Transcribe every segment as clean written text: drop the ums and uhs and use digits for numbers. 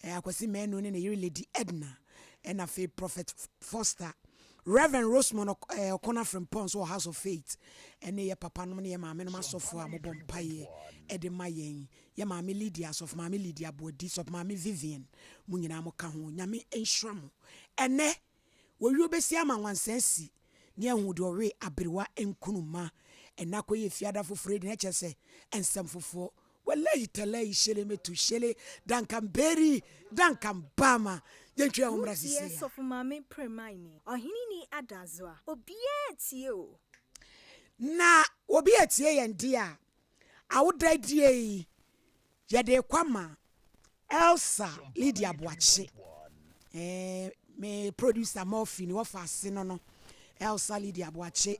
Akwasi Manu ne ne yere Lady Edna, ɛna afei Prophet Foster, Rev. Rosemond Ɔkɔnɔ Frimpong nso wɔ House of Faith, ɛne yɛ papa nom ne yɛ maame nom asɔfoɔ a mobɔ mpaeɛ ɛde ma yɛn, yɛ maame Lydia, Asɔfo Maame Lydia Boadi, Sɔfo Maame Vivian, mo nyinaa mo ka ho, Nyame nhyira mo. Ɛnɛ, wɔwio bɛsi ama nwansa asi, ne ahu deɛ ɔwe aberewa nkunuma, ɛnɛ akɔyɛ fiada foforɔ adi, na kyerɛ sɛ nsɛm foforɔ. Walayi talayi shele metu shele Duncan Berry Duncan Bama yɛntwa yɛn ho mmra Wotie sisi a. Sɔfo Maame Premaini, Ɔhene ni Adazoa, obiara tie o. Na obi atie yɛn deɛ a, awoda die yi yɛde rekɔ ama Elsa Lydia Boakye. Me producer Murphy ne wɔfa ase no no, Elsa Lydia Boakye,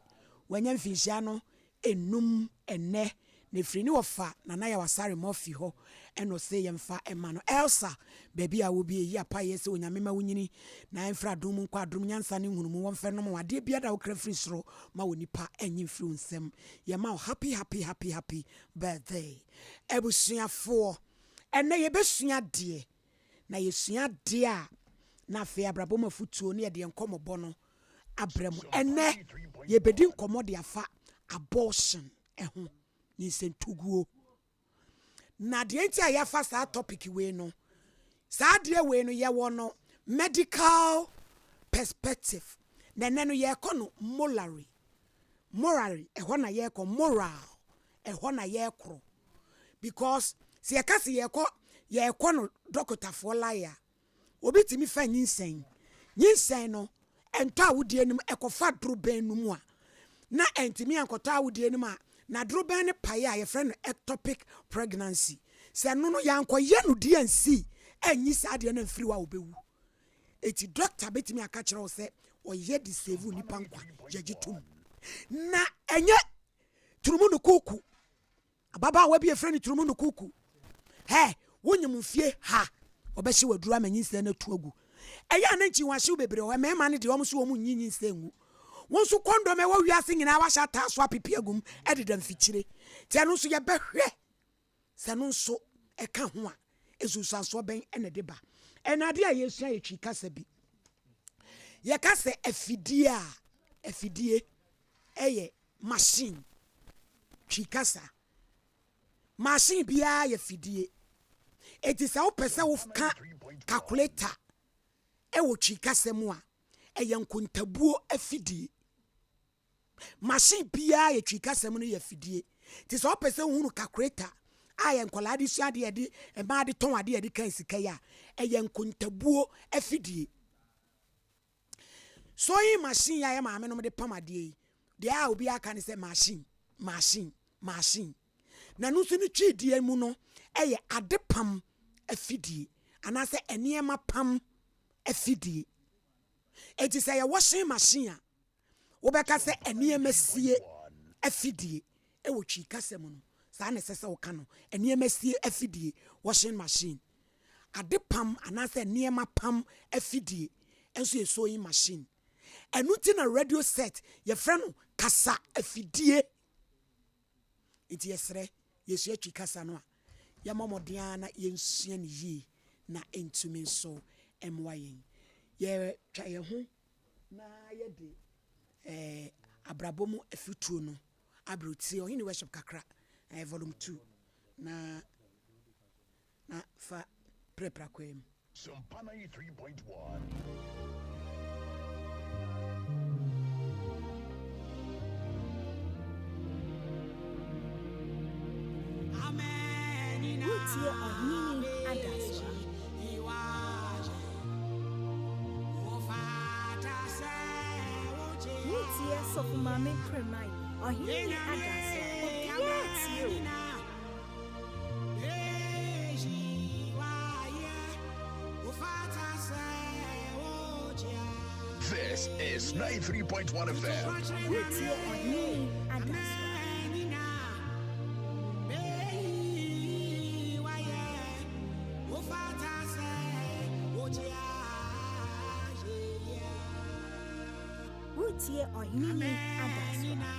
wanya mfinhyia no enum ɛnnɛ, na ɛfiri ne wɔfa Nana Yaw Asare Murphy hɔ ɛna ɔse yɛmfa ɛma no. Elsa, baabi a wɔ bi ɛyi apaeɛ sɛ Onyame ma wo nyini na ɛmfiri adom mu nkɔ adom, nyansa ne nhunumu wɔmfɛ nom wo adeɛ biara a wokra firi soro ma wɔ nipa ɛnye mfiri wo nsam. Yɛma wo happy happy happy happy birthday. Abusuafoɔ, ɛnnɛ yɛbɛsua adeɛ, na yɛsua adeɛ a na afei abrabɔ mu afutuo ne yɛde yɛn nkɔmmɔbɔ no abrɛ mo. Ɛnnɛ yɛbɛdi nkɔmmɔ de afa abortion ɛho, nyinsɛntuguo. Na deɛ nti a yɛafa saa topic wei no, saa adeɛ wei no yɛwɔ no medical perspective, na ɛnnɛ no yɛrekɔ no morally, morally ɛhɔ na yɛrekɔ, moral ɛhɔ na yɛrekorɔ, because sɛ yɛka sɛ yɛrekɔ no dɔkotafoɔ line a, obi tumi fa nyinsɛn, nyinsɛn no ɛntɔ awodie no mu, ɛkɔfa dorobɛn no mu a, na ɛntumi ankɔtɔ awodie no mu a, na dorobɛn no pae a yɛfrɛ no ectopic pregnancy. Sɛ no no yɛankɔyɛ no D&C ɛnyi saa adeɛ no amfiri hɔ a, wobɛwu. Eti doctor bɛtumi aka kyerɛ wo sɛ ɔyɛ de save nipa nkwa, yɛgye tom. Na ɛnyɛ turumu no kuku. Ababaawa bi efrɛ no turumu no kuku. Hɛ, wonyim mfie ha, ɔbɛhye waduru ama nyinsɛn no atu agu. Ɛyɛ a na nkyi wɔahyew bebree wɔ hɔ, mmarima no deɛ wɔn nso wɔn nyi nyinsɛn ngu. Wɔn nso kɔndɔm ɛwɔ wiase nyinaa wahyɛ ataa so apepe agu mu ɛdeda mfikyire. Nti ɛno nso yɛbɛhwɛ sɛ no nso ɛka ho a, nsunsuansoɔ bɛn ɛna ɛde ba. Ɛna adeɛ a yɛsua yɛ Twi kasa bi. Yɛka sɛ afidie a, afidie ɛyɛ machine. Twi kasa. Machine biara yɛ fidie. Eti sɛ wopɛ sɛ woka calculator ɛwɔ Twi kasa mu a, ɛyɛ nkontabuo afidie. Machine biara yɛ Twi kasa mu no yɛ fidie. Nti sɛ wopɛ sɛ wohunu calculator a yɛ nkwadaa de sua adeɛ yɛde mmaa de tɔn adeɛ yɛde kan sika yi a, ɛyɛ nkontabuo afidie. Sewing machine yi a yɛ maame nom de pam adeɛ yi, deɛ a obi aka ne sɛ machine, machine, machine. Na no nso ne Twi deɛ mu no ɛyɛ ade pam afidie anaasɛ nneɛma pam afidie. Eti sɛ yɛ washing machine a, wobɛka sɛ nneɛma sie afidie ɛwɔ Twi kasa mu no, saa na ɛsɛ sɛ woka no, nneɛma sie afidie, washing machine. Ade pam anaasɛ nneɛma pam afidie nso yɛ sewing machine. Ɛno nti na radio set yɛfrɛ no kasa afidie. Nti yɛsrɛ, yɛsua Twi kasa no a, yɛmmɔ mmɔden ara na yɛnsua no yie na ɛntumi nso mmoa yɛn. Yɛtwa yɛn ho na yɛde abrabɔ mu afutuo no abrɛ tie Ɔhene Worship kakra, volume 2 na na fa prɛprɛ akwan mu. Sompa 93.1. Wotie Ɔhene ni Adazoa. Wotie Sɔfo Maame Premaini, Ɔhene ni Adazoa, obiara tie o. This is 93.1 FM. Wotie Ɔhene ni Adazoa. Wotie Ɔhene ni Adazoa.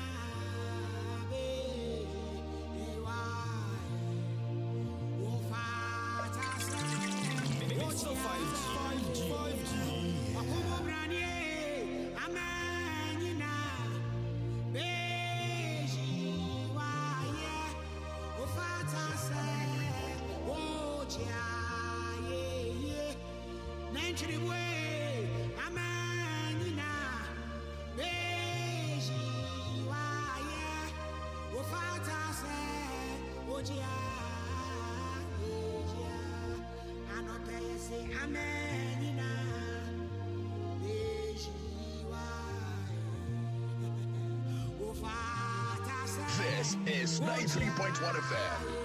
This is 93.1 FM.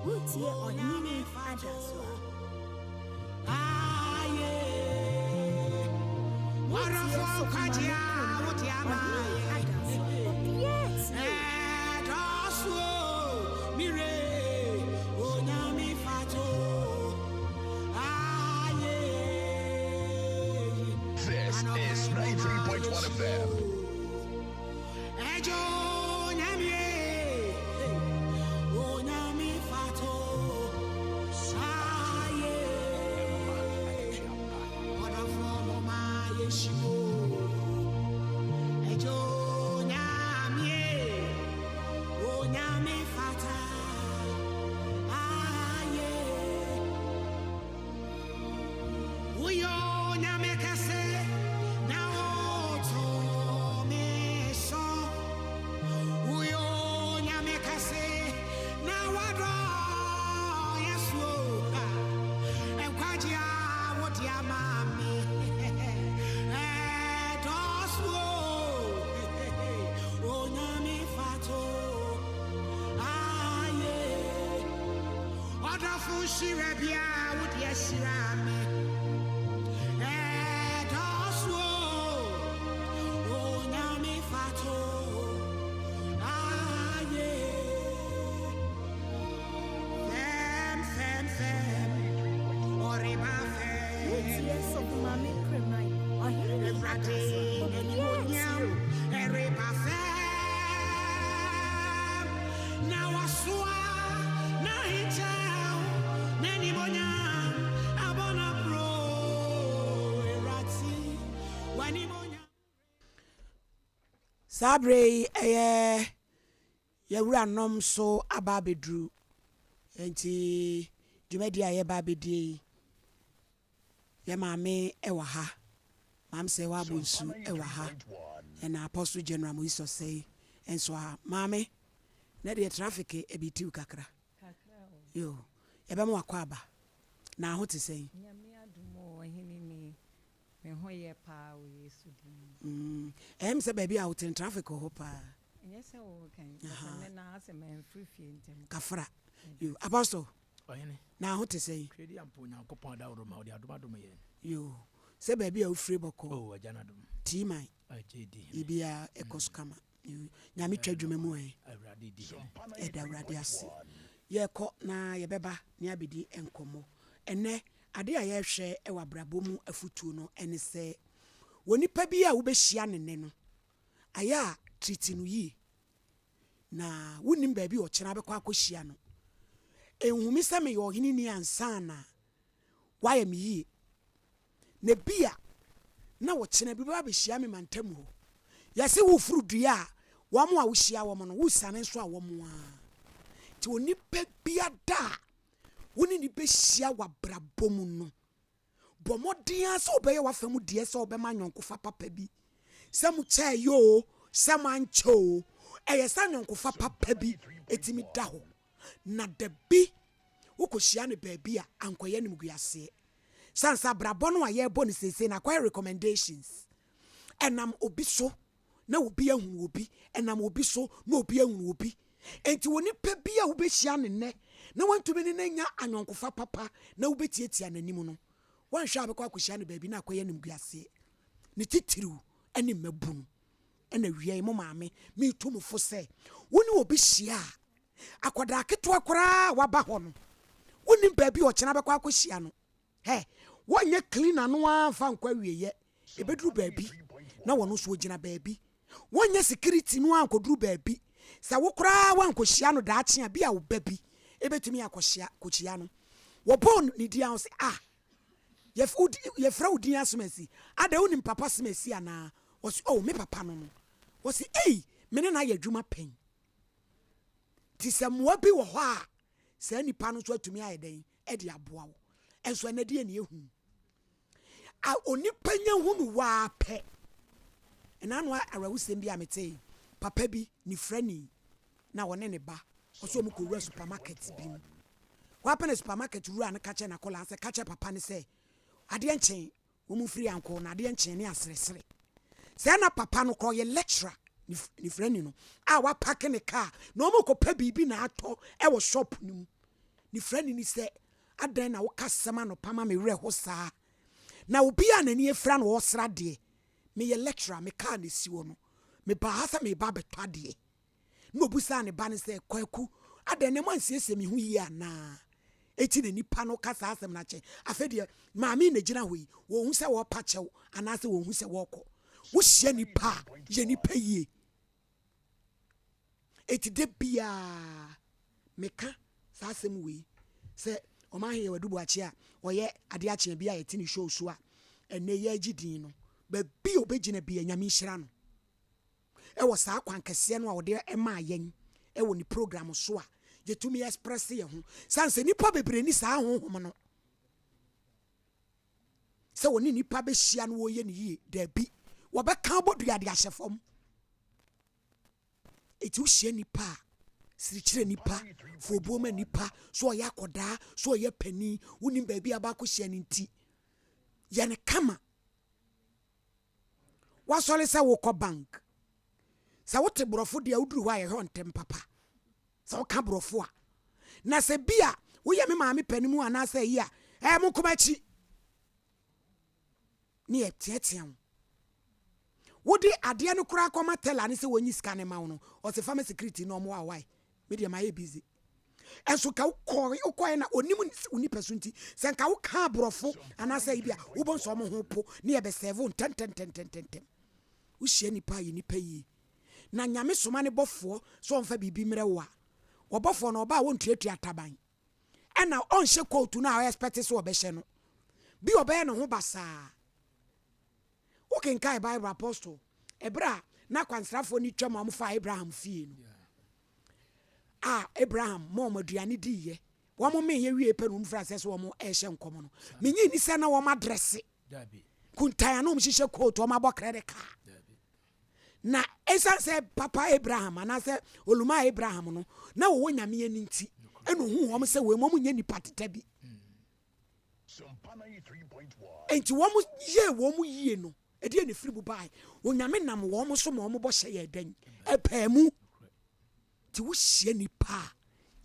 Wotie Ɔhene Adasoa. Wotie Sɔfo Maame Prema, Ɔhene Adasoa. Obiara tie o. This is 93.1 FM. Wotie Sɔfo Maame Prema, Ɔhene Adasoa. Obiara tie o. Saa berɛ yi ɛyɛ yɛwuranom so aba abɛduru, nti dwumadi a yɛba abɛdie yi, yɛ maame ɛwɔ ha, Maame sɛ wabɔ nsu ɛwɔ ha, ɛna Apostle General Moise Osei nso ha. Maame, na deɛ traffic ebi tiw kakra. Yo, yɛbɛma wakɔ aba. Na aho te sɛn? Nyame adom o, ɔhene ni. Me ho yɛ paa wɔ Yesu din mu. Ɛyɛ me sɛ baabi a wote no traffic wɔ hɔ paa. Ɛnyɛ sɛ wɔka yi, but ne nan asɛ mamfiri fie ntɛm. Kafra. Yo, Apostle. Ɔhene. Na ho te sɛn? Twɛdi ampo Onyankopɔn adaworo ma ɔde adom adom yɛn. Yo, sɛ baabi a wofiri bɔkɔ. Oh, agya no adom. Tiiman. Agye di hene. Biribiara ɛkɔ so kama. Yo, Nyame twa adwuma mu ɛ. Awurade di hene. Ɛda Awurade ase. Yɛkɔ na yɛbɛba ne abɛdi nkɔmmɔ. Ɛnɛ, ade a yɛrehwɛ wɔ abrabɔ mu afutuo no ɛne sɛ, wɔ nipa bi a wobɛhyia ne nɛ no, ayɛ a tiriti no yie. Na wonnim baabi a ɔkyena bɛkɔ akɔhyia no. Ɛnhumi sɛ meyɛ ɔhene ni ansa na wayɛ me yie. Na bi a na ɔkyena bi bɛba abɛhyia me mantam hɔ. Yɛse woforo dua a, wɔn a wohyia wɔn no, wosiane nso a wɔn a. Nti onipa biara a wo ne ne bɛhyia w'abrabɔ mu no, bɔ mmɔden ara sɛ wobɛyɛ w'afa mu deɛ sɛ wobɛma anyɔnkofa papa bi. Sɛ mo kyɛɛ yɛ o, sɛ mo ankyɛ o, ɛyɛ sɛ anyɔnkofa papa bi ɛtumi da hɔ. Na da bi wokɔhyia no baabi a ankɔyɛ animguaseɛ. Sane sɛ abrabɔ no a yɛrebɔ no seesei no akɔyɛ recommendations. Ɛnam obi so. na obi ahunu obi, ɛnam obi so na obi ahunu obi. Enti onipa bi a wobɛhyia no nnɛ na wantumi ne no anya ayɔnkofa papa na wobɛtiatia n'anim no, woanhwɛ a wobɛkɔ akɔhyia no baabi na akɔyɛ animguaseɛ. Ne titiriw ne mmabunu. Ɛna awia yi mo maame meretu mo fo sɛ wo ne obi hyia a, akwadaa ketewa koraa a waba hɔ no, wonnim baabi a ɔkyena bɛkɔ akɔhyia no. Hɛ, wɔnyɛ cleaner no ara mfa nkɔ awieɛ, ɛbɛduru baabi na wɔn nso wɔgyina baabi. Wɔnyɛ security no ara nkɔduru baabi. Sɛ wo koraa woankɔhyia no daakye a, bi a wo ba bi ɛbɛtumi akɔhyia kɔhyia no. Wɔbɔɔ ne din a, ɔse ah, yɛfrɛ wo din Asomasi, adɛn wonim papa Asomasi anaa? Ɔse oh, me papa no no. Ɔse ei, me ne no ayɛ adwuma pɛn. Nti sɛ mmoa bi wɔ hɔ a, saa nipa no nso atumi ayɛ dɛn de aboa wo. Nso ɛnɛ deɛ ne ehu. A onipa nya hunu waa pɛ. Ɛna ano awerɛhosɛm bi a metee, papa bi, ne frani, na ɔne ne ba, ɔsɛ ɔmo kɔwura supermarket bi mu. Hɔ apɛ na supermarket wura no ka kyerɛ n'akɔlaa sɛ, ka kyerɛ papa no sɛ, adeɛ nkyee, Wɔn firi ankɔ na adeɛ nkyee ne aseresere. Sɛɛ na papa no korɔ ɔyɛ lecturer nifirani no a wapake ne car na wɔn rekɔpɛ biribi na atɔ wɔ shop no mu. Nifirani no sɛ adɛn na woka asɛm anɔpa ma me werɛ ho saa? Na obi a n'ani afira na ɔresra adeɛ. Meyɛ lecturer me car na ɛsi hɔ no. Mebaa ha sɛ mereba abɛtɔ adeɛ. Ɛnna obisaa ne ba no sɛ, Kwaku, adɛn na moansiesie me ho yie anaa? Enti na nnipa no ka saa asɛm no akyɛ. Afei deɛ, maame yi na ɛgyina hɔ yi, wɔnhu sɛ wɔrepa kyɛw anaasɛ wɔnhu sɛ wɔrekɔ. Wohyia nnipa a, yɛ nnipa yie. Enti da biara meka saa asɛm wei sɛ Ɔmanhene Yɛwadu Boakye a ɔyɛ adeɛ akyeɛ bi a yɛte ne show so a ɛnnɛ yɛregye din no, baabi a ɔbɛgyina biara, Nyame nhyira no. wɔ saa kwan kɛseɛ no a ɔde maa yɛn wɔ ne program so a yɛtumi express yɛn ho. Sane sɛ nnipa bebree ni saa honhom no sɛ wɔne nnipa bɛhyia no wɔyɛ no yie, daabi, wɔbɛka abɔ dua de ahyɛ fam. Eti wohyia nnipa a, sirikyerɛ nnipa, foobuo ma nnipa, so ɔyɛ akɔdaa, so ɔyɛ panin, wonim baabi a baakɔhyia no nti, yɛ no kama. Woasɔre sɛ wokɔ bank. Sɛ wote borɔfo deɛ a woduru hɔ a yɛhwɛ wo ntɛm papa. Sɛ woka borɔfo a. Na sɛ bi a woyɛ me maame panin mu anaasɛ ayi a, ɛɛ monkɔ m'akyi. Ne yɛteatea wo. Wode adeɛ no koraa kɔma teller no sɛ wɔnyi sika no ma wo no, ɔse fa ma security na ɔmoa wo wae. Me deɛ mayɛ busy. Ɛnso nka wokɔe wokɔe na onim wo nipasu nti sɛ nka woka aborɔfo anaasɛ ebi a wobɔ nso ɔmo ho po ne yɛbɛ sɛvo wo ntɛntɛntɛntɛntɛm. Wohyia nipa a yɛ nipa yie. Na Nyame soma ne bɔfoɔ sɛ ɔmfa biribi mmerɛ wo a, ɔbɔfoɔ no ɔba a ɔntuatua ataban ɛna ɔnhyɛ coat no a ɔɛspɛte sɛ ɔbɛhyɛ no bi ɔbɛyɛ ne ho basaa. Wokenkae Bible Apostle ɛberɛ a na akwansrafoɔ no twam a wɔfaa Abraham fie no a Abraham ma wɔn aduane diiɛ, wɔn meeɛ wie pɛ na wɔn firi aseɛ sɛ wɔn ɛrehyɛ nkɔm no. Menye nni sɛ na wɔn adrɛse kuntan a na wɔn hyehyɛ coat, wɔn abɔ credit card. Na ɛsiane sɛ papa Abraham anaasɛ olumaa Abraham no na wɔwɔ Nyame ani nti, ɛna ohuu wɔn sɛ wɔn nyɛ nipa teta bi. Enti wɔn yɛɛ wɔn yie no, ɛdeɛn na ɛfiri mu baeɛ? Onyame nam wɔn so ma wɔn bɔhyɛ yɛɛ dɛn? Ɛpaa mu. Nti wohyia nipa a,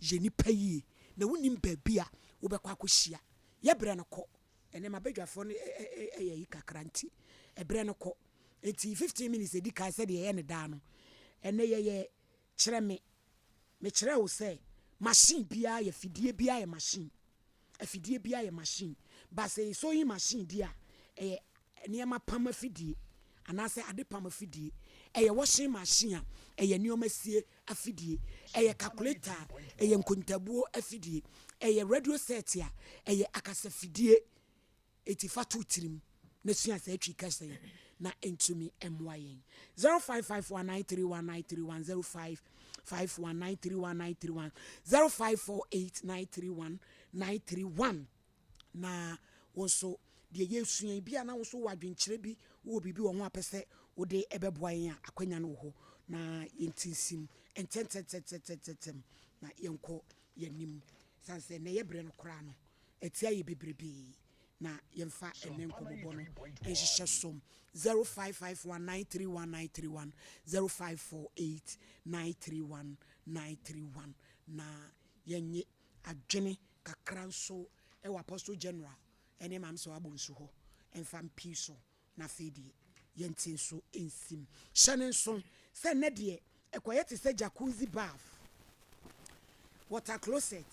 yɛ nipa yie, na wonim baabi a wobɛkɔ akɔhyia. Yɛ berɛ no kɔ. Ɛnɛ m'abadwafoɔ no yɛ ayi kakra nti, ɛberɛ no kɔ. Nti 15 minutes ɛdi kan sɛdeɛ yɛyɛ no daa no, ɛnɛ yɛyɛ kyerɛ me. Mekyerɛ wo sɛ machine biara yɛ fidie biara yɛ machine. Afidie biara yɛ machine. But sɛ yɛ sewing machine deɛ a, ɛyɛ nneɛma pam afidie anaasɛ ade pam afidie. Ɛyɛ washing machine a, ɛyɛ nneɛma sie afidie. Ɛyɛ calculator a, ɛyɛ nkontabuo afidie. Ɛyɛ radio set a, ɛyɛ akasafidie. Enti fa to wo tirim na sua saa Twi kasa yi na entumi mmoa yɛn. 0551931931 0551931931 0548931931 Na wo nso deɛ yɛresua yi, bi a na wo nso wɔ adwenkyerɛ bi, wowɔ biribi wɔ ho a pɛ sɛ wode ɛbɛboa yɛn a, akwanya no wɔ hɔ na yɛntinsim ntɛntɛntɛntɛntɛm na yɛnkɔ yɛn anim. Sane sɛ na ɛyɛ berɛ no koraa no, atia yɛ bebrebee. na yɛmfa ɛnɛ nkɔmmɔbɔ no nhyehyɛ som. 0551 931 931, 0548 931 931, na yɛnye adwene kakra nso ɛwɔ Apostle General ɛne Maame sɛ wabɔ nsu hɔ ɛmfa mpii so. Na afei deɛ, yɛnte nso nsim hyɛ ne nso sɛ nnɛ deɛ ɛkɔyɛ te sɛ jacuzzi bath, water closet,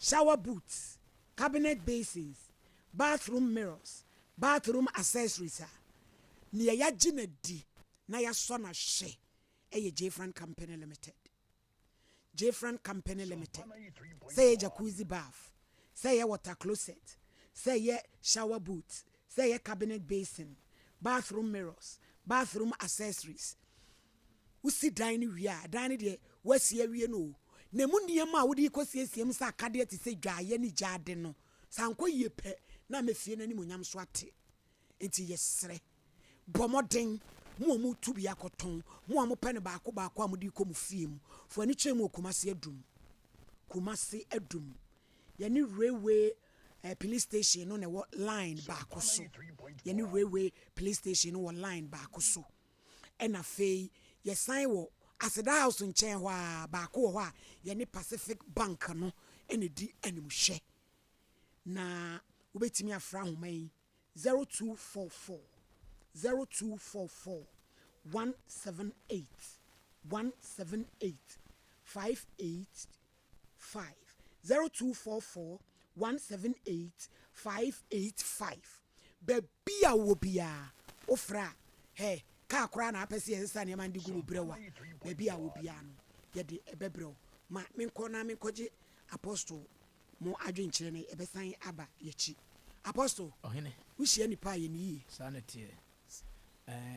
shower booths, cabinet basins, bathroom mirrors, bathroom accessories a nea yɛagye no di na yɛasɔ no ahwɛ ɛyɛ Jfran Company Limited. Jfran Company Limited, sɛ ɛyɛ jacuzzi bath, sɛ ɛyɛ water closet, sɛ ɛyɛ shower booth, sɛ ɛyɛ cabinet basin, bathroom mirrors, bathroom accessories, wosi dan no wie a, dan no deɛ woasi awie no o, na emu nneɛma a wode kɔ siesie mu sɛ akadeɛ te sɛ dwaayɛ ne gyaade no, sɛ ankɔ yie pɛ na ama fie no animonyam so ate. Nti yɛserɛ, bɔ mmɔden, mo a motu bi akɔtɔn, mo a mopɛ no baako baako a mode kɔ mo fie mu, fo ani kyerɛ mu wɔ Kumase Adum. Kumase Adum, yɛne Railway Police Station no na ɛwɔ line baako so. Yɛne Railway Police Station no wɔ line baako so. Ɛna afei yɛsan wɔ Aseda House nkyɛn hɔ a baako wɔ hɔ a yɛne Pacific Bank no ɛna di animhwɛ. Na wobɛtumi afra ahoma yi: 0244, 0244 178 178 585, 0244 178 585. Baabi a wɔ biara wofrɛ a, hɛ kaa koraa na apɛ sɛ yɛsesa nneɛma no de gu mu brɛ wo a, baabi a wɔ biara no yɛde ɛbɛbrɛ wo. Ma menkɔ na menkɔgye Apostle mo adwenkyerɛ no, ɛbɛsan aba yɛkyi. Apostle, Ɔhene. wohyia nipa a, yɛne yie. Saa na teɛ.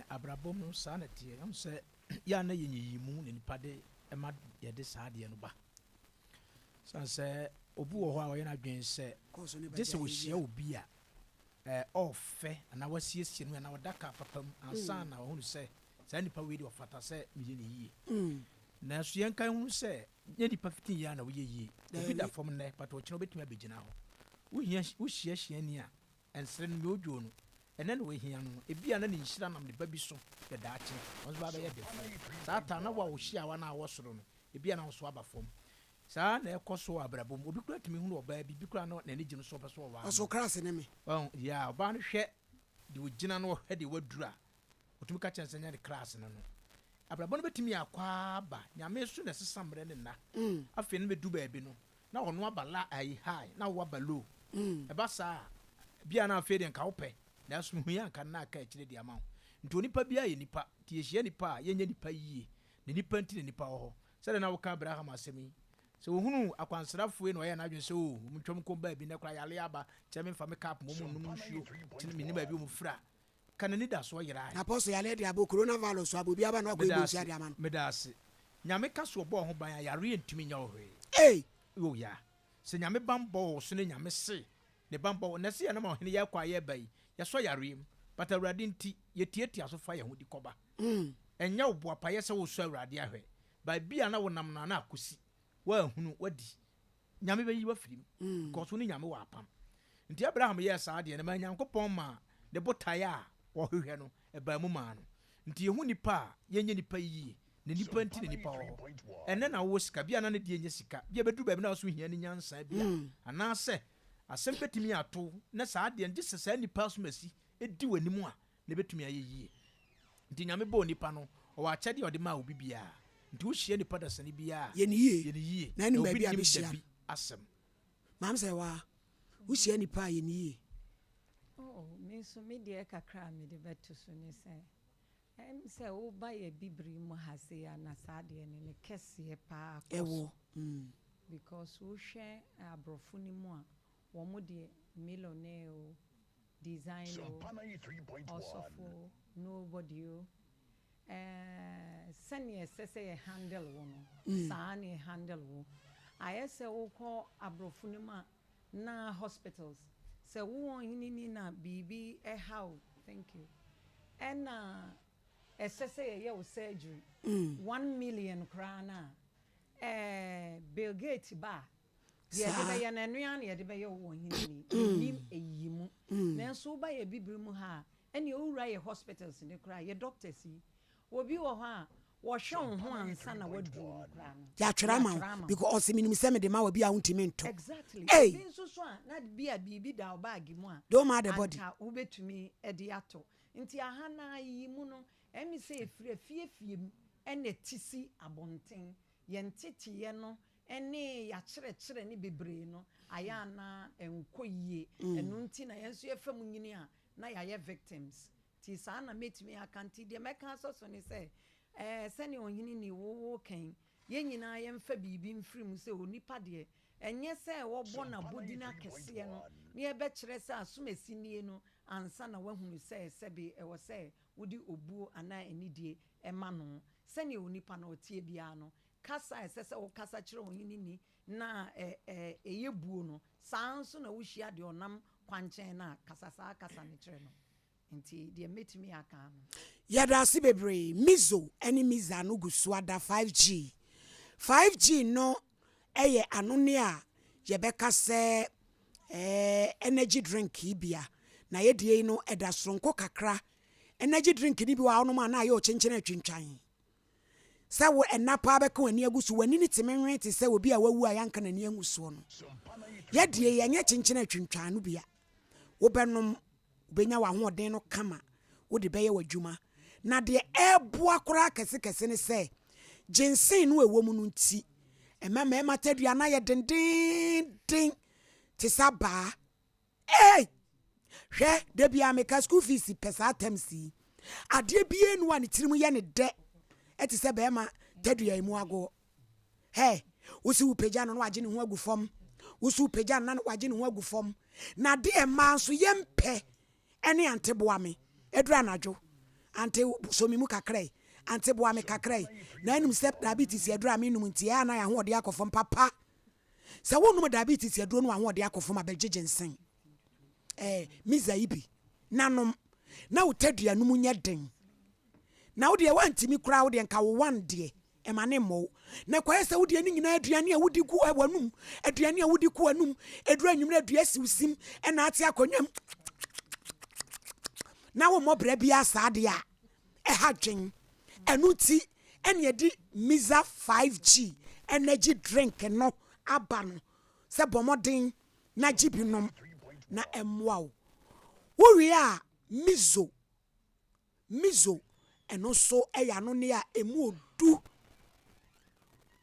Abrabɔ mu saa na teɛ. Ɛhu sɛ yɛ a na yɛ nyiyimu na nipa de ɛma yɛde saa adeɛ no ba, san sɛ obi wɔ hɔ a ɔyɛ n'adwene sɛ kɔɔ so ne gye sɛ bɛgya wɔhyia obi a ɔɔfɛ anaa wasiesie no anaa ɔda kaa papa mu ansa na ɔhunu sɛ saa nipa wei de ɔfata sɛ meyɛ ne yie. Nanso yɛnka hunu sɛ nyɛ nipa fitin yie a na woyɛ yie. Obi da fam nnɛ, but ɔkyena wobɛtumi abɛgyina hɔ. Wohia wohyia hyiani a ɛnsere no nyɛ odwoo no ɛnɛ na wahia no, ebi a na ne nhyira nam ne ba bi so yɛ daakye ɔno nso ba bɛyɛ defoɔ. Saa ta na wo a wohyia wa na awɔ soro no, ebi a na wo so aba fam. Saa na ɛkɔ so wɔ abrabɔ mu. Obi kura tumi hunu ɔbaa bi bi kura no n'ani gye no so, ɔpɛ so ɔwaa no. Ɔso krase ne me. Ɔn ya ɔbaa no hwɛ deɛ ogyina no, ɔhwɛ deɛ waduru a ɔtumi ka kyerɛ sɛ nyɛ ne class no. Abrabɔ no bɛtumi akɔ aba Nyame so na ɛsesa mmerɛ ne nna. Afei no bɛdu baabi no na ɔno aba la ayi high na wo aba low. Ɛba saa a, bia na afei deɛ nka wopɛ, nanso mehu yɛ anka nna aka akyire de ama wo. Nti onipa biara yɛ nipa, nti yɛhyia nipa a, yɛnyɛ nipa yie na nipa nti na nipa wɔ hɔ. Sɛdeɛ na woka Abraham asɛm yi sɛ ohunu akwansrafoɔ yi na ɔyɛ n'adwene sɛ o ntwam kɔm baabi na kora yale aba kyerɛ me mfa me cup mo mu nom nsuo kyerɛ me ni baabi ɔmo fira ka n'ani da so ɔyera. Apostle, yale de abo coronavirus so abo bi aba na wakɔ ebu nsuo ade ama no. Meda ase. Nyame ka so ɔbɔ ho ban a, yareɛ ntumi nyɛ wo hwee. Ei! Yo ya sɛ Nyame bambɔ wɔ so ne Nyame se ne bambɔ wɔ na sɛ yɛnam ɔhene yɛkɔ a yɛba yi, yɛsɔ yareɛ mu, but Awurade nti yɛtiatia so fa yɛn ho di kɔba. Ɛnyɛ wo boapayɛ sɛ wosɔ Awurade ahwɛ baabi a na wonam no a na akɔsi woahunu wadi Nyame bɛyi wafiri mu because wo ne Nyame wɔ apam. Nti Abraham yɛɛ saa deɛ no ma Nyankopɔn ma ne botaeɛ a wɔhwehwɛ no ɛbaa mu maa no. Nti yɛhu nipa a, yɛnyɛ nipa yie na nipa nti na nipa wɔ hɔ. Ɛnɛ na wowɔ sika bia na ne deɛ nyɛ sika bia bɛduru baabi na wo so hia ne nyansa bi a anaasɛ asɛm bɛtumi ato na saa deɛ no gye sɛ saa nipa asomasi ɛdi w'anim a na ɛbɛtumi ayɛ yie. Nti Nyame bɔɔ nipa no, ɔwɔ akyɛdeɛ a ɔde maa obi biara. Nti wohyia nipa dasani biara, yɛ ne yie. Yɛ ne yie. Na ɛnim obi baabi a nim bɛhyia dabi asɛm. Maame, sɛ waa wohyia nipa a, yɛ ne yie. Oh, me nso me deɛ kakra a mede bɛto so ne sɛ sɛ woba yɛ bibiri mu ha sei a, na saa deɛ no ne kɛseɛ paa kɔ ɛwɔ so because wohwɛ aborɔfo no mu a, wɔn deɛ millionaire o, designer o, ɔsɔfo o, nobody o, sɛnea ɛsɛ sɛ yɛ handle wo no, saa na yɛ handle wo. Ayɛ sɛ wokɔ aborɔfo no mu a, na hospitals sɛ wowɔ hene ni na biribi ɛha wo, thank you, ɛna ɛsɛ sɛ yɛyɛ wo surgery 1 million koraa no a, Bill Gates ba a Deɛ yɛde bɛyɛ no, ɛno ara na yɛde bɛyɛ wo ɔhene ni. Yɛnnim eyi mu. Nanso woba yɛn abibire mu ha a, ɛnneɛ wowura yɛn hospitals no koraa a, yɛn doctors yi, obi wɔ hɔ a, wɔhwɛ wo ho ansa na woaduru no koraa no, Yɛatwerɛ ama yɛatwerɛ wo ama wo. because ɔse menim sɛ mede ma wo a bi a wontumi ntɔ. Exactly. Ei! Ebi nso so a, na bi a biribi da wo baage mu a, Don't mind the body. anka wobɛtumi de atɔ. Nti aha no ara yi mu no, ɛme sɛ ɛfiri afiefie mu na ɛte si abɔnten. Yɛn nteteeɛ no ne yɛakyerɛkyerɛ no bebree no, ayɛ a na ɛnkɔ yie. Ɛno nti na yɛn nso yɛfa mu nyini a, na yɛayɛ victims. Nti saa na mɛtumi aka. Nti deɛ mɛka asɔ so ne sɛ, ɛɛ sɛdeɛ Ɔhene Nii wo woreka yi, yɛn nyinaa yɛmfa biribi mfiri mu sɛ onipa deɛ, ɛnyɛ sɛ wɔbɔ no abodin akɛseɛ no na yɛbɛkyerɛ sɛ asomasi nie no ansa na woahunu sɛ sɛbe ɛwɔ sɛ wode obuo anaa anidie ma no. Sɛdeɛ onipa no ɔteɛ biara no, kasa a ɛsɛ sɛ wokasa kyerɛ ɔhene ni na ɛyɛ buo no, saa ara nso na wohyia deɛ ɔnam kwankyɛn no a, kasa saa kasa no kyerɛ no. Nti deɛ mɛtumi aka ano. Yɛda ase bebree. Mizo ne Miza no gu so ada 5G. 5G no yɛ anonne a yɛbɛka sɛ energy drink yi bi a, na yɛdeɛ yi no ɛda soronko kakra. Energy drink no bi wɔ a wonom a na ayɛ ɔkyenkyene atwintwan. Sɛ wo ɛna paa bɛka w'ani agu so, w'ani no tumi nwen te sɛ obi a wawu a yɛanka n'ani angu soɔ no. Yɛdeɛ yi ɛnyɛ kyenkyene atwintwan no bi a. Wobɛnom, wobɛnya w'ahoɔden no kama, wode bɛyɛ w'adwuma. Na deɛ ɛreboa koraa kɛsekɛse ne sɛ, ginseng no a ɛwɔ mu no nti, ɛma mmarima tadua no ayɛ dendeenden te sɛ abaa. Ei! Hwɛ, da biara meka school fees pɛ saa terms yi. Adeɛ biara nni hɔ a ne tirim yɛ ne dɛ te sɛ barima tadua yi mu agoɔ. Hɛ! Wo se wopagya no na wagye ne ho agu fam. Wo se wopagya no na wagye ne ho agu fam. Na deɛ mmaa nso yɛmpɛ ne ante boa me. Ɛduru anadwo, ante sɔ me mu kakra yi, ante boa me kakra yi. Na anim sɛ diabetes aduru a menom nti, ɛyɛ a na yɛn ahoɔden akɔ fam papa. Sɛ wonom diabetes aduro no w'ahoɔden akɔ fam a, bɛgyegye nsen. Ɛɛ, miza yi bi na nom na wo tadua no mu nyɛ den. Na wo deɛ woantumi koraa wo deɛ nka wo one deɛ ɛma ne mmɔ wo. Na ɛkɔyɛ sɛ wo deɛ ne nyinaa aduane a wodi gu w'anum, aduane a wodi kɔ w'anum, ɛduru anwummerɛ adua si wo sim ɛna ate akonnwa mu na wommɔ bra biara saa deɛ a, ɛha dwen. Ɛno nti ɛna yɛde Miza 5G energy drink no aba no sɛ bɔ mmɔden na gye bi nom na ɛmmoa wo. Wowie a, Mizo, Mizo, ɛno nso yɛ anonneɛ a ɛmu ɔdu.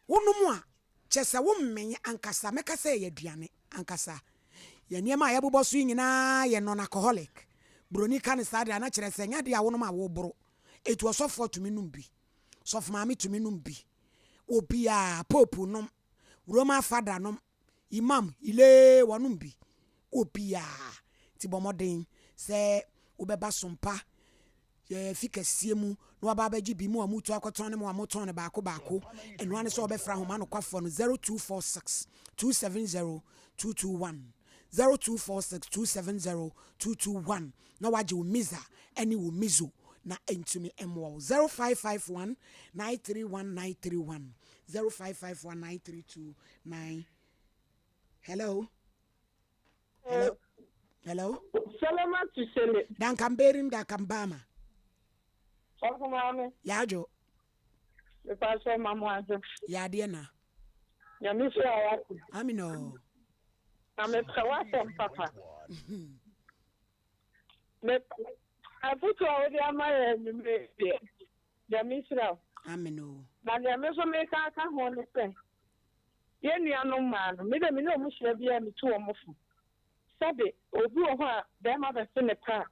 Wonom a, kyerɛ sɛ wommen ankasa, mɛka sɛ ɛyɛ aduane ankasa. Yɛn nneɛma a yɛbobɔ so yi nyinaa yɛ non-alcoholic. Buroni ka no saa deɛ a, na kyerɛ sɛ ɛnyɛ adeɛ a wonom a woboro. Enti ɔsɔfoɔ tumi nom bi, sɔfo maame tumi nom bi, obiara, Pope nom, Roman fada nom, Imam, ilee, wɔnom bi, obiara. Nti bɔ mmɔden sɛ wobɛba Sompa yɛ fi kɛseɛ mu na waba abɛgye bi. Mo a motu akɔtɔn ne mo a motɔn no baako baako, ɛno ara ne sɛ wɔbɛfrɛ ahoma nokwafoɔ no 0246 270 221, 0246 270 221 na wagye wo Miza ne wo Mizo na ɛntumi mmoa wo. 0551 931 931, 0551 932 9. Hello? Hello? Hello? Salama Tusele. Dankamberim Dankambama. Sɔfo maame. Yadwo. Mepa sɛ ma mo adwo. Yadeɛ na. Nyame hyira wate. Amina o. Na mepɛ w'asɛm papa. Me afotu a wode ama yɛ anwummerɛ deɛ, Nyame nhyira wo. Amen o. Na deɛ me nso meka aka ho ne sɛ, yɛn nuanom mmaa no, me deɛ me ne wɔn hyia biara metu wɔn fo. Sɛbe obi wɔ hɔ a barima bɛse ne pɛ a,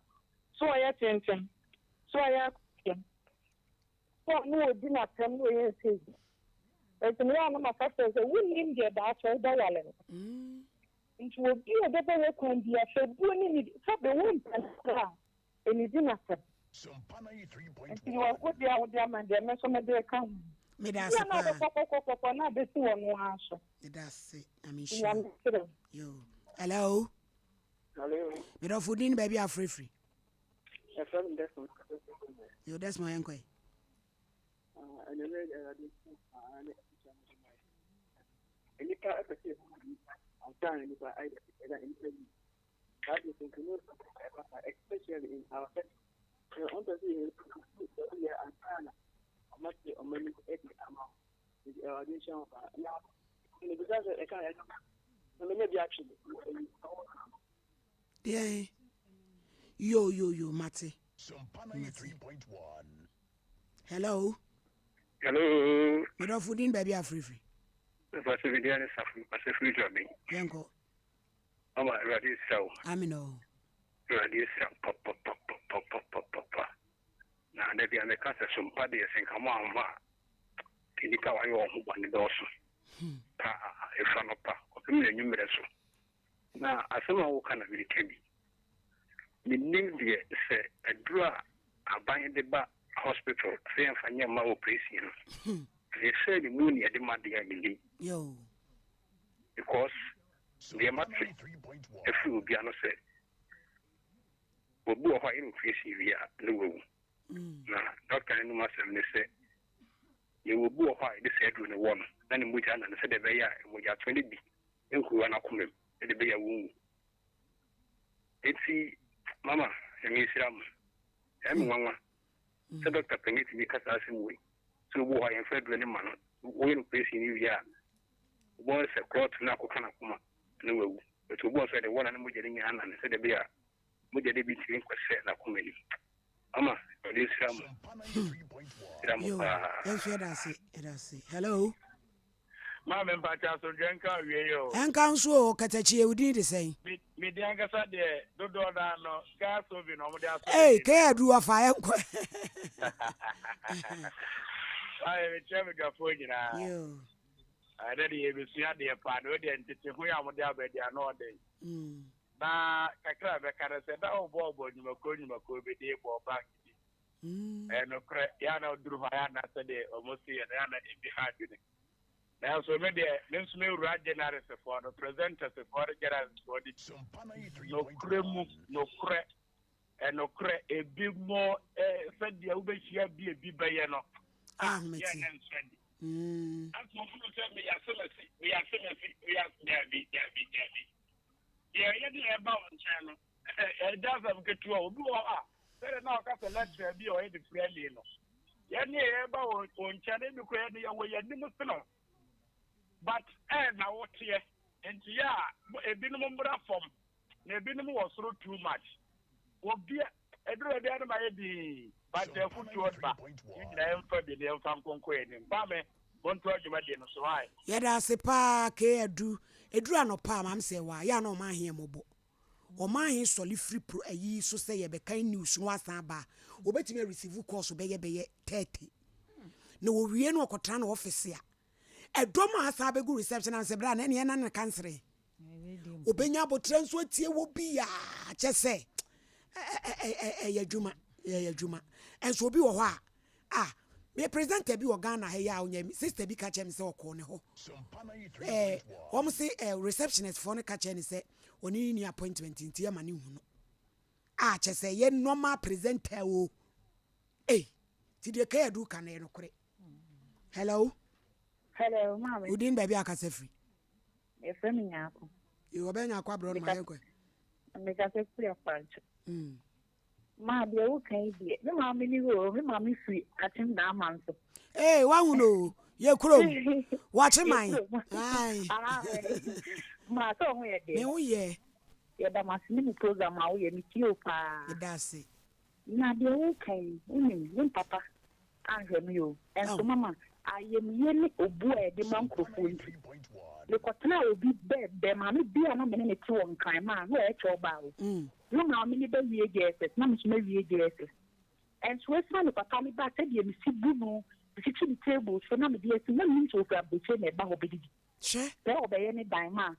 sɛ ɔyɛ tenten, sɛ ɔyɛ akɔkora, sɛ ɔne ɔdi n'atɛm na ɔyɛ nsei. Enti meyɛ a na maka kyerɛ sɛ wonnim deɛ daakye wobɛware no. Nti obi a ɔbɛba w'akwan biara, fa buo ne nidi, sɛbe wompɛ no koraa a, nnidi n'atɛm. Nti wo deɛ a wode ama deɛ me nso mede reka ho. Meda ase Bia na paa. wobɛkɔ kɔkɔkɔkɔ na abɛsi wɔn ara so. Meda ase. Nyame nhyira Nyame nhyira wo. Yo. Hello. Hello. Medɔfo din ne baabi a afrɛfiri. Yɛfrɛ me Desmond. Yo Desmond yɛnkɔ yi. Anwummerɛ Awurade ne Nnipa pɛ sɛ yɛhu nnipa ansa na nnipa ayɛ ɛda nnipa yi. Saa deɛ sɛ nkɛmɛ ɛba saa especially in our sector. Sɛ wɔn pɛ sɛ yɛhu yɛ ansa na wɔn ate wɔn anim de ama wo. Nti Awurade nhyira wo paa. Na mebisa sɛ ɛka yɛ no na menya bi atwe ɛyi ɛwɔ Deɛn? Yo yo yo mate. Mate. Hello. Hello. Medɔfo din baabi afirifiri. Mpasɛ bi deɛ ne safo mpasɛ firi dwa mi. Yɛnkɔ. Mama Awurade nhyira wo. Amen o. Awurade nhyira wo papapapapapapa. Na da bia meka sɛ sompa deɛ sɛ nka mo amma a nnipa a wɔayɛ wɔn ho bɔne dɔɔso paa ɛfiri anɔpa kɔpem n'anwummerɛ so. Na asɛm a woka na mereka bi. Mennim deɛ sɛ aduro a aban de ba hospital sɛ yɛmfa nyɛ mma operation no, ɛyɛ sɛ ne mu ne yɛde ma deɛ a mennim. Because deɛ mate afiri obi ano sɛ obi wɔ hɔ a yɛyɛ no operation wie a na wawu. Na doctor no anom asɛm ne sɛ yɛwɔ obi wɔ hɔ a yɛde saa aduro no wɔ no na ne mogya nane sɛdeɛ ɛbɛyɛ a mogyatoa no bi nkuruwa no akoma mu sɛdeɛ ɛbɛyɛ a wɔnwu. Enti mama Nyame nhyira mo. Ɛyɛ me nwanwa sɛ dɔkta panyin tumi ka saa asɛm wei sɛ obi wɔ hɔ a yɛmfa aduro no ma no, woyɛ no operation no wie a wobɛhu sɛ clot no akɔka n'akoma na wawu. But obi wɔ nso a yɛde wɔ no a na mogya no nyinaa nane sɛdeɛ ɛbɛyɛ a mogya no bi ntumi nkɔhyɛ n'akoma no mu. Mama Awurade nhyira mo. Nhyira mo Yo, paa. yɛn nso yɛda ase, yɛda ase. Hello. Maame mpakyɛ asomdwoeɛ nka awiei o. Ɛnka nso o, Katakyie, wo din de sɛn? Me me din ankasa deɛ dodoɔ no ara no gas oven na wɔde asɔ me Ei, din Kay no. Adu wafa ɛnkɔ. Maame mekyia badwafoɔ nyinaa. Yo. Ɛnɛ deɛ yɛbɛsua adeɛ paa na wei deɛ nteteho yi a wɔde aba deɛ ano ɔden. Na kakra a mɛka no sɛ na wobɔɔbɔ nnwumakuo nnwumakuo bi de bɔɔ bank bi. Ɛyɛ nokorɛ, yɛ a na woduru hɔ a yɛ a na sɛdeɛ wɔn si yɛ no yɛ a na ebi ha adwene. Nanso me deɛ me nso mewura journalistfoɔ no, presentersfoɔ ne journalistfoɔ no bi. Nokorɛ mu, nokorɛ, ɛnokorɛ, ebi mo sɛdeɛ wobɛhyia bi ebi bɛyɛ no, ah, yɛ ne nsɔ ani. Nanso wɔhunu sɛ meyɛ asemasi, meyɛ asemasi, meyɛ as, daabi, daabi, daabi. Deɛ ɛyɛ de ɛba wo nkyɛn no, ɛnyɛ asɛm ketewa. Obi wɔ hɔ a, sɛdeɛ na ɔka sɛ lecturer bi a ɔyɛ de frɛni no, yɛn ne yɛba wo nkyɛn no, ebi koraa yɛn yɛwɔ yɛn anim sene wo. But ɛɛ na woteɛ. Nti yɛ a, ebinom mmra fam, na ebinom wɔ soro too much. Obi a, ɛduru baabi a na mayɛ dinn, but afutuo ba. Yɛn nyinaa yɛmfa bi na yɛmfa nkonko yɛn anim. Kwame, montoa dwumadie no so, why? Yɛda ase paa Kay Adu. Ɛduru anɔpa a maame sɛ waa yɛ a na ɔma ahe mmɔbɔ. Ɔma ahe sɔle firi pro ayi so sɛ yɛbɛkan news no asan aba a ɔbɛtumi a receive calls bɛyɛ bɛyɛ 30. Na ɔwie no ɔkɔtena ne office a ɛdɔm a asan abɛgu reception a sɛ bra na ɛneɛ na ne kansere. Ɔbɛnya aboterɛ nso atie wɔ bi a kyɛ sɛ ɛyɛ adwuma ɛyɛ adwuma. Ɛnso obi wɔ hɔ a Ah me presenter bi wɔ Ghana ha yi a ɔnyɛ me sister bi ka kyerɛ me sɛ ɔkɔɔ ne hɔ. Eh, wɔn se eh, receptionist foɔ no ka kyerɛ ne sɛ ɔne ne ni appointment nti ɛma ne hu no. Ah, kyɛ sɛ yɛ normal presenter o. Ei, ti deɛ kɛyɛ du ka no yɛ nokorɛ. Hello. Hello, maame. Wodin baabi akasa firi? Yɛfrɛ me Nyaako. Yɛ ɔbɛn Nyaako abrɛ no ma yɛnkɔ. Mekasa firi Akwankyɛ. Maa deɛ woka yi deɛ, me maame ni hɔ o, me maame firi Akyem Daama nso. Ee, wahu no o, yɛ kurom, wakye man. Ae. Maa sɛ ɔho yɛ deɛ. Me ho yɛ. Yɛda mo ase ne mo program a woyɛ, me tie wo paa. Yɛda ase. Na deɛ woka yi, wonim, me papa anhwɛ me o, ɛnso mama ayamyie ne obu a yɛde ma nkurɔfoɔ nti, mekɔtenaa obi bɛ, bɛ maame bi a na me ne no te wɔ Nkran maa na ɔyɛ kyɛw baa o. Na maame no bɛwie JSS na me nso mawie JSS. Nso ɛsiane papa no ba sɛdeɛ mesi bu no, mesisi ne table so na mede asi, na mennim sɛ ɔfiri aburokyire na ɛba hɔ bɛdidi. Hwɛ! Sɛ ɔbɛyɛ ne dan ma a.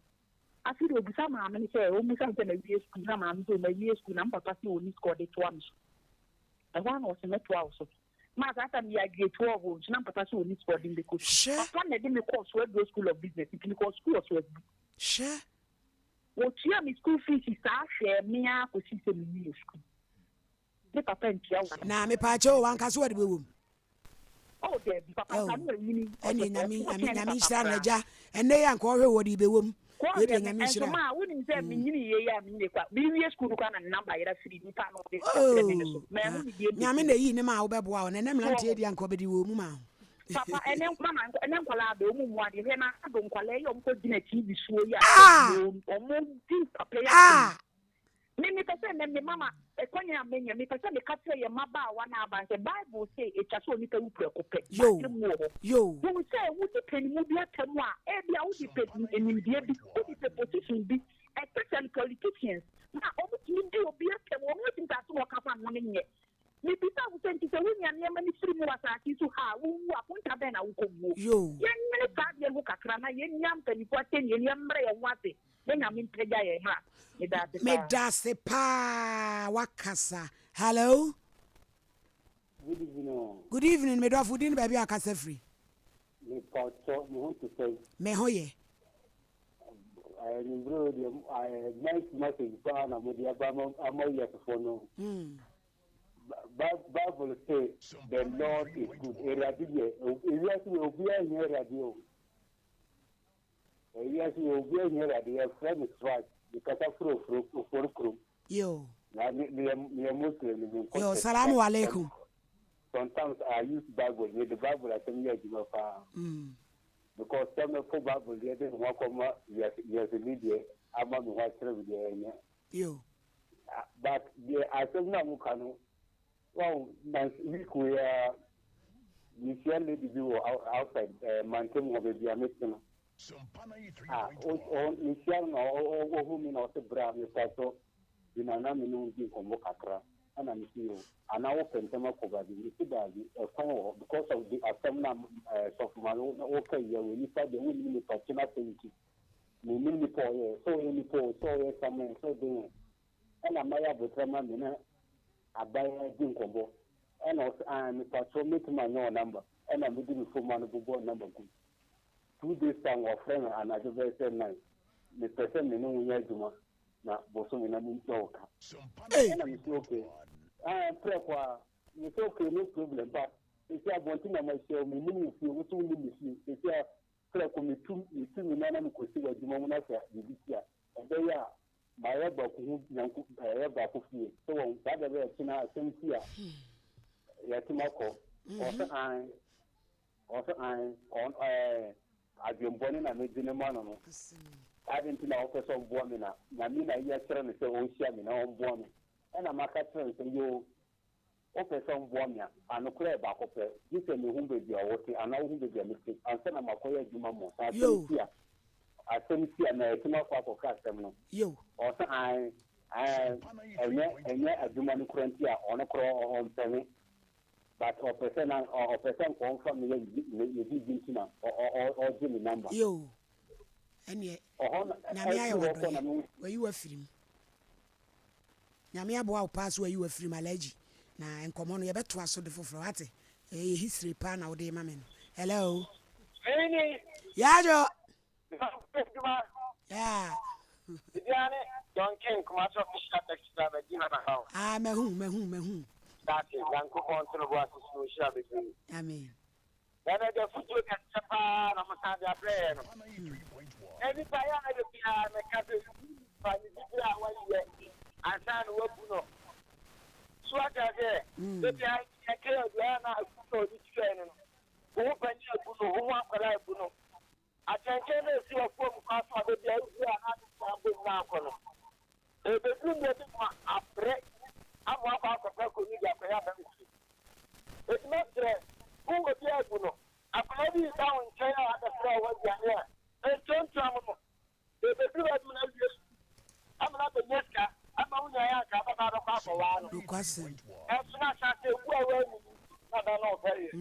Afei deɛ ɔbisa maame no sɛ, ɔmmisa no sɛ mawie sukuu, na maame sɛ mawie sukuu, na me papa sɛ ɔnni sika ɔde toa me so. Ɛhɔ ara na ɔse mɛtoa wo so. Maa saa time meyɛ grade 12 o, nso na me papa sɛ ɔnni sika ɔde me bɛkɔ sukuu. Hwɛ! Papa na ɛde me kɔɔ Soaduro School of Business, nti mekɔɔ sukuu wɔ Soaduro. Hwɛ! Wɔtuaa me school fees saa hwɛɛ me ara kɔsii sɛ mewiee school. Me papa ntua one. Na mepaakyɛw o, wanka so wɔde bɛwɔ mu? Oh dabi papa Oh nka no anyini ɛneɛ ɔsɛ Nyame ɔso Nyame kyɛn ne Nyame papa nhyira no koraa. agya ɛnnɛ yi a nka ɔhwɛ wɔ de bɛwɔ mu Kɔ wei deɛ hwɛ me Nyame nso nhyira maa wonim sɛ menyini yie yi a menyini kwa mewie sukuu no koraa na ne number yera firi nipa no ɔde sika brɛ me no so Oh manhu ah ne bio Nyame mbɛsi na nnɛ. ɛyii ne maa wobɛboa wo na ɛnɛ So mmeranteɛ wɔho deɛ anka ɔbɛde wɔ mu maa wo. Papa ɛnɛ mama ɛnɛ nkwadaa bɛ ɔmo mu adeɛ hwɛ na ado nkwadaa yi a ɔmo kɔ gyina TV soɔ yi a Ah! sɛ ɔmo di papa yi asɛm yi. Ah! Me mepɛ sɛ nnɛ me mama ɛkwan a manya, mepɛ sɛ meka kyerɛ yɛn mmabaawa no aban sɛ Bible se etwa sɛ onipa wu prɛko pɛ. Yoo. M'asɛm mu wɔ hɔ. Yoo. Hunu sɛ wodi panimu bi atɛm a, ebia wode pɛ nimdeɛ bi, wode pɛ position bi, especially politicians, na wɔtumi di obi atɛm, wɔn atumi sɛ asɛm a ɔka fa ho no nyɛ. Mebisa wo sɛ, nti sɛ wonya nneɛma no firi mu wɔ asase yi so ha a, wowu a, akonta bɛn na wokɔwuo? Yoo. Yɛnnwene saa adeɛ no ho kakra na yɛnnya mpanimfoɔ atɛnnie no, yɛmmrɛ yɛn ho ase na Nyame mpagya yɛn ha. Medaase paa. Medase paa wakasa. Hello. Good evening o. Good evening me dɔfo, wo din ne baabi a wakasa firi? Mepakyɛw, me ho te sɛn? Me ho yɛ. Anwummere wei deɛ, nice message paa na mode aba ama wiasefoɔ no. Bible se the Lord is good. Awurade yɛ, ewiase wei obiara hia Awurade o. Ewiase wei obiara hia Awurade. Yɛfrɛ me Sraj, mekasa firi Ofori Ofori kurom. Yo. Na me meyɛ meyɛ Muslim no menkɔ Yo, church. salamu alaikum. Sometimes I use Bible, mede Bible asɛm yɛ adwuma paa. Because sɛ mɛpo Bible deɛ de me ho akɔma wiase wiaseni deɛ ama me ho akyerɛ me deɛ ɛnyɛ. Yo. But deɛ asɛm no a moka no wahu na week wei ara mehyia lady bi wɔ outside eh, mantam hɔ baabi a mete no. Ah, mehyia no na ɔhu me na ɔse bra mepakyɛ gyina na me ne wo di nkɔmmɔ kakra. Ɛna mese yo, anaa wopɛ ntɛm akɔ baabi? Mese daabi, ɛkwan wɔ hɔ because of the asɛm no a sɔfo maame woka yi wɔ nipa deɛ wonnim nipa kye no asɛm nti. Mennim nipa a ɔyɛɛ, sɛ ɔyɛ nipa o, sɛ ɔyɛ saman o, sɛ ɔdɛn o. Ɛna mayɛ aboterɛ ma me ne abaayewa di nkɔmmɔ. Ɛna ɔse aane mepakyɛw mɛtumi anya wo number? Ɛna mede me phone ma no bobɔɔ number gum. 2 days time wafrɛ me anadwo bɛyɛ sɛ 9, mepɛ sɛ me ne wo nyɛ adwuma na bosome na mentua wo ka. Ɛna mese okay, aane prɛko ara, mese okay no problem but seesei abɔnten na mahyia wo, mennim wo fie, wo nso wonnim me fie, seesei a Prɛko metu metu me nan na mekɔsi w'adwuma mu na sɛ biribi si a, ɛbɛyɛ a mayɛ baako ho nyanko ɛyɛ baako fie. Sɛ wɔn saa da bɛyɛ kyena asɛm si a yɛatum akɔ. Ɔsɛ an ɔsɛ an ɔn ɛɛ adwembɔne na medwene ma no no. Ade nti na ɔpɛ sɛ ɔboa me na Nyame na ayi akyerɛ no sɛ ɔnhyia me na ɔmboa me. Ɛna maka kyerɛ no sɛ yoo Wopɛ sɛ woboa me a, a nokorɛ yɛ baako pɛ, gye sɛ mehu baabi a wote anaa wohu baabi a mete ansa na makɔyɛ adwuma mmɔ. Sɛ asɛm Yo. si a, asɛm si a, na yɛatumi akɔ akɔka asɛm no. Yo. Ɔse ae, ae, ɛnyɛ, ɛnyɛ adwuma no koraa nti a, ɔno koraa ɔ, ɔmpɛ me. But ɔpɛ sɛ na, ɔ, ɔpɛ sɛ nka ɔmfa me yɛ ne, ne biribi nti na ɔ, ɔ, ɔ, ɔgye me number. Yo. Ɛneɛ, Ɔhɔ na, Nyame ayɛ ɛfiri wo hɔ kɔ na adɔeɛ. mehu. Wayi wo afiri mu. Nyame aboa wo paa sɛ wayi wo afiri mu Alhaji. Na nkɔmmɔ no yɛbɛtoa so de foforɔ wate. Ɛyɛ history paa na wode rema me no. Hello. Mini. Yaajo. Adwuma. Yeah. Bibia ne Don King Kumasi official taxi driver di na ba o. Ah, mahu, mahu, mahu. Dase, Nyankopɔn nto no bo ase so nhyira bebree. Amen. Na ɛnɛ de afotuo kɛseɛ paa na mosan de abrɛ yɛn no. Na nipa yɛ a da biara meka sɛ yɛbu nipa ne dibere a wayɛ ansa na wabu no. So wate aseɛ? Da biara yɛka yɛ deɛ na agu na ɔde tuaɛ no no. Wo ho panin abu no, wo ho akwadaa abu no. Atɛnkyɛn no a ɛsi w'afuom kwan so a da biara woduru a na ade san bom na akɔ no. Ɛbɛduru mmerɛ bi ma abrɛ ama wakɔ akɔpɛ kɔnni de akɔyɛ abankuru. Enti mɛsrɛ, wo obi a abu no, akwadaa bi reba wo nkyɛn a wabɛsrɛ wo hɔ aduane a, ntuantua mo no. Ɛbɛduru baabi ma no awie sukuu, ama no abɛnya sika, ama wo nyaeɛ anka ababaa bɛkɔ akɔwaa no. Nokwasɛm. Nanso na ahyɛaseɛ wu a woanwu no nti, na da no ɔpɛ yɛ.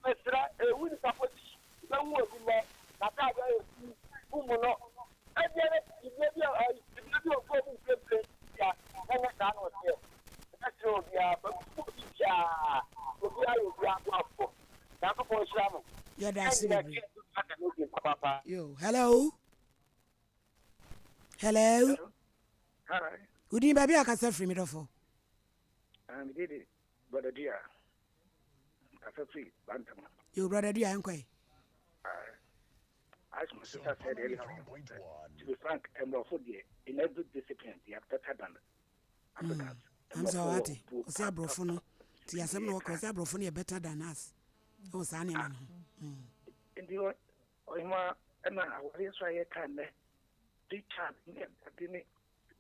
Mesrɛ, ewu nipa pɔtee, wobɛhu obi nnɛ, n'ataade ayɛ fi, wommu no. Ebia na tebea bi a tebea bi a ɔkɔɔ mu mprempren nti a, na ɛnyɛ saa na ɔteɛ. Mɛsrɛ obiara, fa bi ma obi biara, obiara yɛ obiara boafoɔ. Nyankopɔn nhyira mo. Yɛda ase Yɛn nyinaa bebree. yɛ papaapa. Yo, hello. Hello. Hello. Hi. Wo din baabi a kasa firi me dɔfo. Ah, me din de Brother Dua. Mekasa firi Bantama. Yo, Brother Dua, yɛnkɔ ɛ. As my sister said earlier on, to be frank, mmorɔfo deɛ, in every discipline, they are better than Africans. Am sɛ ɔwate, ɔsɛ aborɔfo no, ti asɛm na wɔka, ɔsɛ aborɔfo no yɛ better than us ɛwɔ saa nneɛma no ho. Nti ɔhema ɛna awareɛ so a yɛka nnɛ, free child ne ade ne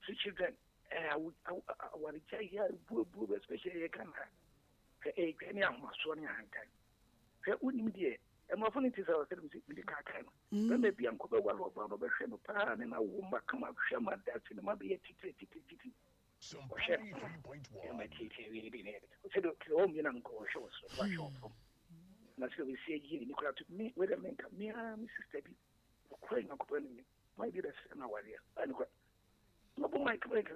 free children, awaregya yi a ebuebuo especially yɛ Ghana ha, hwɛ ɛredwa ne ahomasoɔ ne ahantan. Hwɛ wonim deɛ mmorɔfo no te sɛ ɔsɛ mede mede kaakae no. Bɛrima bi ankɔ bɛware ɔbaa no ɔbɛhwɛ no paa ne no awo mma kama hwɛ ma da si ne ma bɛyɛ titire titire titire. Ɔhwɛ no bɛrima tietie wie bi ne sɛ de sɛ wɔn mmienu ankɔ ɔhwɛ wɔ soro ɔhwɛ wɔ fam. Na sɛ ɔbɛsi ayi ne kura to me wei dɛ menka me ara me sister bi ɔkora Nyankopɔn anim mayɛ bi bɛsrɛ no awareɛ ɛne kora Ɔbɔ Mike Mike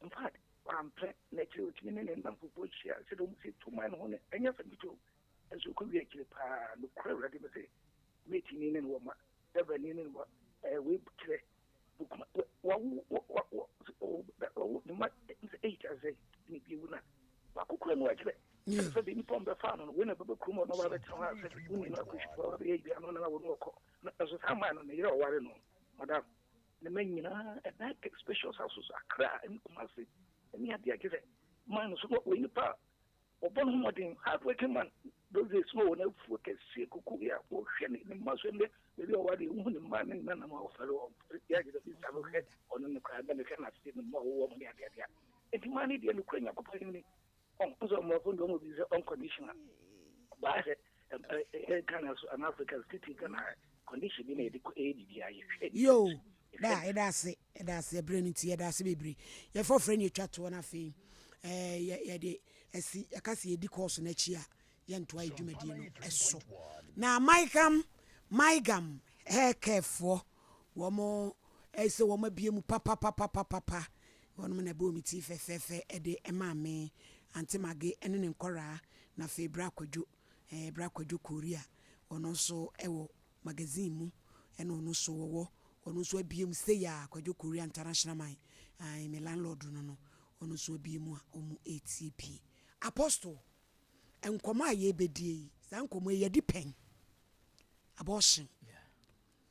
in fact wampɛ na akyire ɔtumi ne ne nnamfofoɔ hyia sɛdeɛ ɔmo si to man ho no ɛnyɛ asɛm ketewa o nso ɔkɔ wie akyire paa nokorɛ awurade me se mate ni ne ne wɔ ma dɛbra ni ne ne wɔ ɛɛ wei kyerɛ bukuma wawo wawo ne ma sɛ eight asɛ ne bi ewu na baako kura no akyerɛ sɛ de nipa ɔmbɛfa no no wei na bɛbɛ kurom ɔno ɔba bɛtena hɔ a sɛ wonni no akɔhwɛ ɔbɛyɛ bi ano na wɔn ɔkɔ na ɛso saa man no ne yere ɔware no madam Ne mma nyinaa ɛdan kɛ spacious house so Accra ne Kumasi ne adeɛ kyerɛ sɛ man no so no ɔyɛ nipa a ɔbɔ ne ho mmɔden hard working man those days no ɔwɔ n'afuo kɛseɛ koko yɛ a ɔhwɛ ne ne mma so ɛnɛ baabi a ɔwɔ adeɛ wohu ne mma ne ne nanam a ɔfɛre wɔn yɛ agyesɛ bi saa no hwɛ ɔno no koraa bɛ ne hwɛ n'ase ne mma ɔwɔ wɔn ne adeɛ adeɛ nti man no deɛ nokorɛ Nyankopɔn anim ni Ɔho sɛ mmorɔfo deɛ ɔmo bi sɛ unconditional baa sɛ ɛ Ghana so anaa Africa so titi Ghana condition bi na yɛde kɔ ɛyɛ biribi a yɛhwɛ. Yoo daa yɛda ase yɛda ase ɛberɛ no nti yɛda ase bebree yɛfa ɔfrɛ ne yɛtwa toɔ no afei ɛɛ yɛde asi yɛka sɛ yɛdi kɔɔso no akyi a yɛntoa yɛ dwumadie no so na Mygam Mygam hair care foɔ wɔn ɛsɛ wɔn abie mu papapapapapa Wɔnom na ɛbɔɔ me ti fɛfɛɛfɛ de maa me, Aunty Maggie ne ne nkɔraa, na afei Bra Kwadwo, eh, Bra Kwadwo Korea, ɔno nso wɔ magazine mu, ɛna ɔno nso wɔwɔ, ɔno nso abue mu sei a, Kwadwo Korea International Man, ae, me landlord no no, ɔno nso abue mu a wɔn retie pie. Apostle, nkɔmmɔ a yɛrebɛdie yi, saa nkɔmmɔ yi yɛadi pɛn, abortion,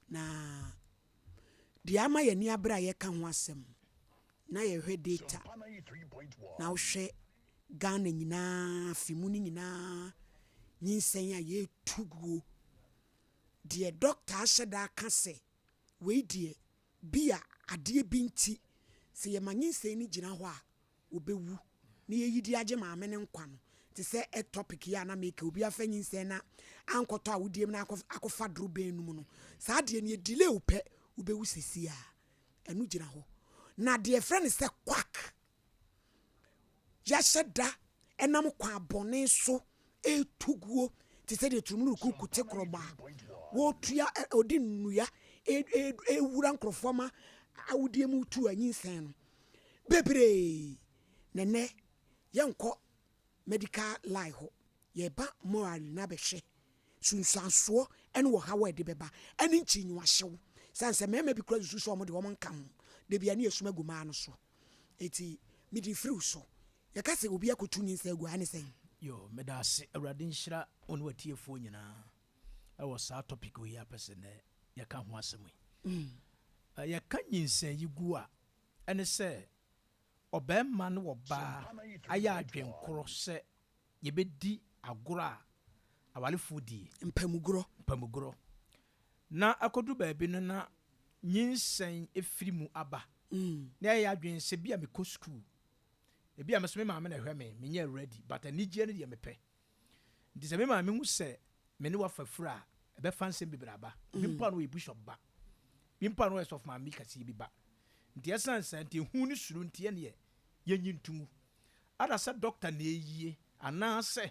na Deɛ ama yɛn ani abere a yɛka ho asɛm na yɛhwɛ data na wohwɛ Ghana nyinaa afe mu no nyinaa nyinsɛn a yɛtu guo deɛ dɔkta ahyɛ da aka sɛ wei deɛ bi a adeɛ bi nti sɛ yɛma nyinsɛn no gyina hɔ a wɔbɛwu na yɛyi de agye maame no nkwa no te sɛ ectopic yi a na meka obi afa nyinsɛn na ankɔtɔ awodie mu na akɔfa dorobɛn no mu no saa deɛ no yɛ delay wo pɛ wobɛwu sɛsi a ɛno gyina hɔ na deɛ ɛfrɛ no sɛ quack yɛahyɛ da ɛnam kwan bɔne so ɛretu guo te sɛ deɛ turumurukuku te korɔbɔ a wɔtua ɔde nnua ɛwura nkurɔfoɔ ma awodie mu tu anyinsɛn no bebree na nnɛ yɛnkɔ medical line hɔ, yɛreba morally no abɛhwɛ sunsuansoɔ ne ɔhaw a ɛde bɛba ne nkyinyiwahyew. Sane sɛ mmarima bi kora susu sɛ wɔn de wɔn nka ho, da bi a ne yɛsum agu mmaa no so. Eti mede firi wo so. Yɛka sɛ obi akɔtu nyinsɛn agu a, ɛne sɛn? Yoo meda ase awurade nhyira wo ne w'atiefoɔ nyinaa ɛwɔ saa topic wei a pɛ sɛ nɛ yɛka ho asɛm yi. Yɛka nyinsɛn yi gu a ɛne sɛ ɔbarima ne ɔbaa ayɛ adwenkorɔ sɛ yɛbɛdi agorɔ a awarefoɔ die. Mpamugorɔ. Mpamugorɔ. Na akɔduru baabi no na nyinsɛn firi mu aba. Na yɛayɛ adwene sɛ bi a mekɔ sukuu, ebi a me nso me maame na ɛhwɛ me, menyɛ ready but anigyeɛ no deɛ mepɛ. Nti sɛ me maame hu sɛ me ne wo afa firi a, ɛbɛfa nsɛm bebree aba. Bi mpo a na ɔyɛ bishop ba. Bi mpo a na ɔyɛ sɔfo maame kɛseɛ bi ba. Nti ɛsiane saa nti, ehu ne suro nti ɛneɛ yɛnyi nto ngu. Ada sɛ dɔkta na ɛyie anaasɛ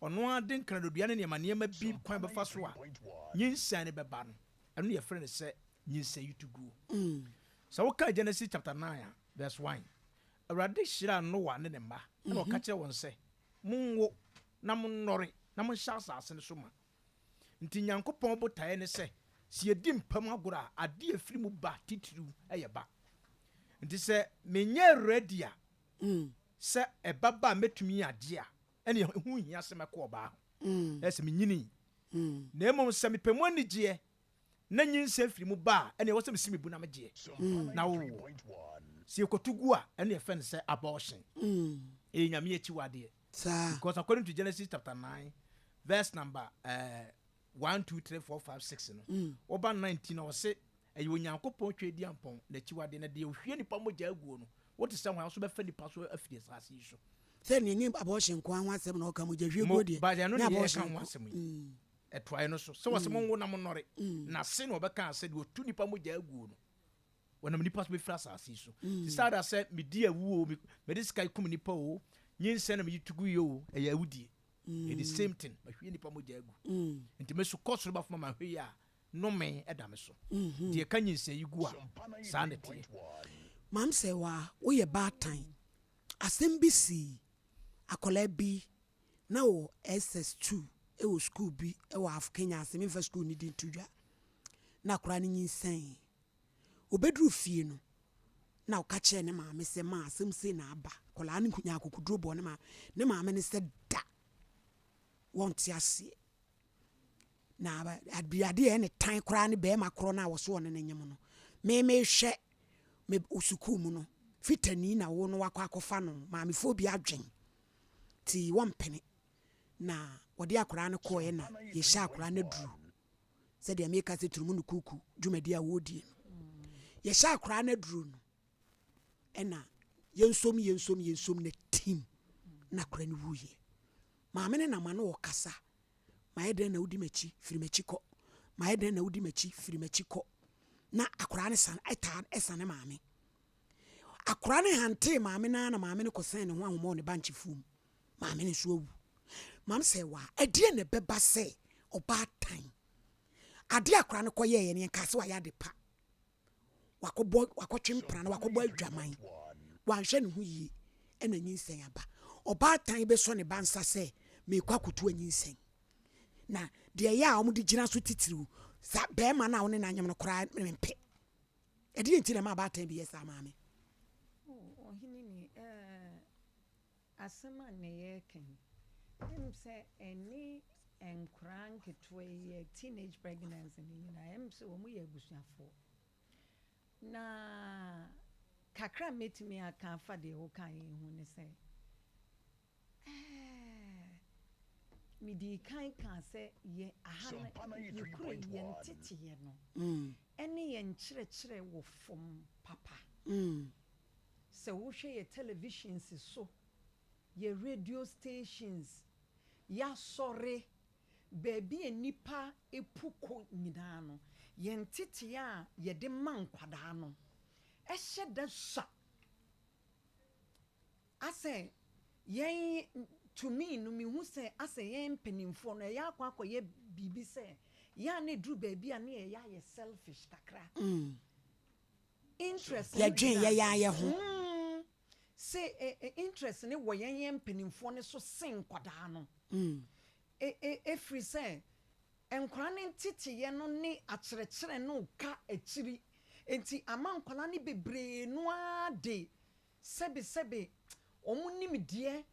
ɔno ara de nkranodua ne nneɛma nneɛma bi kwan bɛfa so a nyinsɛn no bɛba no, ɛno na yɛfrɛ no sɛ nyinsɛn yituguo. Sɛ wokan Genesis chapter 9 a verse 1, Awurade hyiraa Noa ne ne mma ɛna ɔka kyerɛɛ wɔn sɛ, Monwo na monnɔre na monhyɛ asase no so ma. Nti Nyankopɔn botaeɛ ne sɛ, sɛ yɛdi mpa mu agorɔ a, adeɛ a ɛfiri mu ba titiriw yɛ ba. Nti sɛ menyɛ ready a, sɛ ɛba ba a mɛtumi agye a, ɛnneɛ ɛho nhia sɛ mɛkɔ ɔbaa ho. Na ɛsɛ menyini. Na mmom sɛ mepɛ mu anigyeɛ na nyinsɛn firi mu ba a, ɛnna ɛwɔ sɛ mesi me bu na megyeɛ na wowoɔ. Sɛ yɛkɔto gu a, ɛno yɛfrɛ no sɛ abortion. Ɛyɛ Nyame akyiwadeɛ. Because according to Genesis chapter 9 verse number 1, 2, 3, 4, 5, 6 no, wɔba 19 na ɔse ɛyɛ Onyankopɔn Tweaduampɔn n'akyiwadeɛ, na deɛ ɔhwie nipa mogya aguo no, wote sɛ hwan nso bɛfa nipa so afiri asase yi so. Sɛ neɛ nye abortion nko ara ho asɛm na ɔka, mogya hwie guo deɛ, But ɛno nyɛ ne yɛka abortion ho nko. asɛm yi. Ɛtoaeɛ no so, sɛ wɔse monwo na monnɔre, na se na ɔbɛkaa sɛ deɛ ɔtu nipa mogya aguo no, wɔnam nipa so bɛfiri asase yi so. Te saa da sɛ medi awu o, mede sika kum nipa o, nyinsɛn na mede tugu yɛ o, ɛyɛ awudie. Ɛyɛ the same thing, mahwie nipa mogya agu. Nti me so kɔ soro bafoma mahwɛ yi a, nnome da me so. Deɛ ɛka nyinsɛn yi gu a, saa na ɛteɛ. Maam Sɛwa, woyɛ baatan. Asɛm bi sii akwadaa bi na ɔwɔ SS2 wɔ sukuu bi wɔ Af Kenya ase, memfa sukuu no din nto dwa, na akwadaa no nyinsɛnee. Ɔbɛduruu fie no, na ɔka kyerɛɛ ne maame sɛ, Ma asɛm sei na aba. Akwadaa no nyaa akokoduro bɔɔ ne maame. Ne maame no sɛ da, wɔnte aseɛ. Na adeɛ a ɛyɛ ne tan koraa ne barima korɔ no a wɔso ɔne no nyem no. Me mehwɛ me sukuu mu no, fitani na wo no wakɔ akɔfa no, maamefoɔ bi adwen nti wɔmpene. Na wɔde akwadaa no kɔeɛ na yɛhyɛ akwadaa no aduro sɛdeɛ meka sɛ turumu no kuku dwumadi a wɔredie no. Yɛhyɛ akwadaa no aduro no ɛna yɛnsom yɛnsom yɛnsom na tim na akwadaa no wuiɛ. Maame no nam ano ɔkasa Mayɛ dɛn na wodi m'akyi? Firi m'akyi kɔ. Mayɛ dɛn na wodi m'akyi? Firi m'akyi kɔ. Na akwadaa no san taa sane maame. Akwadaa no hantee maame no ara na maame no kɔsɛn ne ho ahoma wɔ ne bankye fuo mu. Maame no nso awu. Maame sɛ waa, ɛdeɛn na ɛbɛba sɛ ɔbaatan? Adeɛ akwadaa no kɔyɛeɛ no, yɛnkaa sɛ wayɛ ade pa. Wakɔbɔ, wakɔtwe mpena na wakɔbɔ adwaman. Wanhwɛ ne ho yie ɛna nyinsɛn aba. Ɔbaatan bɛsɔ ne ba nsa sɛ, meekɔ akɔtu anyinsɛn. Na deɛ ɛyɛ a wɔde gyina so titiriw, saa bɛrima no a wo ne no anyem no koraa mempɛ. Ɛdeɛ nti na ɛma abaatan bi yɛ saa maame? Oh, ɔhene ni, eh, Asɛm a nnɛ yɛreka yi, ɛm sɛ ɛne nkoraa nketewa yi yɛ teenage pregnancy no nyinaa, ɛm sɛ wɔn yɛ abusuafoɔ. Na kakra a mɛtumi aka afa deɛ wokaeɛ yi ho ne sɛ, ɛɛ, medii kan kaa sɛ yɛ aha no, yɛ kuro yi, yɛn nteteeɛ no, ɛne yɛn nkyerɛkyerɛ wɔ fam papa. Sɛ wohwɛ yɛ televisions so, yɛ radio stations, y'asɔre, baabi a nnipa pu kɔ nyinaa no, yɛn ntetee a yɛde ma nkwadaa no, ɛhyɛ da sua. Asɛ yɛn, to me no, mehu sɛ asɛ yɛn mpanimfoɔ no, ɛyɛ akɔ akɔyɛ biribi sɛ, yɛ a na ɛduru baabi a na yɛyɛ ayɛ selfish kakra. Interest no Yɛdwen gyina yɛn ara yɛn ho. Mm, se eh, eh, interest no wɔ yɛn yɛn mpanimfoɔ no so sen nkwadaa no. E, e, efiri sɛ nkwadaa no nteteeɛ no ne akyerɛkyerɛ no ka akyiri. Enti ama nkwadaa no bebree no ara de sɛbesɛbe wɔn nimdeɛ,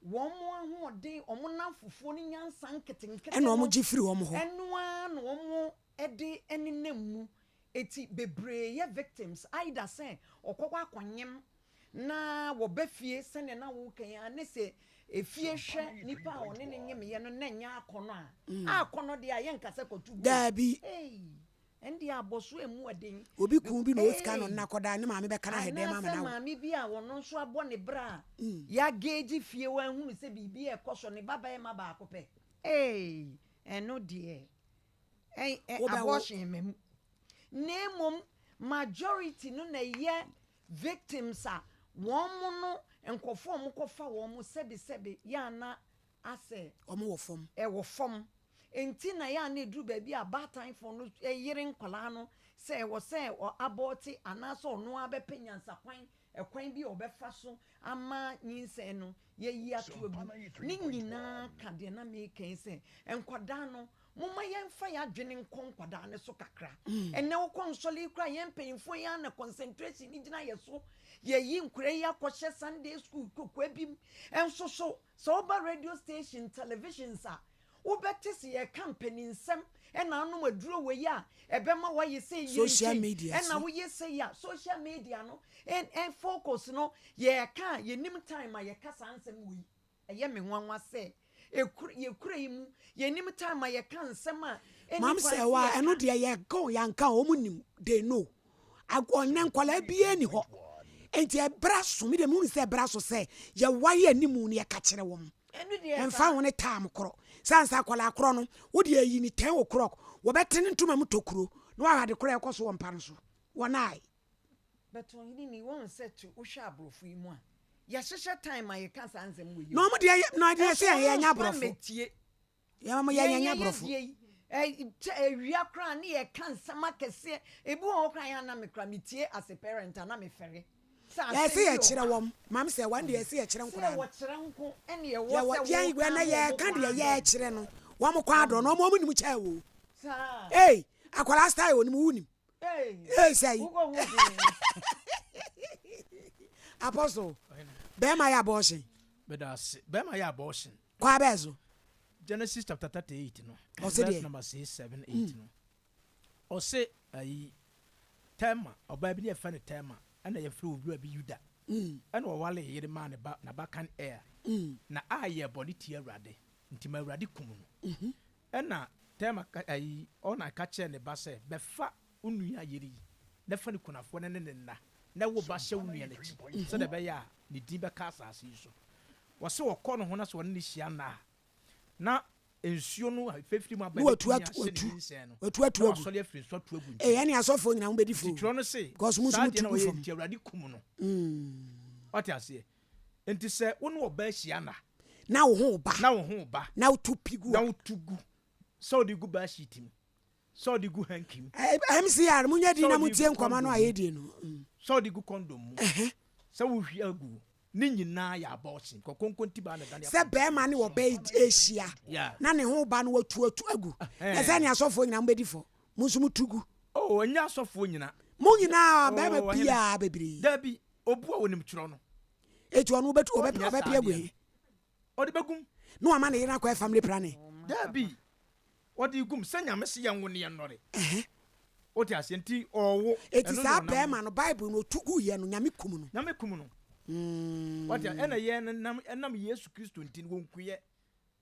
wɔn ahoɔden, wɔn nnamfofoɔ no nyansa nketenkete Ɛna no, wɔn gye firi wɔn hɔ. ɛno ara na wɔn de nenam mu. Eti bebree yɛ victims either sɛ ɔkɔkɔ akɔnyem na wɔba fie sɛnea na woka yi ara ne sɛ efie hwɛ nipa a ɔne no nyemeyɛ no na ɛnyɛ akɔnɔ a, akɔnɔ deɛ a yɛnka sɛ kɔto gu o. Daabi. Ei, ɛndeɛ abɔso a emu ɔden. Obi kun bi na ɔwɔ sika na Ei, ɔno akɔda ne maame bɛka no ahɛ dɛm ama anaasɛ no awo. maame bi a ɔno nso abɔ ne bra a yɛageegye fie hɔ ahunu sɛ biribi rekɔ so, ne ba barima baako pɛ. Ei, ɛno deɛ. Wobɛwo. Abortion mma mu. Na mmom majority no na ɛyɛ victims a wɔn no nkurɔfoɔ a wɔkɔfa wɔn sɛbesɛbe yɛ a na asɛ. Wɔn wɔ fam. Ɛwɔ fam. Nti na yɛ a na ɛduru baabi a abaatan-foɔ no yere nkwadaa no sɛ ɛwɔ sɛ ɔ abɔɔte anaasɛ ɔno ara bɛpɛ nyansakwan ɛkwan bi a ɔbɛfa so ama nyinsɛn no yɛayi ato agu. Ne nyinaa ka deɛ na meka yi sɛ nkwadaa no Momma yɛmfa yɛn adwene nkɔ nkwadaa no so kakra. Ɛnnɛ wokɔ nsɔle yi koraa, yɛn mpanyinfoɔ yi ara na concentration no gyina yɛ so. Yɛyi nkwadaa yi akɔhyɛ Sunday school kokoa bi mu. Nso so, sɛ woba radio station, televisions a, Wobɛte sɛ yɛreka mpaninsɛm ɛna anom aduro wei a ɛbɛma woayɛ sei yere Social sei media ɛna so. woyɛ sei a social media no ɛn focus no yɛreka a yɛnim time a yɛka saa nsɛm wei. Ɛyɛ me nwanwa sɛ ɛkura yɛkura yi mu yɛnim time a yɛka nsɛm a ɛnni Maam kwan sɛ sɛ wa yɛka. ɛno deɛ yɛka o yɛanka o wɔn nim they know agorɔ nnɛ nkwadaa biara ni hɔ nti ɛbra so mi deɛ mi hu sɛ ɛbra so sɛ yɛwae anim no yɛka kyerɛ wɔn Ɛno deɛ ɛnfa saa. ho ne time korɔ sɛ ansa akwadaa korɔ no wo deɛ ayi ne 10 o'clock wɔbɛte ne ntoma mu tokuro na wahwɛ ade korɔ a ɛkɔ so wɔ mpa no so wɔn ae. But ɔhene ni wɔn sɛ to wohwɛ aborɔfo yi mu a yɛhyehyɛ time a yɛka saa nsɛm wɔ yi Na wɔn deɛ yɛ na deɛ sɛ Ɛso yɛn nyɛ wɔn aborɔfo. mɛtie. Yɛn yɛn Yɛn nyɛ yɛn aborɔfo. deɛ yi ɛ kyɛ awia koraa ne yɛka nsɛm akɛseɛ ebi wɔ hɔ koraa yɛn a na me koraa metie as a parent a na mefɛre sɛ Yɛsɛ asɛm bi wɔ yɛkyerɛ hɔ a wɔn maame sɛ wɔn deɛ yɛsɛ yɛkyerɛ sɛ nkwadaa no. wɔkyerɛ nko ɛne ɛwɔ Yɛwɔ sɛ yɛn wɔka wɛn na ama wɔn yɛka kwan deɛ adɔ. yɛkyerɛ no wɔn kwan adɔ no wɔn wɔn nim kyɛ o. Saa. Ee akwadaa style onim wunim. Ee sɛ yi. Apostle bɛrima yɛ abortion. Bɛda ase bɛrima yɛ abortion. Kwan bɛɛ so. Genesis chapter 38 no. Ɔse Verse deɛ. number 6, 7, 8 no. Ɔse ayi Tɛma ɔbaa bi ne yɛfrɛ no Tɛma ɛna yɛfrɛ owura bi Yuda. Ɛna ɔwale yere maa ne ba n'abakan Er. Na Er yɛɛ bɔne tia Awurade nti ma Awurade kum no. Ɛnna Tamar ka ayi, Onan ka kyerɛɛ ne ba sɛ, Bɛfa wo nua yere yi, na fa ne kunafoɔ no ne no nna, na wo ba hyɛ wo nua no akyi, sɛdeɛ ɛbɛyɛ a ne din bɛka asase yi so. Wɔse wɔkɔ ne ho na sɛ wɔne no hyia nna a, na nsuo no a ɛfiri mu aba Na watu bɛtumi atu ahyɛ ne watu nyinsɛn no, watu atu na agu. wasɔre afiri nso atu agu Ee, nkyɛn. ɛne asɔfoɔ nyinaa mobɛdi fo Nti o. twerɛ no se, Because mo nso saa motu adeɛ no a gu ɔyɛɛ fam. nti Awurade kum no. Wate aseɛ? Nti sɛ wo ne ɔbaa hyia nna, Na wo ho reba. Na wo ho reba. Na wotu pi gu. Na wotu gu. Sɛ wode gu baa sheet mu. Sɛ wode gu hanky mu. MCR, monyɛ din na montie nkɔmmɔ no a yɛdie no. Sɛ wode gu condom mu. Sɛ wohwie agu. Ne nyinaa yɛ abortion. Kɔ konkonti baa na dane Sɛ bɛrima ne ɔbaa rehyia na ne ho reba no watu atu agu. Na sɛ ne asɔfoɔ nyinaa mobɛdi fɔ. Mo nso motu gu. Oh, ɛnyɛ asɔfoɔ nyina. Mo nyinaa, bɛrima biara bebree. Dabi, obu a onim twerɛ no. Eti ɔno ɔbɛtu ɔbɛ ɔbɛpe agu he? Ɔde bɛgum. Na wama ne yere akɔyɛ family planning. Daabi, ɔde gum sɛ Nyame se yɛnwo ne yɛnnɔre. Wote aseɛ? Nti ɔɔwo. Eti Ɛno ne saa ɔnam bɛɛma no Bible no otu gu yɛ no Nyame kum no. Nyame kum no. Wote aseɛ? Ɛna yɛn no nam ɛnam Yesu Kristo nti no wɔnkuyɛ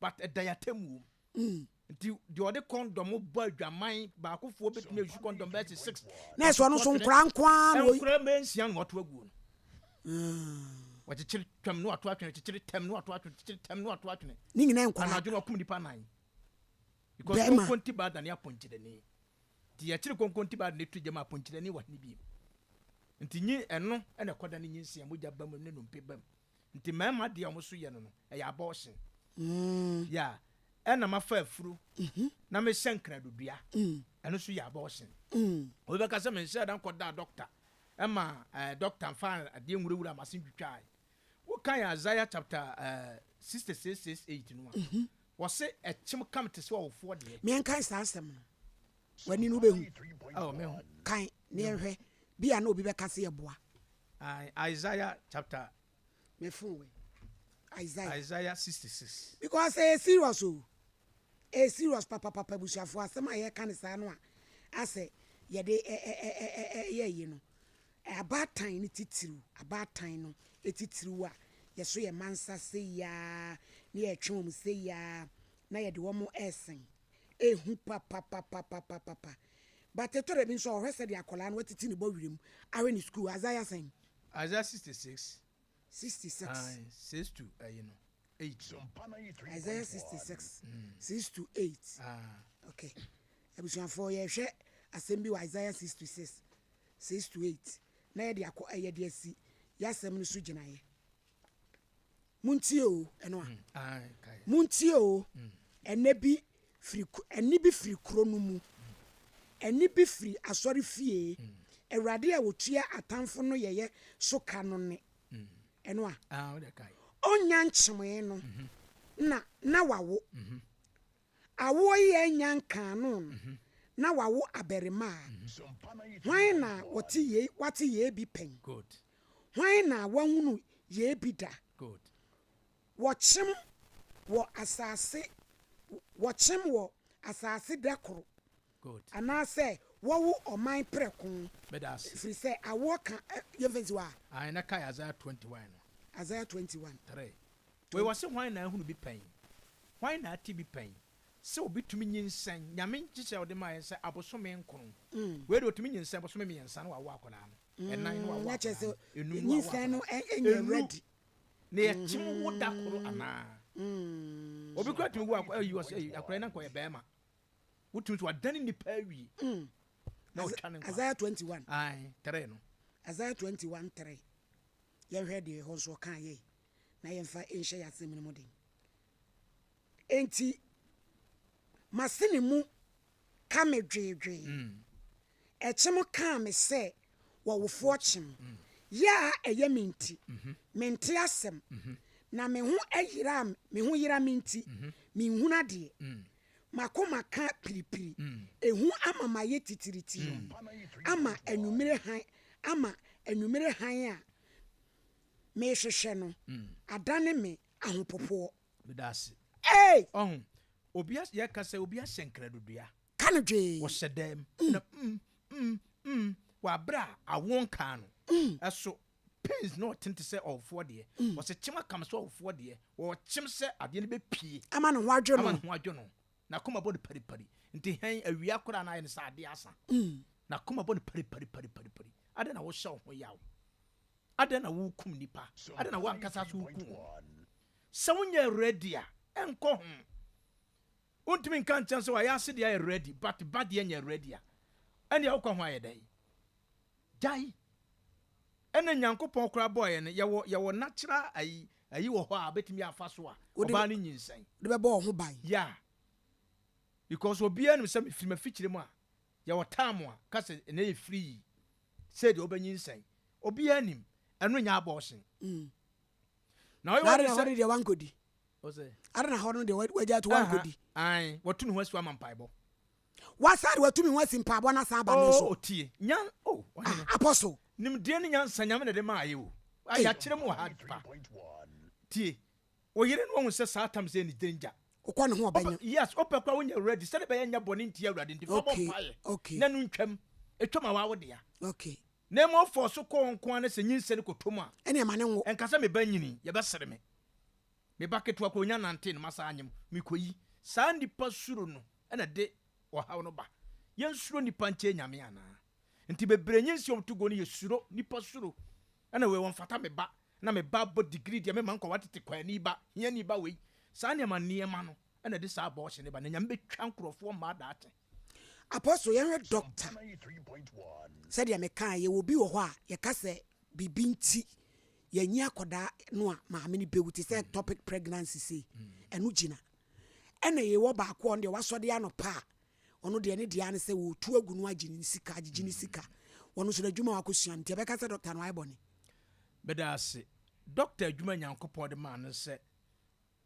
but ɛda yɛn atemmuo mu. Nti deɛ ɔde kɔndɔm bɔ adwaman baakofoɔ bɛtumi ayi kɔndɔm bɛyɛ sɛ six. Na ɛsɛ ɔno nso nkoraa nko ara na oyi. Nkoraa bɛyɛ nsia na wato aguo no. Wɔkyekyere twam na wato atwene, kyekyere tɛm na wato atwene, kyekyere tɛm na wato atwene. Ne nyinaa nkoraa. Anadwo na wakum nipa nan. Because Bɛrima. konkonti baa dane apɔnkyerɛni. Nti yɛkyere konkonti baa dane to gyam a apɔnkyerɛni wɔ hene biem. Nti nyi ɛno na ɛkɔda ne nyinsia mogya ba mu ne nnompe ba mu. Nti mmarima deɛ a wɔn so yɛ no no, ɛyɛ abortion. Yeah. Ɛna mafa afuro na mehyɛ nkradodua. Ɛno nso yɛ abortion. Obi bɛka sɛ menhyɛɛ da nkɔdaa doctor ɛma eh, doctor mfa adeɛ nwurawura m'ase ntwitwaae. Wokan Isaiah chapter eh, 66 6 8 no a, wɔse ɛkyem kam te sɛ ɔwofoɔ deɛ. Meɛnkan saa asɛm no. W'ani no wobɛhu. Oh, mehu. Kan na yɛnhwɛ. Bi a na obi bɛka sɛ yɛboa. Isaiah chapter. Me phone wɛ. Isaiah. Isaiah 66. Because ɛyɛ serious o. Ɛyɛ serious papapapa abusuafoɔ asɛm a yɛka ne saa no a asɛ yɛde ɛyɛ yi no. Abaatan no titiriw, abaatan no titiriw a yɛso yɛ mansa sei ara na yɛtwe wɔn sei ara na yɛde wɔn ɛsen. Ehu papapapapapa. But ɛtɔ da bi nso a ɔhwɛ sɛdeɛ akwadaa no watiti ne bɔwerɛ mu ahwɛ ne sukuu. Isaiah sɛn? Isaiah 66. 66. Aye, 6 to ɛyi no, 8. Isaiah 66, 6 to 8. Ah. Okay. Abusuafoɔ yɛhwɛ asɛm bi wɔ Isaiah 66, 6 to 8 na yɛde akɔ yɛde asi yɛasɛm no so gyinaeɛ. Montie o, ɛno a. Montie o, ɛnɛ bi firi, ɛnne bi firi kuro no mu, ɛnne bi firi asɔre fie, Awurade a ɔtua atamfo no yɛyɛ so ka no nne, ɛno a. Ɔnnya nkyemee no na na wawo. Awoɔ yi annya nkaa no no, na wawo abarimaa. Hwan na ɔte yei, wate yei bi pɛn? Hwan na wahunu yei bi da? Wɔkyem wɔ asase wɔkyem wɔ asase da koro, anaasɛ wɔwo ɔman prɛko, ɛfiri sɛ awoɔ ka, yɛmfa nsi hɔ a. Ae, na kae Isaiah 21 no. Isaiah 21. 3. Wei wɔse hwan na ahunu bi pɛn? Hwan na ate bi pɛn? Sɛ obi tumi nyinsɛn, Nyame nhyehyɛe a ɔde maa yɛn sɛ abosome nkron. Wei deɛ ɔtumi nyinsɛn bosome mmiɛnsa na wawo akwadaa no, ɛnan na wawo akwadaa no, enum na wawo akwadaa no, enu na yɛkyem wo da koro anaa? Obi koraa tumi wo akwadaa, ɛyi ɔsɛ ɛyi akwadaa yi na nka ɔyɛ bɛrima. Wotumi so wadane nipa awie na ɔtwa ne nkwa. Isaiah 21. Ae, 3 no. Isaiah 21 3. Yɛnhwɛ deɛ ɛhɔ nso ɔkaa yɛi na yɛmfa nhyɛ yɛn asɛm no mu den. Enti m'asene mu ka me dweedwee, ɛkyem kaa me sɛ wɔwofoɔ kyem. Yɛ a ɛyɛ me nti, mente asɛm, na me ho yera me ho yera me nti, menhunu adeɛ. M'akoma ka piripiri, ehu ama mayɛ titiritii, ama anwummere hann ama anwummere hann a merehwehwɛ no adane me ahopopoɔ. Meda ase. Ei! Ɔho, obi as, yɛka sɛ obi ahyɛ nkradodua. Ka no dwee. Wɔhyɛ dɛm, na mm, mm, mm, wɔ abere a awoɔ nkaa no. Ɛso, pains na ɔtem te sɛ ɔwofoɔ deɛ. Ɔsɛ kyem akam sɛ ɔwofoɔ deɛ. Ɔkyem sɛ adeɛ no bɛpie. Ama ne ho adwo no. Ama ne ho adwo no. N'akoma bɔ no paripari. Nti hɛn, awia koraa na ayɛ no sɛ adeɛ asa. N'akoma bɔ no paripariparipari. Adɛn na wohyɛ wo ho yaw? Adɛn na worekum nnipa? Adɛn na w'ankasa nso worekum wo ho? Sɛ wonyɛ ready a, ɛnkɔ ho. Wontumi nka nkyɛn sɛ wayɛ ase deɛ ayɛ ready, but ba deɛ nyɛ ready a, ɛnneɛ wokɔ ho ayɛ dɛn? Gyae. Ɛna Nyankopɔn koraa bɔɔ yɛn no, yɛwɔ yɛwɔ natural ayi ayi wɔ hɔ a bɛtumi afa so a ɔbaa no nyinsɛn. Wode bɛbɔ wo ho ban. Yeah. Because obiara nim sɛ mefiri m'afikyire mu a, yɛwɔ time a, ka sɛ ɛnɛ yɛ free. Sei deɛ wobɛnyinsɛn. Obiara nim. Ɛno nyɛ abortion. Na ɔyɛ w'adwene sɛ. Na deɛ wankɔdi. Ada na hɔ no deɛ wagya to wankɔdi. Ae, watu ne ho asi ama mpaebɔ. Wasa de watu ne ho asi mpaebɔ na asan aba ne nso. Oh, tie. Nyan, oh, ɔhene. Ah, apostle. Nimdeɛ ne nyansa Nyame na de maa yɛ o. Yɛakyerɛ mu wɔ ha pa. Tie. Wo yere no wahu sɛ saa tam sɛ ni danger. Wokɔ ne ho ɔbɛnya. Yes, wopɛ koraa wonyɛ ready sɛde bɛyɛ nyɛ bɔne ntia Awurade nti fa bɔ mpaeɛ. Okay. Na no ntwam. Etwam a wawo dea. Okay. Na mmom ɔfɔɔ so kɔɔ nko ara ne sɛ nyinsɛn no kɔtɔ mu a. Ɛne ɛma ne nwo. Ɛnka sɛ me ba nyini, yɛbɛsere me. Me ba ketewa koraa ɔnya nantee no masan anyem, mekɔyi. Saa nnipa suro no na ɛde ɔhaw no ba. Yɛnsuro nnipa nkyɛn Nyame anaa? Nti bebree nyinsɛn a wɔto guo no yɛ suro, nnipa suro. Ɛna wei ɔmfata me ba, na me ba abɔ degree deɛ memma nkɔwa tete kwaani ba, hiani ba wei. Saa nneɛma nneɛma no na ɛde saa abortion no ba, na Nyame bɛtwa nkorɔfoɔ mmaa daakye. Apostle yɛnhwɛ doctor sɛdeɛ mekaa yɛwɔ bi wɔ hɔ a yɛka sɛ biribi nti yɛnyi akɔdaa no a maame no bɛwu te sɛ ectopic pregnancy sei ɛno gyina ɛna yɛwɔ baako ɔno deɛ wasɔde anɔpa a ɔno deɛ ne deɛ ne sɛ wɔtu agu no agye ne sika agyegye ne sika ɔno nso n'adwuma wakɔsua no nti ɛbɛka sɛ doctor no ayɛ bɔne. Meda ase. Doctor adwuma Nyankopɔn de maa no sɛ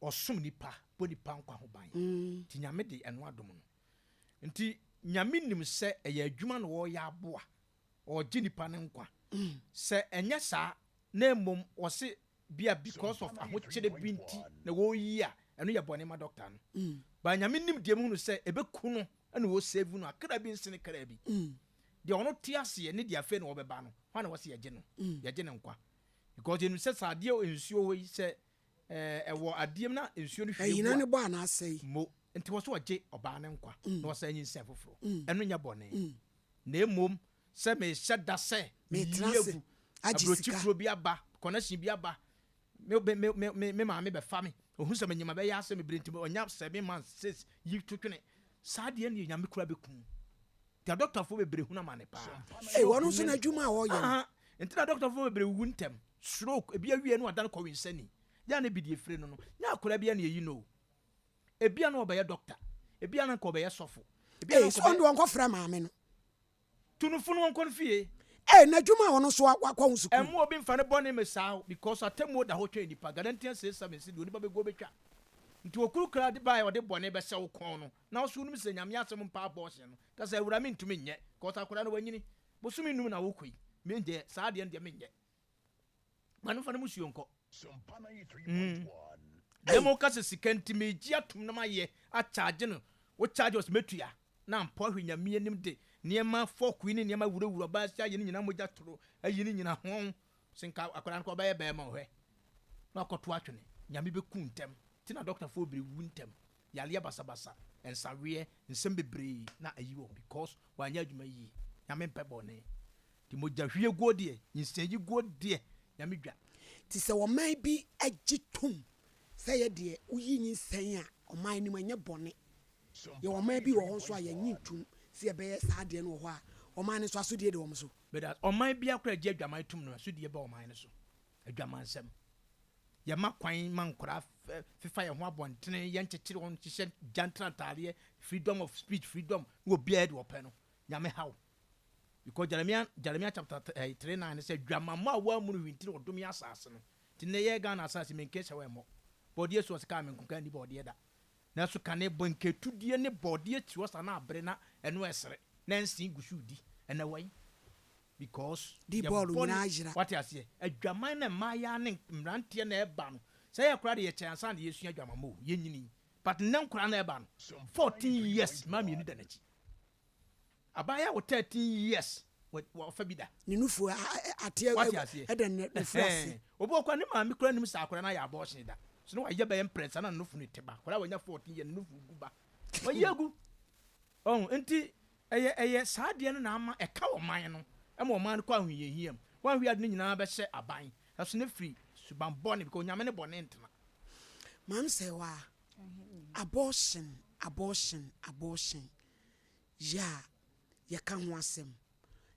ɔsom nipa, bɔ nipa nkwa ho ban. Nti Nyame de ɛno adom no. Nti Nyame nim sɛ ɛyɛ adwuma na ɔreyɛ aboa, ɔregye nipa no nkwa. Sɛ ɛnyɛ saa na mmom ɔse bia because of ahokyerɛ bi nti na wɔreyi a, ɛno yɛ bɔne ma doctor no. But Nyame nim deɛ mu hunu sɛ ɛbɛku no na wɔ save no a, kra bi nsene kra bi. Deɛ ɔno te aseɛ ne deɛ afei na ɔbɛba no, hwan na wɔse yɛgye no? Yɛgye no nkwa. Because yɛnim sɛ saa adeɛ nsuo hɔ yi sɛ Ɛɛ, ɛwɔ adeɛ mu na nsuo no hwie gu a. Ɛyina no bɔ anaa asɛe. Mo. Nti wɔ so ɔgye ɔbaa no nkwa na ɔsan nyinsɛn foforɔ. Ɛno nyɛ bɔne. Na mmom sɛ mehyɛ da sɛ meyi agu, aburokyi kuro bi aba, connection bi aba, me, me, me, me, me maame bɛfa me, ɔhu sɛ menyim abɛyɛ asɛ mebrɛ nti ɔnya 7 months, 6, yi to twene. Saa deɛ no yɛ Nyame koraa bɛku. Nti adɔktafoɔ bebree hunu amane paa. Ei, wɔn nso n'adwuma a wɔyɛ no. Nti na adɔktafoɔ bebree wuwu ntɛm. Stroke, ebi awie no adan kɔwensani. Yɛ a na ebi deɛ efire no no, nyɛ akwadaa biara na yɛyi no o. Ebia na ɔbɛyɛ dɔkta, ebia na nka ɔbɛyɛ sɔfo. Ebia na nka ɔbɛyɛ. Ei, so ɔno deɛ ɔnkɔfrɛ maame no. Tu no fo na ɔnkɔ ne fie. Ei, n'adwuma a ɔno nso wakɔ ho sukuu. Ɛmma obi mfa ne bɔne mmɛsaa wo because atemmuo da hɔ twɛn nipa. Galatians 6:7 se deɛ onipa bɛgu ɔbɛtwa. Nti okuru koraa de baeɛ a ɔde bɔne bɛhyɛ wo kɔn no na wo so wonim sɛ Nyame asɛm mpa abortion no, ka sɛ awura mentumi nyɛ cause akwadaa no wanyini bosome num na wokɔ yi me deɛ saa adeɛ no deɛ menyɛ. Ma no mfa no musuo nkɔ. Na mmom woka sɛ sika nti megye atom na mayɛ akyagye no, wo charge ɔsɛ mɛtua na ampa ɔhwɛ Nyame anim de nneɛma fork yi ne nneɛma wurawura ɔbaa si ayɛ ne nyinaa mogya toro ayi ne nyina ho se nka akwadaa no kɔ ɔbɛyɛ bɛɛma ɔhwɛ na wakɔto atwene Nyame bɛku ntɛm nti na dɔktafoɔ bere wu ntɛm yareɛ basabasa nsaweɛ nsɛm bebree na ayi wɔ because wanyɛ adwuma yie Nyame mpɛ bɔne nti mogya hwie guo deɛ nyinsɛn yi guo deɛ Nyame dwa. Nti sɛ ɔman bi gye tom sɛ yɛ deɛ woyi nyinsɛn a ɔman no mu ɛnyɛ bɔne. Yɛwɔ ɔman bi wɔ hɔ nso a yɛnnye ntom sɛ yɛbɛyɛ saa adeɛ no wɔ hɔ a ɔman no nso asodie da wɔn so. But ɔman biara koraa a ɛgye adwaman tom no asodie ba ɔman no so. Adwamansɛm. Yɛma kwan ma nkwadaa fefa yɛn ho abɔntene, yɛnkyekyere wɔn nhyehyɛ gyantra ntaadeɛ, freedom of speech, freedom, na obiara yɛ deɛ ɔpɛ no. Nyame haw. Because Jeremiah, Jeremiah chapter 3 9 no sɛ adwamammɔ a wɔammu no hwee nti na wɔdome asase no. Nti nnɛ yɛ Ghana asase menke sɛ wɔmmɔ. Bɔɔdeɛ so ɔse kaa menko kaa nni bɔɔdeɛ da. Nanso kane bɔnkɛtudie ne bɔɔdeɛ tiri hɔ saa na abere na ɛno ɛsere na ɛnsen gu so redi. Ɛnɛ wɔn because Di yɛ bɔɔlo bɔ nyinaa ne yera. wate aseɛ adwaman na mmaayaa ne mmeranteɛ na ɛba no sɛ yɛ koraa de yɛkyɛ ansa na yɛsua adwamammɔ o yɛnyini but nnɛ nkoraa na ɛba no 14 years mmaa mmienu da n'akyi. Abaayewa wɔ 13 years wɔfa bi da. Ne nufu ate Wate aseɛ? ɛdɛ ne nufu ase. Obi wɔ koraa ne maame koraa nim sɛ akwadaa no ayɛ abortion da. So na wayɛ bɛyɛ mprɛnsa na ne nufu no te ba. Akwadaa wanya 14 years ne nufu gu ba. Wayi agu. Ɔho nti ɛyɛ ɛyɛ saa adeɛ no na ama ɛka ɔman no ɛma ɔman no kɔ ahohiahia mu. Wanhwɛ ade no nyinaa bɛhyɛ aban ɛso no firi suban bɔne because Onyame ne bɔne ntena. Maame Sɛwaa, abortion, abortion, abortion. yɛ a yɛka ho asɛm.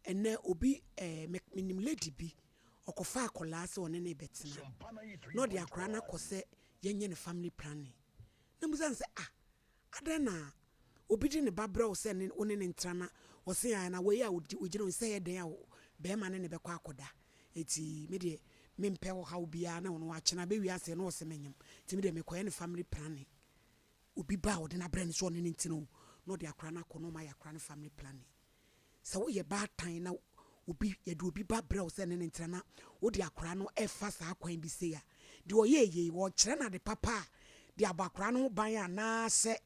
Ɛnnɛ obi eh, me menim lady bi, ɔkɔfaa akwadaa sɛ ɔne no rebɛtena, na ɔde akwadaa no akɔ sɛ yɛnyɛ no family planning. Na mebisa no sɛ, ah, adɛn na obi de ne ba brɛ wo sɛ ne wo ne no ntena na ɔse ae na wei a ɔdi ɔgyina hɔ yi sɛ ɛyɛ dɛn a barima ne no bɛkɔ akɔda. Enti me deɛ mempɛ ɔhaw biara na ɔno akyena bɛwie aseɛ na ɔse menyem. Nti me deɛ mekɔyɛ no family planning. Obi ba a ɔde no abrɛ no sɛ ɔne no ntena o, na ɔde akora no akɔ na ɔma ayɛ akora no family planning. Sɛ woyɛ baatan na obi yɛde obi ba brɛ wo sɛ ne no ntena na wode akora no ɛfa saa kwan bi sei a, deɛ ɔyɛɛ yei, ɔrekyerɛ no ade papa a de abɔ akora no ho ban anaasɛ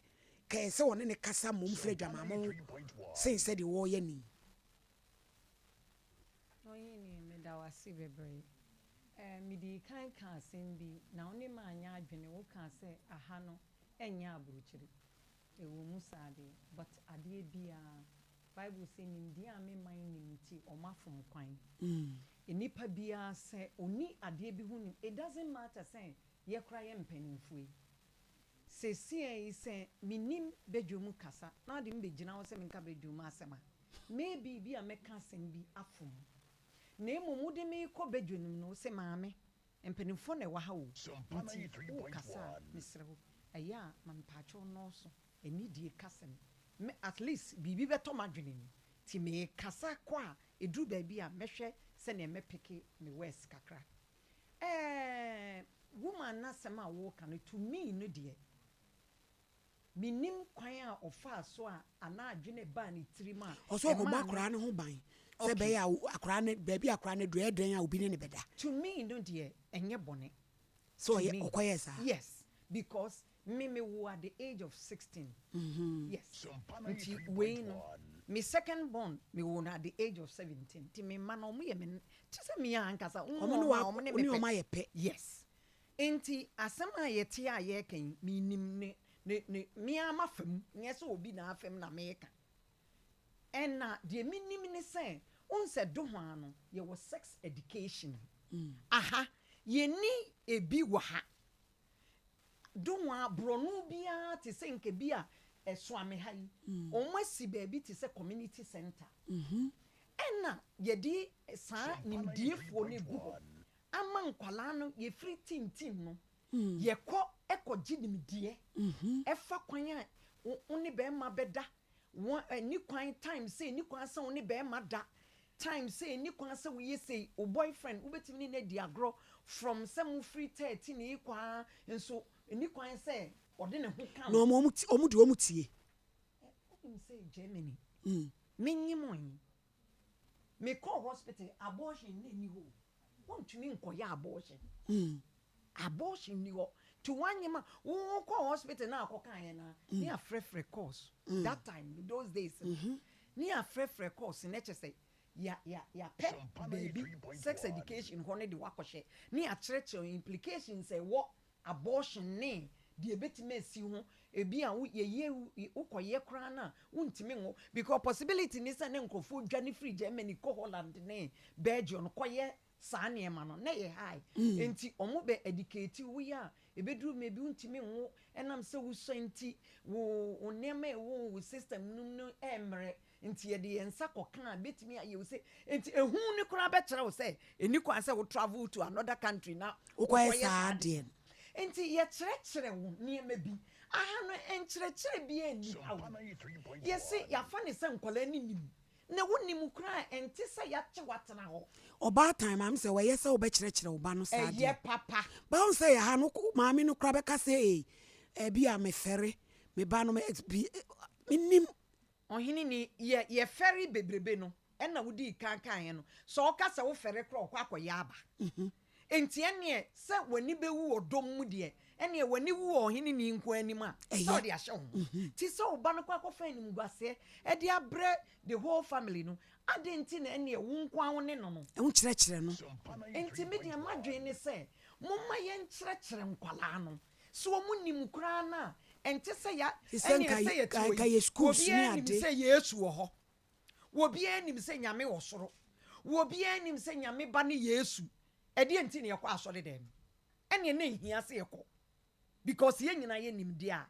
kɛyɛ sɛ ɔne no kasa mmom firi adwamammɔ ho sen sɛdeɛ ɔreyɛ no yi. Ɔhene, meda wo ase bebree. Eh, midii kan kaa asɛm bi, na wo ne me anyɛ adwene, wokaa sɛ aha no ɛnyɛ aburokyire. Ɛwɔ mu saa deɛ, but adeɛ biara, Bible sɛ nimdeɛ a me man nnim nti wɔafom kwan. Nnipa biara sɛ ɔnni adeɛ bi ho nim, it doesn't matter sɛ yɛ koraa yɛ mpanimfoɔ yi, Seesei yi sɛ mennim badwam kasa na wode me bɛgyina hɔ sɛ menka badwam asɛm a, maybe bi a mɛka asɛm bi afom. Na mmom wode me rekɔ badwa no mu no, wose, Maame, mpanimfoɔ na ɛwɔ ha o, nti worekasa a, mesrɛ wo, ɛyɛ a ma me mpaakyɛw nnɔɔso, anidie kasa mu. Me, at least biribi bɛtɔ m'adwene mu. Nti merekasa kɔ a, ɛduru baabi a, mɛhwɛ sɛdeɛ mɛpeke me words kakra. Ɛɛ woman no asɛm a woreka no to me no deɛ mennim kwan a ɔfaa so a anaa adwene a ɛbaa ne tirim a Ɔsɛ ɔkɔbɔ ɛmaa no akwadaa no ho ban sɛ Okay. ɛbɛyɛ a akwadaa no baabi a akwadaa no aduru ɛyɛ dɛn a obi ne no bɛda. To me no deɛ ɛnyɛ bɔne. Sɛ To ɔyɛ me. ɔkɔyɛɛ saa. Yes because Me me wo at the age of 16 yes nti wei no me second born me wo no at the age of 17 nti me mma no ɔmo yɛ me te sɛ me ankasa wo Ɔmo ne ɔmo a ɔmo ne wo me ne ɔmo pɛ ayɛ pɛ. Yes nti asɛm a yɛte a yɛreka yi me nim ne ne ne me ara m'afa mu nyɛ sɛ obi na afa mu na meka ɛna deɛ me nim ne sɛ wohu sɛ dohoa no yɛwɔ sex education aha yɛnni ebi wɔ ha. Dohoa borɔno biara te sɛ nka bi a Suame ha yi, wɔasi baabi te sɛ community centre. Ɛna yɛde saa nimdiefoɔ no agu hɔ ama nkwadaa no, yɛfiri tintim no, yɛkɔ kɔgye nimdeɛ ɛfa kwan a wo ne barima bɛda, Wo ɛnni kwan time sɛ ɛnni kwan sɛ wo ne bɛɛma da time sɛ ɛnni kwan sɛ woyɛ sei wo boyfriend wobɛtumi ne no adi agorɔ from sɛ mo firi 13 rekɔ ara nso ɛnni kwan sɛ ɔde ne ho ka Na wo. wɔn wɔn wɔn de wɔn tie. Wonim sɛ Germany me nye mo yi me kɔɔ hospital abortion na ɛnni hɔ o wontumi nkɔyɛ abortion. Abortion nni hɔ. To wanyem a wo kɔ hospital na akɔ kan yɛ na ne afrɛfrɛ course that time those days no ne afrɛfrɛ course na kyɛ sɛ ya ya yapɛ baabi sex education hɔ ne de wakɔhyɛ ne akyerɛkyerɛ implications ɛwɔ abortion ne deɛ ebetumi esi ho. Ebi a wo yɛyɛ wokɔyɛ koraa no a, wontumi nwo because possibility ne sɛ ne nkurɔfoɔ dwa ne firi Germany kɔ Holland ne Belgium kɔyɛ saa nneɛma no na ɛyɛ high. Nti ɔmo bɛ educate wo yɛ a, ebeduru mmerɛ bi wontumi nwo ɛnam sɛ wosua nti, wo nneɛma a ɛwɔ wo system no mu no ɛmmerɛ. Nti yɛde yɛn nsa kɔka a, ebetumi ayɛ wo se. Nti ehu no koraa bɛkyerɛ wo sɛ ɛni kwan sɛ wo travel to another country na wokɔyɛ wokɔyɛ saa saa adeɛ adeɛ no. Nti yɛkyerɛkyerɛ wo nneɛma bi. Aha no nkyerɛkyerɛ biara nni ha o. Yɛse yɛafa no sɛ nkwadaa no nim. Na wonim koraa a, ɛnte sɛ yɛakye wo atena hɔ. Ɔbaatan, maame sɛ ɛyɛ sɛ wobɛkyerɛkyerɛ wo ba no saa adeɛ. Ɛyɛ papa. But wohu sɛ yɛ ha no, maame no koraa bɛka sɛ ee, ɛbi a mefɛre, me ba no, bi, mennim. Ɔhene ni, yɛ yɛfɛre bebrebe no ɛna wodii kan kaeɛ no, sɛ ɔka sɛ wofɛre koraa ɔkɔ akɔyɛ aba. Enti ɛneɛ sɛ w'ani bɛwu wɔ dɔm mu deɛ, ɛneɛ w'ani wu wɔ ɔhene ni nko ara anim a, sɛ ɔde ahyɛ wo ho. Nti sɛ wo ba no kɔ akɔfa animguaseɛ de abrɛ the whole family no, adɛn nti na ɛneɛ wo nko ara wo ne no no? Wonkyerɛkyerɛ no. Enti me deɛ m'adwene ne sɛ, momma yɛnkyerɛkyerɛ nkwadaa no. Sɛ wɔn nim koraa no a, ɛnte sɛ ya, Te sɛ ɛneɛ nka sɛ yɛte hɔ nka yi, yɛ schools ne obiara nim ade. sɛ Yesu wɔ hɔ. Obiara nim sɛ Nyame wɔ soro. Obiara nim sɛ Nyame ba ne Yesu. Ɛdeɛn nti na yɛkɔ asɔre dɛm? Ɛneɛ na ɛhia sɛ yɛkɔ because yɛn nyinaa yɛnim deɛ a,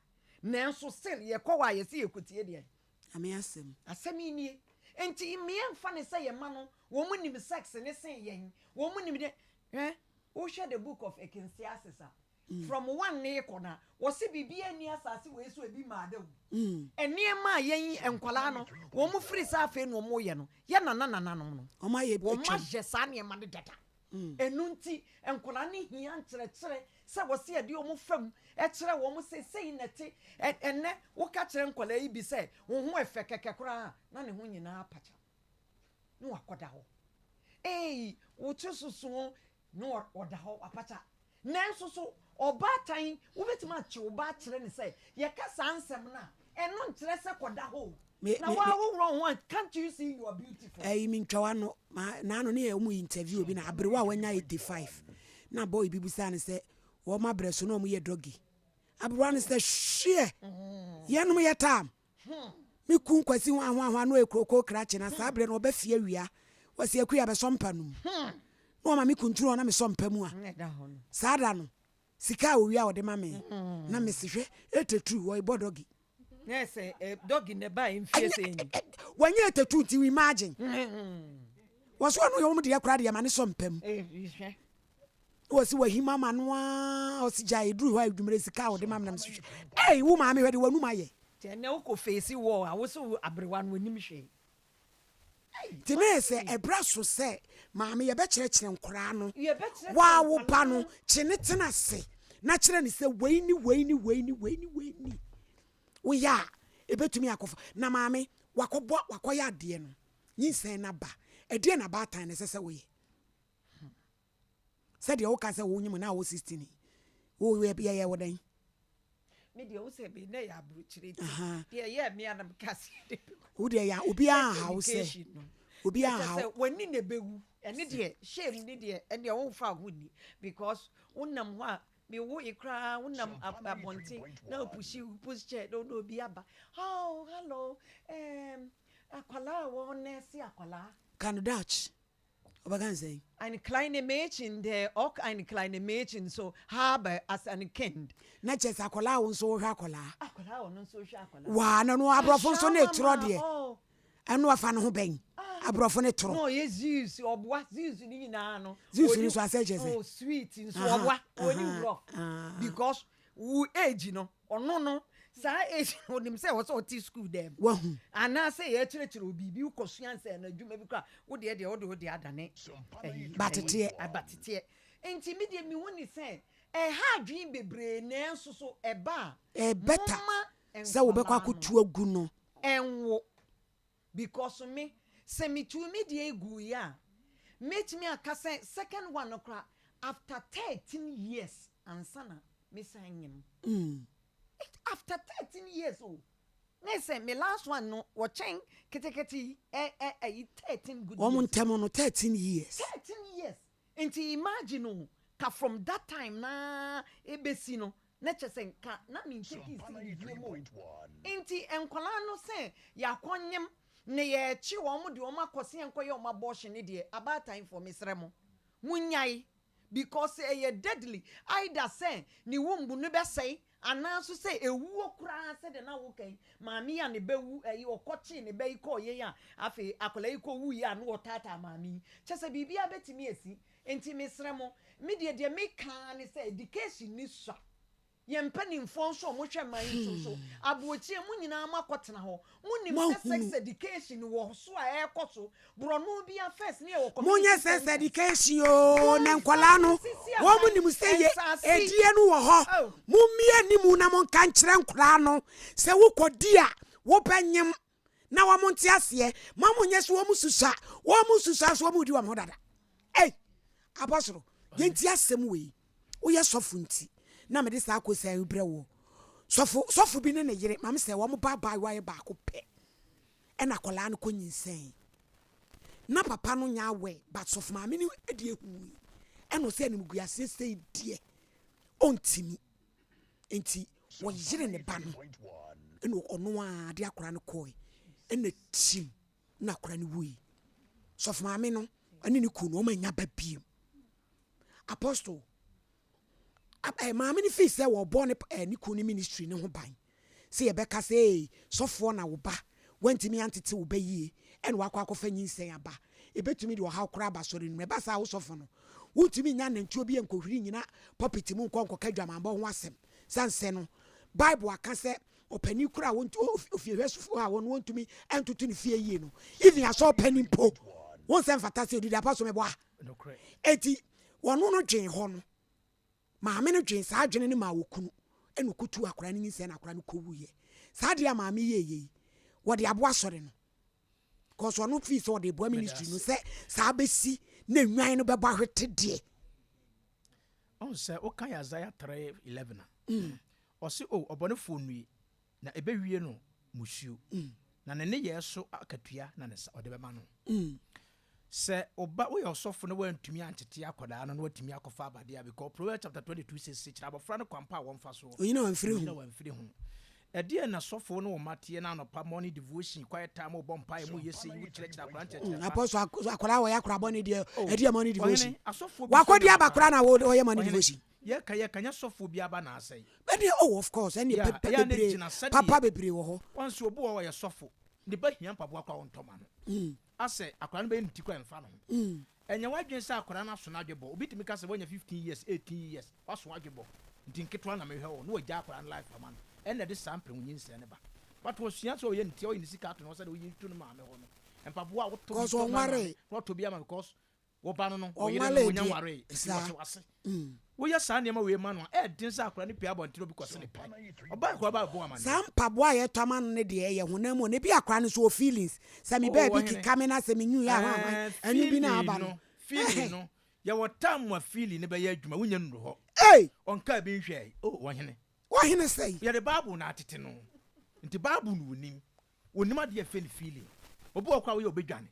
nanso still yɛkɔ hɔ a yɛse yɛkɔtie deɛn? Nyame asɛm. Asɛm yi nie. Enti mmea mfa no sɛ yɛn mma no, wɔn nim sex ne sen yɛn, wɔn nim deɛ, hwɛ, wohwɛ the book of Ecclesiastes a, From one ne rekɔ no a, wɔse biribiara nni asase wei so a ebi mmaa da o. Nneɛma a yɛn nkwadaa no, wɔn firi sɛ afei na wɔreyɛ no, yɛn nana nananom no, Wɔn ayɛ wɔn atwam. ayɛ saa nneɛma no dada. Ɛno nti, nkwadaa no hia nkyerɛkyerɛ sɛ wɔse yɛde wɔn fa mu kyerɛ wɔn sɛ sei na ɛte. Ɛnnɛ, woka kyerɛ nkwadaa yi bi sɛ wo ho ɛfɛ kɛkɛ koraa a, na ne ho nyinaa apakya na wakɔda hɔ. Ei, wo ti soso o, na ɔda hɔ, wapakya. Nanso so ɔbaatan, wobɛtumi akye wo ba akyerɛ no sɛ yɛka saa nsɛm no a, ɛno nkyerɛ sɛ kɔda hɔ o. Me, Na me, me. woahohoro wo ho a, can't you see you are beautiful? Ɛyi me ntwa w'ano, ma n'ano ne yɛ wɔn interview obi na aberewa a wanya 85 na boy bi busaa no sɛ wɔn abrɛ so na wɔn yɛ doggy. Aberewa no sɛ hweɛ, yɛnom yɛ tam. Me kun Kwasi hwahwahwa na ɔyɛ kookoo krakye na saa berɛ no ɔba fie awia, ɔse Akua bɛsɔ mpa no mu. Na ɔma me kuntunu hɔ na mesɔ mpa mu a, saa da no sika a ɔwia a ɔde ma me na mese hwɛ etetu ɔrebɔ dɔgi. Na ɛsɛ dɔgi na ɛbaa mfie sɛ ni. Wanya etetu nti imagine. Wɔso ɔno yɛ wɔn deɛ koraa deɛ ma ne sɔ mpa mu. Wɔsi wahim ama no aa ɔsi gyae eduru hɔ a edwumire sika a ɔde ma me na mesi hwɛ ei wo maame hwɛ de w'anum ayɛ. Nti ɛnɛ wokɔ face wall a wose wo aberewa no onim hwee ei Nti na ɛsɛ ɛbra so sɛ maame yɛbɛkyerɛkyerɛ nkoraa no Yɛbɛkyerɛkyerɛ waa wo ba nkwadaa no no. kye ne tena ase na kyerɛ no sɛ wei ne wei ne wei ne wei ne wei ni woyɛ a ɛbɛtumi akɔfa na maame wakɔbɔ wakɔyɛ adeɛ no nyinsɛn no aba ɛdeɛn na baatan no ɛsɛ sɛ woyɛ. Sɛdeɛ woka sɛ wonyim na wowɔ 16 yi, wo yɛyɛ wo dɛn? Me deɛ wo sɛ me na yɛ aburokyire ti. Deɛ ɛyɛ me a na meka sɛ de bi. Wo deɛ ya obiara nha wo sɛ obiara nha wo. Sɛ w'ani na ɛbɛwu ɛne deɛ shame ne deɛ ɛneɛ womfa ho nni because wonam hɔ a me wo yi koraa wonam abɔnten na wopushi wo push chair na wone obi aba oh hello um, akwalaa a wɔn nɛɛse akwalaa. Ka no Dutch. Ɔbɛka no sɛn? Ein kleine Mädchen, der auch ein kleine Mädchen so habe als ein Kind. Na kyerɛ sɛ akwadaa a wo nso wohwɛ akwadaa. Akwadaa a ɔno nso hwɛ akwadaa. Waa na no aborɔfo nso ne torɔ deɛ. Ɛno afa ne ho bɛn? Aborɔfo ne torɔ. Na ɔyɛ Zeus ɔboa Zeus ne nyinaa no. Zeus no nso asɛ kyerɛ sɛ. Oh sweet nso ɔboa ɔni rough because wo age no Ɔno no, saa age no, onim sɛ ɛwɔ sɛ ɔte sukuu dɛm. Wahu. Anaasɛ yɛkyerɛkyerɛ wo biribi, wokɔsua nsɛ no adwuma bi koraa, wo deɛ deɛ wode wo deɛ adane ayi. Bateteɛ. Abateteɛ. Nti me deɛ mehu ne sɛ, ɛha adwene bebree nanso so ɛba a, Ɛbɛta momma sɛ wobɛkɔ nkwadaa no akɔtu agu no. nwo. Because me, sɛ metuu me deɛ guiɛ a, mɛtumi aka sɛ second one no koraa, after 13 years ansa na. me san nyem. After 13 years o. Ne sɛ me last one no wɔkyɛn ketekete yi ɛ ɛ ɛyi 13 good Wɔn years. ntɛm no 13 years. 13 years. Nti imagine o, ka from that time naa ebesi no na kyerɛ sɛ nka na me nteki seed biom o. Nti nkwadaa no sɛ yɛakɔ nyem na yɛkye wɔn de wɔn akɔ sɛ yɛnkɔyɛ wɔn abortion no deɛ abaatanfoɔ mesrɛ mo monyae because ɛyɛ deadly either sɛ ne womb no bɛsɛe anaa nso sɛ ɛwuo koraa sɛdeɛ na woka yi maame yi a ne ba wu ɛyi ɔkɔkyee ne ba yi kɔɔ yei a afei akwadaa yi kɔ wuiɛ a na ɔtaataa maame yi kyɛ sɛ biribiara bɛtumi asi. Nti mesrɛ mo, me deɛ deɛ meka ara ne sɛ education ni sua. Yɛn mpanimfoɔ nso a wɔhwɛ man yi so nso, aboɔkyie mo nyinaa moakɔtena hɔ. Monim sɛ sex Moahunu. education wɔ so a ɛrekɔ so. Borɔno biara first ne yɛwɔ Monyɛ community sex centers. education oo, na Momfa nkwadaa no, nsisi wɔn aban, nim sɛ yɛ nsaase. edie no wɔ hɔ. Oh. Mommie anim na monka nkyerɛ nkwadaa no sɛ wokɔdi a, wobɛnyem. Na wɔn nte aseɛ. Ma mo nyɛ sɛ wɔn susua, wɔn susua nso wɔn redi wɔn ho dada. Ei, abɔsoro, yɛnti asɛm wei. Woyɛ sɔfo nti na mede saa kosan yi brɛ woɔ. Sɔfo, sɔfo bi ne ne yere, maame sɛ wɔn ba abaayewa yɛ baako pɛ, ɛna akwadaa no kɔ nyinsɛn. Na papa no nyɛ aware, but sɔfo maame no de ehui. Ɛna ɔsɛ animguaseɛ sei deɛ, ɔntimi. Nti wɔyere ne ba no, ɛna ɔno ara de akwadaa no kɔe, ɛna tim na akwadaa no wui. Sɔfo maame no ne ne kunu no, wɔn anya ba biem. Apostle, eh, maame no fii sɛ wɔbɔ ne, eh, ne kunu ne ministry no ho ban. Sɛ yɛbɛka sɛ, ee, sɔfoɔ na wo ba, wantumi antete wo ba yie, ɛna wakɔ akɔfa nyinsɛn aba. Ebetumi de ɔhaw koraa aba asɔre no mu. Ɛba saa a, wo sɔfo no, wontumi nnya anantwie bi nkɔhwiri nnyina pulpit mu nkɔ nkɔka adwamammɔ ho asɛm. Sane sɛ no, Bible aka sɛ ɔpanin koraa a wɔntu ofiehwɛsofo a wɔn wɔntumi ntoto ne fie yie no, even asɔre panin mpo, wɔn sɛ mfata sɛ odidi apa so meboa. Enti wɔn no dwen hɔ no, maame no dwen saa adwene no maa okunu ɛna okotu akwadaa no nyinsɛn na akwadaa no kɔwuiɛ. Saa adeɛ a maame yɛɛyɛ yi, wɔde aboa asɔre no. Because ɔno fii sɛ ɔde boa ministry no sɛ saa bɛsi na nnwan no bɛbɔ ahwete deɛ. Ɔn sɛ wokan Isaiah 3:11 a, ɔse, O ɔbɔnefoɔ nnue, na ɛbɛwie no mmusuo, na ne nneyɛɛ so akatua na ne nsa ɔde bɛma no. Sɛ wo ba, woyɛ ɔsɔfo na woantumi antete akwadaa no na watumi akɔfa aba deɛ a, because Proverbs chapter 22 says, sɛ kyerɛ abɔfra no kwan pa a wɔmfa soɔ, Onyina wamfiri onyina ho. wamfiri ho. Ɛdeɛn na sɔfo ne wo mma teɛ na anɔpa morning devotion, quiet time, wobɔ mpaeɛ, moyɛ sei, wokyerɛkyerɛ akwadaa nkyerɛkyerɛ pa. Apostle, akwadaa a wɔyɛ akwadaa bɔne deɛ, Oh, ɛdeɛ morning devotion. ɔhene, asɔfoɔ bi nso Wakɔdi nyɛ aba papa. koraa na wɔyɛ morning Ɔhene, devotion. yɛka yɛka nyɛ sɔfoɔ bi aba na asɛe. Ɛdeɛ, oh of course, ɛneɛ Yeah, papa ɛyɛ a na bebree, gyina sɛdeɛ papa bebree wɔ hɔ. Wɔn nso obi wɔ hɔ ɔyɛ sɔfo, ne ba hia mpaboa koraa ɔntɔ ma no. Asɛ akwadaa no bɛyɛ ne ti koraa ɛmfa ne ho. Ɛnyɛ w'adwene sɛ akwadaa no aso n'adwebɔ. Obi tumi ka sɛ wanya 15 years, 18 years, waso adwebɔ nti nketewa na mehwɛ wo na wagya akwadaa no life ama no. Ɛna ɛde saa mprɛnwonyinsɛn no ba. But wasua sɛ ɔyɛ ne ti, ɔyɛ ne sika ato ne hɔ sɛdeɛ woyi to ne maame hɔ no. Mpaboa a wotɔ bi Because tɔ ma maame ɔnwaree. na watɔ bi ama because Wo ba no no, wo yere no, Ɔnwaree wonya deɛ, nwaree, nti saa. wɔhyɛ w'ase. Woyɛ saa nneɛma wei ma no a, ɛyɛ den sɛ akwadaa no pue abɔnten na obi kɔse ne pɛ. Ɔbaa akwadaa ba bɛbɔ amaneɛ. Saa mpaboa a yɛtɔ ama no no deɛ, ɛyɛ honam mu o, na ebi akwadaa no nso wɔ feelings, sɛ me Oh, baabi ɔhene. keka me na sɛ me nwui a hwan hwan, Ɛɛ, ɛno bi na feeling aba no. no, feeling Ɛhɛn. no, yɛwɔ time a feeling no bɛyɛ adwuma, wonya nnuru hɔ. Ei! Ɔnkaa bi nhwɛe. Oh, ɔhene. Ɔhene sɛi. Yɛde Bible na atete no, nti Bible na onim. Onim adeɛ a ɛfɛ ne feeling. Obi wɔ hɔ koraa a woyɛ a ɔbɛdwane.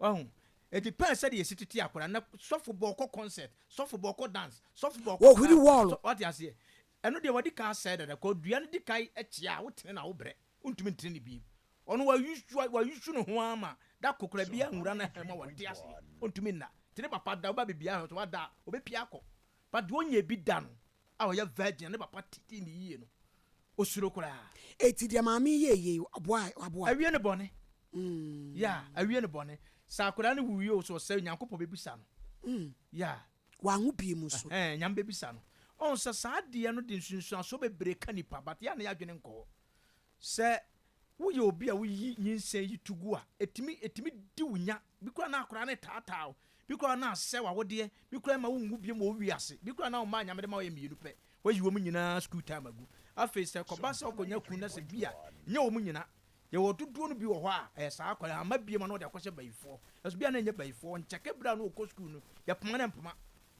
Wahu? Eti pɛn sɛdeɛ yɛsi tete akwadaa na sɔfo bɔ ɔkɔ concert, sɔfo bɔ ɔkɔ dance, sɔfo bɔ ɔkɔ Wɔhuri club. wɔɔlo. Sɔ, wate aseɛ? Ɛno deɛ wɔde kan asɛe dada. Kɔ dua no di kan kyea a, wotene na wobrɛ. Wontumi ntene no bio. Ɔno wayusu, wayusu ne ho ara ma da ko koraa biara nwura no ha mu a wɔnte aseɛ. Ɔntumi nna. Nti ne papa da, woba baabiara hwɛ sɛ wada a, ɔbɛpue akɔ. But deɛ ɔnyɛɛ bi da no, a ɔyɛ virgin a ne papa tetee no yie no, ɔsuro koraa. Eti deɛ maame yi yɛɛ yei ɔboa waboa. Awie no bɔne. Yeah, awie no bɔne. Sɛ akwadaa no wuwie o, sɛ ɔsɛe o, Nyankopɔn bɛbisa no. Yeah. Wanwo biem nso. Ɛhɛn, Nyame bɛbisa no. Ɔhu sɛ saa adeɛ no de nsunsuansoɔ bebree ka nipa, but yɛ a na yɛadwene nkɔ hɔ. Sɛ woyɛ obi a woyi nyinsɛn yi to gu a, ɛtumi, ɛtumi di wo nya. Bi koraa na akwadaa no retaataa wo, bi koraa na asɛe w'awodeɛ, bi koraa ɛmma wonwu biom wɔ wo wiase, bi koraa na wo mma a Nyame de ma wo yɛ mmienu pɛ, woayi wɔn nyinaa school time agu. Afei sɛ ɛkɔba sɛ wokɔnya kunu na sɛ bi a, nyɛ wɔn nyina, yɛwɔ dodoɔ no bi wɔ hɔ a, ɛyɛ saa akwadaa, amma biom a na wɔde akɔhyɛ bayifoɔ. Nanso bi a na ɛnyɛ bayifoɔ, ɔnkyɛke berɛ a na ɔkɔ school no, yɛpoma no ɛmpoma.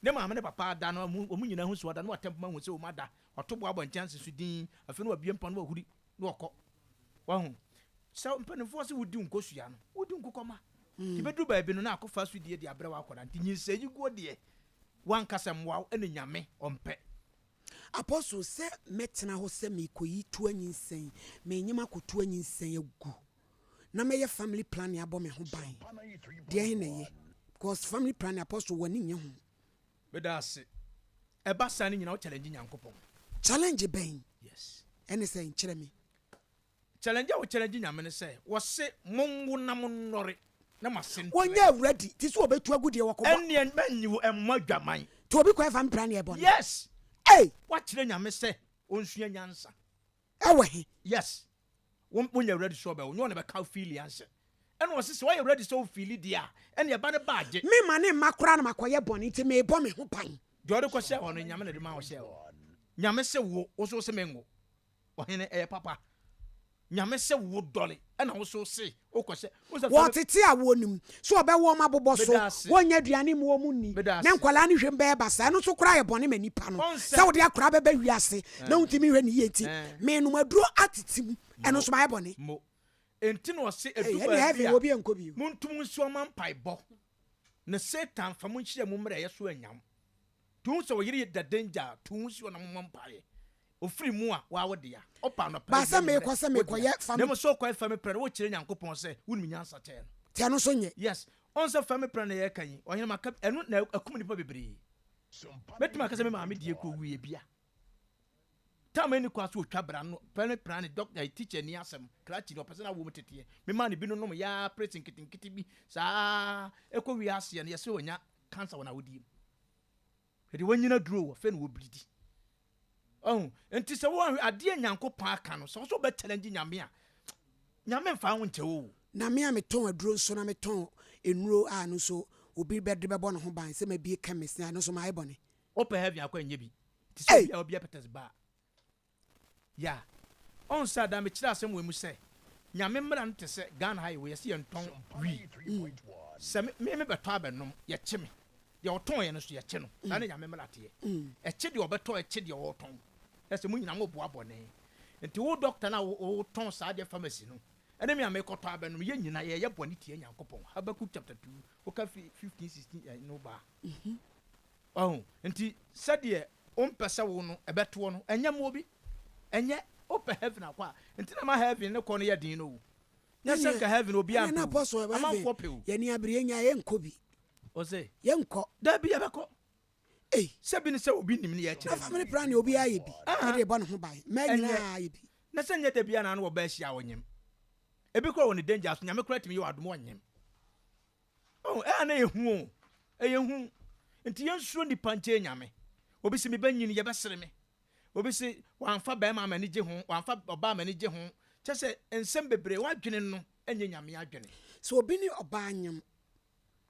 Ne maame ne papa ada no, wɔn nyinaa hu sɛ wada, na watɛ mpoma hu sɛ wɔn ada. Wato bo abɔ nkyɛnse so dinn, afei na wabue mpa na wahuri na wakɔ. Wahu? Sɛ mpanimfoɔ se wodi nkosua no, wodi nkokɔma. Nti bɛduru baabi no na akɔfa asodie de abrɛ w'akwadaa. Nti nyinsɛn guo deɛ, w'ankasa mmoa wo, ɛna Nyame ɔmpɛ. Apostle, sɛ mɛtena hɔ sɛ merekɔyi tu anyinsɛn, menyem akɔtu anyinsɛn agu na mɛyɛ family planning abɔ me ho ban, deɛ he na ɛyɛ? Because family planning, Apostle, w'ani nnye ho. Meda ase. Ɛba saa no nyinaa wo challenge Nyankopɔn. Challenge bɛn? Yes. Ɛne sɛn? Kyerɛ me. Challenge a wo challenge Nyame ne sɛ, wɔse monwo na monnɔre na mo ase ntrɛ. Wɔnyɛ ready te sɛ wɔbɛtu agu deɛ wɔkɔbɔ. Ɛnneɛ mɛnye wo mmɔ adwaman. Nti obi kɔyɛ family planning ɛbɔ no? Yes! Ei! Woakyerɛ Nyame sɛ ɔnsua nyansa. Ɛwɔ he? Yes. Wo wonyɛ ready sɛ ɔbɛwo, nyɛ ɔna bɛka wo feeli anhyɛ. Ɛna ɔse sɛ woayɛ ready sɛ wo feeli deɛ a, ɛneɛ ba no ba agye. Me ma ne mma koraa na makɔyɛ bɔne nti meebɔ me ho ban. Deɛ ɔde kɔhyɛɛ hɔ no, Nyame na ɛde maa wo hyɛɛ hɔ. Nyame se wo, wo nso wose menwo. Ɔhene, ɛyɛ papa. Nyame se wo dɔre, ɛna wo nso wose wokɔhyɛ. Wohu sɛ fɛre. Wɔtete a wɔnim sɛ wɔbɛwo wɔn abobɔ so, Meda ase. wɔnnya aduane mma wɔn nni, Meda na ase. nkwadaa no hwam bɛyɛ basaa. Ɛno nso koraa yɛ bɔne ma nipa no, Ɔn sɛ sɛ. wode akwadaa bɛba wiase na Ɛɛ. wontumi nhwɛ no yie nti, Ɛɛ. menom aduro atete mu, ɛno Mo. nso mayɛ bɔne. Mo. Enti na ɔse Ei, ɛdu ɛnneɛ baabi heaven a, obi nkɔ bio. montom nsi ɔma mpaebɔ, na Satan mfa mo nhyia mo mmerɛyɛ so annya mo. To hu sɛ wo yere da danger a, to ho si hɔ na mommɔ mpaeɛ. Ɔfiri mu a, waa wo dea. Ɔpa anɔpa, Ba awia, sɛ anwummerɛ, meekɔ sɛ wo dea. meekɔyɛ Na family. mmom sɛ wokɔyɛ family prayer no, wokyerɛ Nyankopɔn sɛ wonim nyansa kyɛn no. Nti ɛno nso nyɛ. Yes. Ɔhu sɛ family prayer na yɛreka yi, ɔhene maka, ɛno na akum nnipa bebree. Mɛtumi aka sɛ me maame deɛ kura owuiɛ bia. Time ɛni kwan so ɔtwa bra no, family planning, doctor, teacher ni asɛm, krakye ni, ɔpɛ sɛ n'awoɔ mu teteɛ. Memaa no bi no nom yaa, press nketenkete bi, saa, ɛkɔ wie aseɛ no, yɛsɛ ɔnya cancer wɔ n'awodeɛ mu. Hwɛ deɛ wanyina duro wɔ fɛ na wɔbridi. Ɔho, nti sɛ woanhwɛ adeɛ Nyankopɔn aka no, sɛ wo sɛ wobɛ challenge Nyame a, Nyame mfa wo nkyɛ wo o. Na me a metɔn aduro nso na metɔn nnuro a ɛno nso obi bɛ de bɛbɔ ne ho ban sɛ mabie chemist na ɛno nso mayɛ bɔne. Wopɛ heaven akɔ a nyɛ bi. Te sɛ Ei! obi a wabia Peters bar. Yeah. Ɔhu sɛ ada mekyerɛ asɛm wei mu sɛ Nyame mmara no te sɛ Ghana ha yɛwɔ yɛse yɛntɔn wii. Sɛ me me me bɛtɔ abɛnom yɛkye me. Deɛ ɔtɔn yɛ no nso yɛkye no. Saa na Nyame mmara teɛ. Ɛkye deɛ ɔbɛtɔ ɛkye deɛ ɔretɔn. Na sɛ mo nyinaa mo boa bɔne. Nti wo doctor no a wo tɔn saa adeɛ pharmacy no ɛne me a mekɔtɔ abɛnom yɛn nyinaa yɛyɛ bɔne tia Nyankopɔn. Habakkuk chapter 2 woka firi 15 16 no ba a. Wahu? Nti sɛdeɛ wompɛ sɛ wo no ɛbɛtoɔ no, ɛnyɛ mma obi. Ɛnyɛ. Wopɛ heaven akɔ a, nti na ma heaven ne kɔ no yɛ den no o. Nyɛ sɛ nka heaven obiara Ɛneɛ na mpɛ o. Apostle ɛwɔ heaven, Amanfoɔ pɛ o. yɛni abere yɛnya yɛnkɔ bi. Ɔse? Yɛnkɔ. Dabi yɛbɛkɔ. Ei. Sɛ bi ne sɛ obi nim ne yɛkyerɛ Na no. family planning obiara yɛ bi. Aha. Ɛde bɔ ne ho ban. Mmaa Ɛnyɛ. nyinaa yɛ bi. Na sɛ nyɛ da biara na ano ɔbaa hyia a ɔnyem. Ebi koraa wɔ ne danger so, Nyame koraa tumi yɛ wo adom ɔnyem. Oh, ɛyɛ na ɛyɛ hu o. Ɛyɛ hu. Nti yɛnsuro nnipa nkyɛn Nyame. Obi se mebɛnyini, yɛbɛsere me. Obi se wamfa bɛrima a m'ani gye ho, wamfa ɔbaa a m'ani gye ho. Kyɛ sɛ nsɛm bebree, w'adwene no nyɛ Nyame adwene. Sɛ obi ne ɔbaa nyem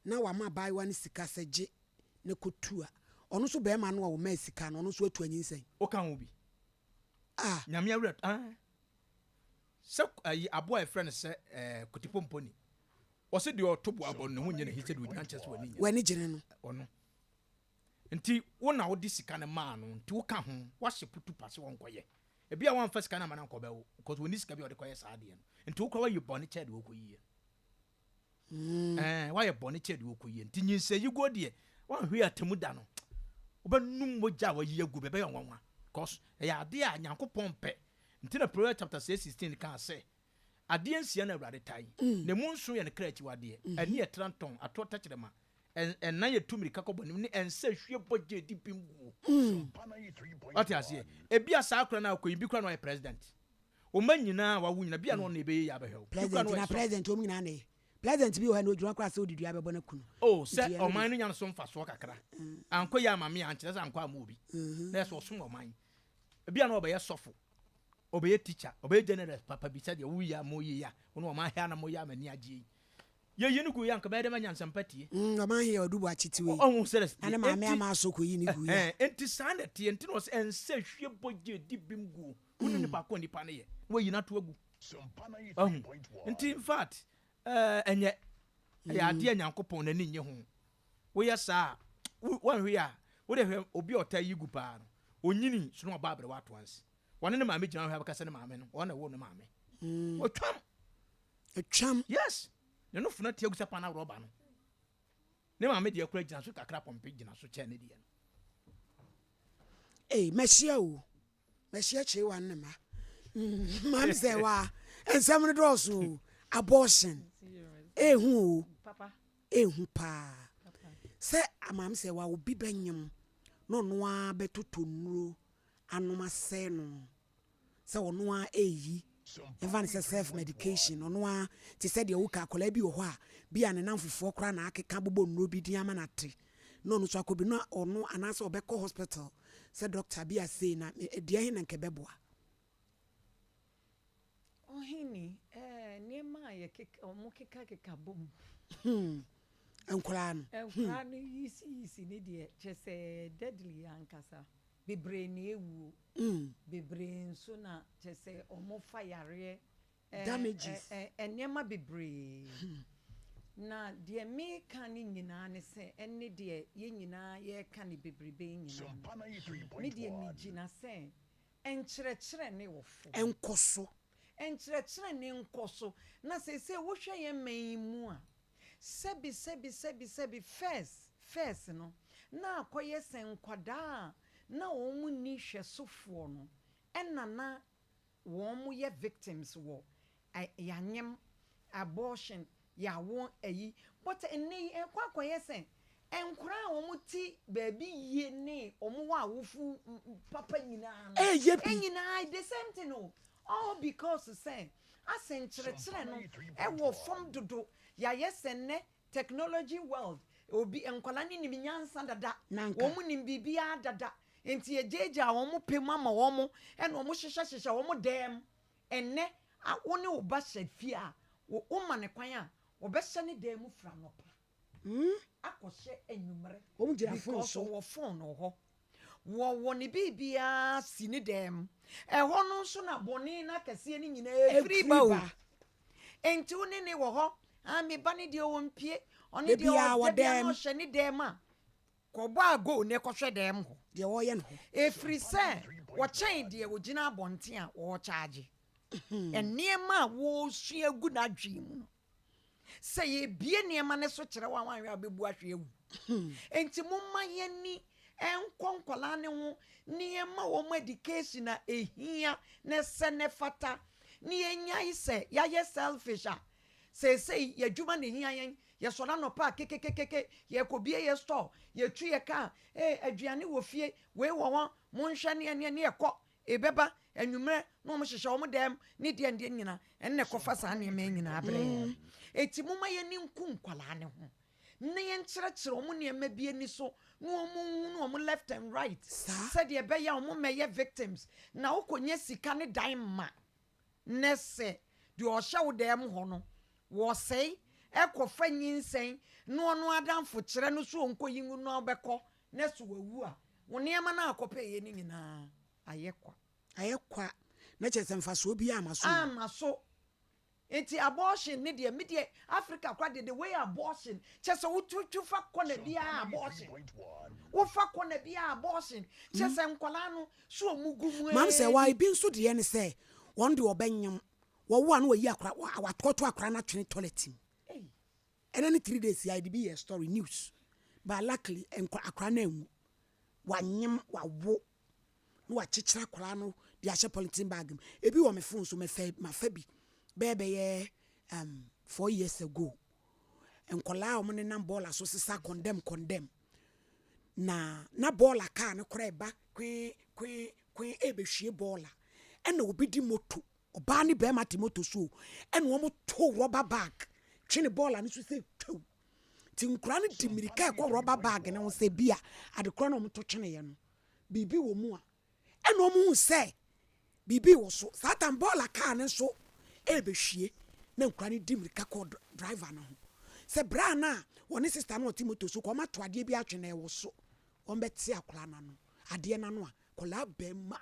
na wama abaayewa no sika sɛ gye na kɔtu a, ɔno nso bɛrima no a ɔmaa sika no, ɔno nso atu anyinsɛn? Woka ho bi. Ah. Nyame awerɛ, ah. Sɛ ayi aboa a yɛfrɛ no sɛ eh, kotipomponi. Ɔse deɛ ɔto bo abɔ no ne ho nyɛ n'ahi sɛdeɛ ogyina nkyɛn sɛ w'ani nyɛ. W'ani gyene no. Ɔno. Nti wo na wode sika no maa no nti woka ho, woahyɛ putu pa sɛ ɔnkɔyɛ. Ebia woamfa sika no amma no ankɔbɛwo because ɔnni sika bi a ɔde kɔyɛ saa adeɛ no. Nti wo koraa woayɛ bɔne kyɛɛ deɛ ɔkɔyiiɛ no. Ɛɛ, woayɛ bɔne kyɛɛ deɛ ɔkɔyiiɛ no. Nti nyinsɛnyiguo deɛ, woanhwɛ yie atemmu da no, wobɛnom mogya a wayi agu bɛbɛyɛ nwanwa because ɛyɛ adeɛ a Nyankopɔn mpɛ. Nti na Proverbs chapter 6 16 kaa sɛ, Adeɛ nsia na Awurade tan, na emu nson yɛ ne kra akyiwadeɛ, ani a ɛtra ntɔn, atorɔ tɛkyerɛma, ɛnan a ɛtu mmirika kɔ bɔne mu, ne nsa a ɛhwie bɔgya a ɛdi bem guo. Wate aseɛ? Ebia saa akora no a ɔkɔ yi, bi koraa na ɔyɛ president. Wo mma nyinaa a wawo nyinaa, bia na ɔno na ɛbɛyɛ yie abɛhwɛ wo. Bi koraa na President ɔyɛ na sɔfo. president wɔn nyinaa na ɛyɛ. President bi wɔ hɔ na ogyina koraa sɛ ɔde dua bɛbɔ no aku no. Oh, sɛ Nti ɛno ɔman deɛ. no nya no so mfasoɔ kakra. Ankɔ yie ama me a, ankyerɛ sɛ ankɔ amma obi. Na yɛ sɛ ɔsom ɔman. Ebia na ɔbɛyɛ sɔfo. Ɔbɛyɛ teacher, ɔbɛyɛ generous papa bi sɛdeɛ woyɛ a moyɛ yi a, wo ne ɔman he a na moyɛ a m'ani agye yi. Yɛyi no gu yi a, nka bɛyɛ dɛ manya nsɛmpa tie. Mm, ɔman he yɛ ɔdu boakye tiw yi. Ɔhu sɛ Na ne maame ama aso kɔyi ne gu yi a. Enti saa na ɛteɛ, nti na ɔsɛ ɛnsɛ hwie bɔgya di bem guo. Wo ne nipa ko a nipa no yɛ, na wayi no ato agu. Ɔhu? Nti in fact, ɛnyɛ, ɛyɛ adeɛ a Nyankopɔn n'ani nnye ho. Woyɛ saa a, woanhwɛ yie a, Wo deɛ hwɛ obi a ɔtaa yi gu paa no, ɔnyini so na wabɔ aberewa ato anse. Ɔne ne maame gyina hɔ a bɛka sɛ ne maame no, ɔno na ɛwoo ne maame. Ɔtwam. Ɛtwam. Yes. Ne nofo no ate agu sɛ pana rɔba no. Ne maame deɛ koraa gyina so kakra pɔmpe gyina so kyɛn ne deɛ no. Ei, mɛhyia o. Mɛhyia Kyewa ne ma. Maame sɛ wa nsɛm no dɔɔso o. Abortion. Ehu o. Ehu paa. Sɛ maame sɛ wa obi bɛnyem na ɔno ara bɛtotɔ nnuro anom asɛe no. sɛ ɔno ara reyi, yɛmfa no sɛ self medication, ɔno ara te sɛ deɛ woka akwadaa bi wɔ hɔ a, bi a ne namfofoɔ koraa na akeka abobɔ nnuro bi din ama no ate, na ɔno nso akɔ bi, na ɔno anaasɛ ɔbɛkɔ hospital sɛ doctor bi a sei na deɛ he na nka ɛbɛboa? Ɔhene, ɛɛ, nneɛma a yɛkeka, wɔkekakeka bom. Hmm, nkwadaa no. Hmm. Nkwadaa no yisi yisi ne deɛ, kyerɛ sɛ deadly ankasa. Bebree na ewuo, bebree nso na kyerɛ sɛ wɔfa yareɛ, Damages. nneɛma bebree. Na deɛ meka no nyinaa ne sɛ, ɛne deɛ yɛn nyinaa yɛreka no bebrebe yi nyinaa no, me deɛ megyina sɛ nkyerɛkyerɛ ne wɔ fam. Nkɔ so. Nkyerɛkyerɛ ne nkɔ so. Na seesei wohwɛ yɛn man yi mu a, Sɛbi sɛbi sɛbi sɛbi first first no na akɔyɛ sɛ nkwadaa a na wɔn nni hwɛsofoɔ no ɛna na wɔn yɛ victims wɔ yanyem, abortion, yawo ayi but ɛnnɛ yi ɛkɔ akɔyɛ sɛ nkwadaa a wɔn te baabi yie ne wɔn wɔ awofo papa nyinaa no Ɛyɛ bi. nyinaa the same thing o. All because sɛ asɛ nkyerɛkyerɛ no wɔ fam dodo, yɛayɛ sɛ nnɛ technology world, obi nkwadaa no nim nyansa dada, wɔn nim biribiara dada, nti yɛgyaagyaa wɔn pɛ mu ama wɔn, ɛna wɔn hyehyɛ hyehyɛ wɔn dan mu. Ɛnnɛ wo ne wo ba hyɛ fie a, woma no kwan a, ɔbɛhyɛ ne dan mu firi anɔpa. akɔhyɛ anwummerɛ Wɔn gyina phone because so. ɔwɔ phone wɔ hɔ. Wɔwɔ ne biribiara si ne dan mu. Ɛhɔ no nso na bɔne no akɛseɛ no nyinaa firi Ɛfiri ba o. ba. Enti wo ne ne wɔ hɔ, ah me ba no deɛ ɔmpie, ɔno Da deɛ biara ɔ wɔ da biara dan na mu. ɔhyɛ ne dan mu a, kɔbɔ ago na kɔhwɛ dan mu hɔ. Deɛ wɔreyɛ no hɔ. Ɛfiri sɛ wɔkyɛn deɛ ɔgyina abɔnten a ɔrekyaagye. Nneɛma a wɔresua agu n'adwene mu no. Sɛ yɛbue nneɛma no so kyerɛ wo a, woanhwɛ a wobɛbu ahwe awu. Enti momma yɛni nkɔ nkwadaa no ho na yɛmma wɔn education a ɛhia na ɛsɛ na ɛfata na yɛnyae sɛ yɛayɛ selfish a seesei yɛadwuma na ɛhia yɛn. Yɛsɔre anɔpa a kekekekeke yɛkɔbie yɛ store, yɛtu yɛ kaa, ee aduane wɔ fie, wei wɔ hɔ, monhwɛ ne ɛneɛ ne yɛkɔ. Ebɛba anwummerɛ na wɔn hyehyɛ wɔn dɛm ne deɛ ndeɛ nyina, ɛno na ɛkɔfa saa nneɛma yi nyinaa brɛ yɛn. Eti momma yɛn ani nku nkwadaa no ho na yɛnkyerɛkyerɛ wɔn nneɛma bi ani so na wɔn nhunu wɔn left and right sɛdeɛ ɛbɛyɛ a wɔn mmɛyɛ victims. Na wokɔnya sika ne dan ma ne sɛ deɛ ɔhyɛ wo dan mu hɔ no wɔsɛe ɛkɔfa nyinsɛn na ɔno adamfo kyerɛ no so ɔnkɔyi ngu na ɔbɛkɔ na so wawu a, wo nneɛma no a wokɔpɛeɛ no nyinaa ayɛ kwa. Ayɛ kwa, na kyerɛ sɛ mfasoɔ biara amma so. Amma so. Nti abortion ne deɛ, me deɛ Africa koraa deɛ the way abortion, kyerɛ sɛ wotutu fa corner biara abortion, wofa corner biara abortion, kyerɛ sɛ nkwadaa no so wɔn gu mu Maame sɛ wa ni. ebi nso deɛ ne sɛ wɔn deɛ ɔbɛnyem, wɔwo a na wɔyi akora, wakɔto akora no atwene toilet mu. Ɛnɛ ne 3 days yi a yɛde bi yɛ story news but luckily nkwa akwadaa no anwu. Wanyem wawo na wakyekyere akwadaa no de ahyɛ polythene bag mu. Ebi wɔ me phone so mɛfɛ mafa bi bɛyɛ bɛyɛ 4 years ago. Nkwadaa a wɔn nenam bɔɔla so sesa condemn condemn na bɔɔla kaa no koraa ɛba kwee kwee kwee ɛrebɛhwie bɔɔla ɛna obi di moto ɔbaa ne bɛrima te moto so o ɛna wɔn to rubber bag twe ne bɔɔla no so sɛ twaw nti nkwadaa no di mmirika ɛkɔ rubber bag no ho sɛ bi a adekorɔ na wɔn to tweneɛ no biribi wɔ mu a ɛna wɔn hu sɛ biribi wɔ so saa tam bɔɔla kaa no nso ɛrebɛhwie na nkwadaa no di mmirika kɔ driver no ho sɛ braa no a wɔne sister no ɔte moto so kɔ wɔn ato adeɛ bi atwe na ɛwɔ so wɔn bɛte akwadaa n'ano adeɛ n'ano a akwadaa bɛrima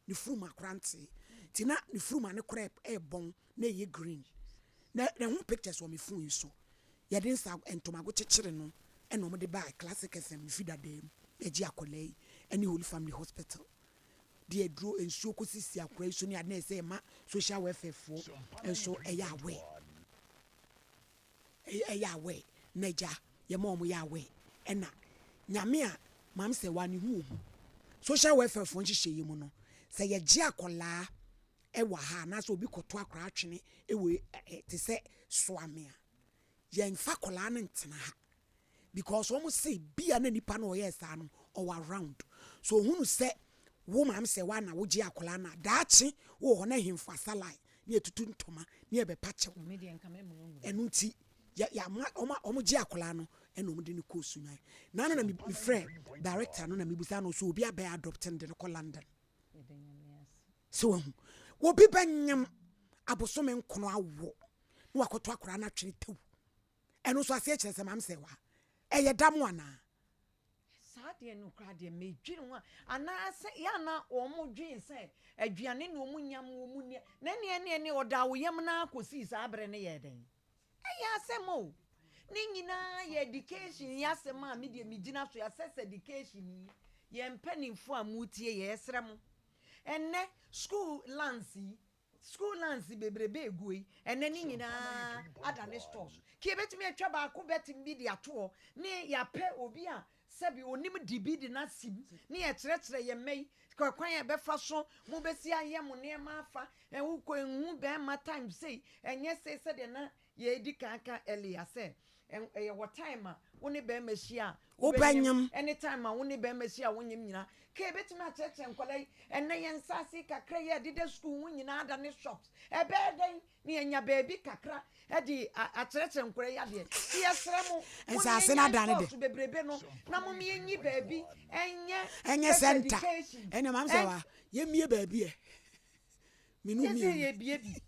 ne furum akora nte nti na ne furum ne kora ɛɛbɔn na ɛyɛ green na ne ho pictures wɔ me phone yi so yɛde nsa ntomago kyekyere no ɛna wɔn de baa Classic FM ne fi dada mu. Yɛgye akwadaa yi ɛne Holy Family Hospital de aduro nsuo kɔsisi akwadaa yi so ne ade na ɛsɛ yɛma social welfare foɔ nso ɛyɛ aware ɛyɛ aware na agya yɛma wɔn yɛ aware ɛna nyame a maame sɛ wa ne ho ohu social welfare foɔ nhyehyɛ yi mu no sɛ yɛgye akwadaa ɛwɔ ha anaasɛ obi kɔto akwadaa atwene ɛwɔ te sɛ soame a yɛnfa akwadaa no ntena ha because wɔn se bia na nipa no ɔyɛ saa no ɔwɔ around so ohunu sɛ wo maame sɛ wa na wogye akwadaa no a daakye wɔ hɔ na ahemfo asalae ne yɛtutu ntoma ne yɛbɛpa kyɛw ɛno nti yɛ yɛama ɔmo ɔmo gye akwadaa no ɛna ɔmo de no kɔɔ Sunyani nana na mi frɛ director no na mi busa no so obi abɛɛ adopt no de no kɔ London sɛ wahu obi bɛnyam abosome nkono awo na wakɔtɔ akwadaa no atwene tew ɛno nso aseɛ kyerɛ sɛ maame sɛ wa ɛyɛ dam anaa. Saa deɛ no koraa deɛ medwene ho a anaasɛ yɛ ana wɔn dwen sɛ aduane na wɔn nyam wɔn nni na ɛne ɛne ɛne ɔda wo yam na akɔsii saa abere no yɛ dɛn ɛyɛ asɛm o ne nyinaa yɛ education yɛ asɛm a me deɛ megyina so yɛ sex education yi yɛn mpanimfoɔ a mutie yɛ ɛsrɛ mo ɛnɛ school lands yi school lands bebrebe egu yi ɛnɛ ne nyinaa ada ne stores kí ebetumi atwa baako bɛtumi bi de ato hɔ ne yɛapɛ obi a sɛbi onim di bi de n'asim ne yɛkyerɛkyerɛ yɛn mma yi kwan a yɛbɛfa so mo bɛsi ayɛ mo nneɛma afa ɛwokɔ ehu bɛrima time sei ɛnyɛ sei sɛdeɛ na yɛdi kan ka earlier sɛ ɛyɛ wɔ time a wo ne bɛrima hyia a wobɛnyam ɛne time a wo ne bɛrima hyia a wonyam nyinaa ka ebɛtumi akyerɛkyerɛ nkɔla yi ɛnɛ yɛn nsaase kakra yi a ɛdeda sukuu ho nyinaa da ne shops ɛbɛyɛ dɛn ne yɛnya baabi kakra ɛde akyerɛkyerɛ nkɔla yi adeɛ ti yɛsrɛ mo Nsaase no adane de. stores bebrebe no na mo yɛnyi baabi ɛnyɛ ɛnyɛ sex center education. ɛnna maame sɛ wa yɛmmie baabi ɛ menu yɛsɛ mmienu yɛbie bi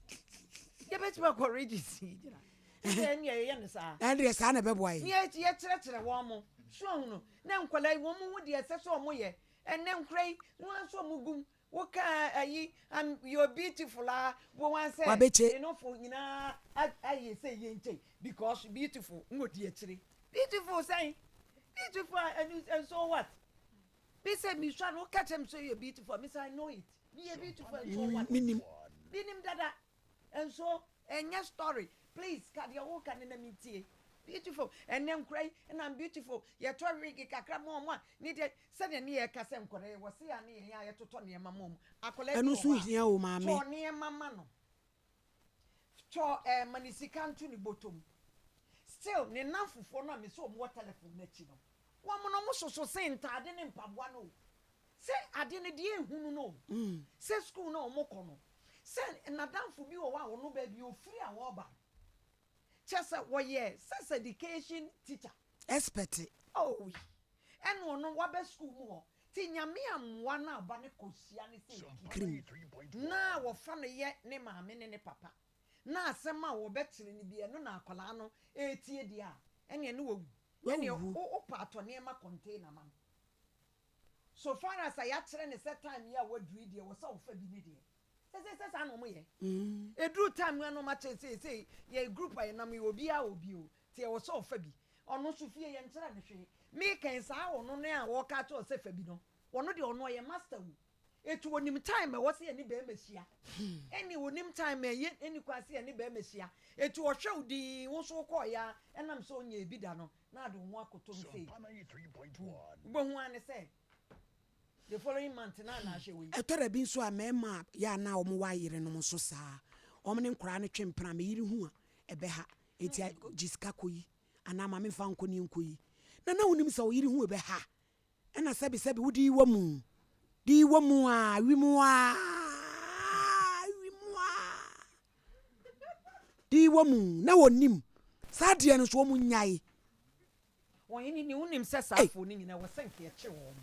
yɛbɛtumi akɔ regis gyina sɛ ɛne yɛyɛ no saa ɛn deɛ saa na ɛbɛboa ne yɛ yɛ yɛkyerɛkyerɛ wɔn mo so ahunu na nkwadaa yi wɔn mo ho deɛ ɛsɛ sɛ wɔn yɛ ɛnɛ nkora yi wɔn nso wɔn gum woka ayi am you're beautiful a wɔn wɔn sɛ Wabɛkye. enofo nyinaa ayɛ sɛ yɛ nkyɛn because beautiful n di akyire beautiful sɛn beautiful and and so what bi sɛ misua no woka kyerɛ mi sɛ yɛ beautiful mi sɛ I know it mi yɛ beautiful and so what menim binim dada nso ɛnyɛ story please ka deɛ woka ne na mi tie beautiful ɛnɛ nkura yi ɛna beautiful yɛtɔ wig kakra ma ɔmo a ne deɛ sɛdeɛ ne yɛ ka sɛ nkɔla yi wɔ se ya ne yɛn a yɛtotɔ nneɛma ma ɔmo akɔla bi ɛno wɔ nso hɔ a hia o maame tɔ nneɛma ma no tɔ ɛɛ ma ne sika nto ne bɔtɔm still ne nan fufuo no a mesi ɔmo wɔ telephone n'akyi no wɔn no ɔmo soso se ntaade ne mpaboa no o sɛ ade no deɛ ehunu no o sɛ school na ɔmo kɔ no sɛ nadamfo bi wɔ hɔ a ɔno baabi ofiri a wɔreba kyɛ sɛ wɔyɛ sex education teacher expert oh ɛna ɔno waba school mu hɔ ti nyame amoa na aba ne kɔ hyia ne sɛ Krim. na wɔfa no yɛ ne maame ne ne papa na asɛm a wɔbɛkyerɛ no bi ɛno na akwadaa no etie deɛ a ɛnea ne wawu ɛnea Wawu. wo wopɛ atɔ nneɛma container ma no so far as a yɛakyerɛ ne sɛ time yi a waduru yi deɛ wɔ sɛ wofa bi ne deɛ sɛ sɛ sɛ saa na ɔmo yɛ eduru time no ɛna ɔmo akyerɛ sɛ sɛ yɛ group a yɛnam yɛ obiara wɔ bi o te ɛwɔ sɛ ɔfa bi ɔno nso fie yɛn kyerɛ ne hwee meekɛn saa ɔno ne a wɔka kyerɛ sɛ fa bi no ɔno deɛ ɔno ɔyɛ master wo etu onim time ɛwɔ sɛ yɛne bɛrima hyia ɛne onim time ɛyɛ ɛni kwan sɛ yɛne bɛrima hyia etu ɔhwɛ wo dii wo nso kɔɔ ya ɛnam sɛ ɔnyɛ ebi da no na ade wo ho akoto mu sei wobɛhu ane sɛ the following month na ana ahwɛ wei ɛtɔ da bi nso a mmarima a yɛ ana wɔn wɔ ayerenom nso saa wɔn ne nkwaraa no twe mpena meyere hu a ɛbɛha eti a- gye sika kɔ yi anaa maame nfa nkɔ ne nkɔ yi na na wonim sɛ ɔyere hu ɛbɛha ɛna sɛbi sɛbi wode yi wɔ mu de yi wɔ mu a wi mu a wi mu a de yi wɔ mu na wɔnim saa deɛ no nso wɔn nyae wɔn ni ni wonim sɛ saa afo no nyinaa wɔ sɛ nka yɛkye wɔn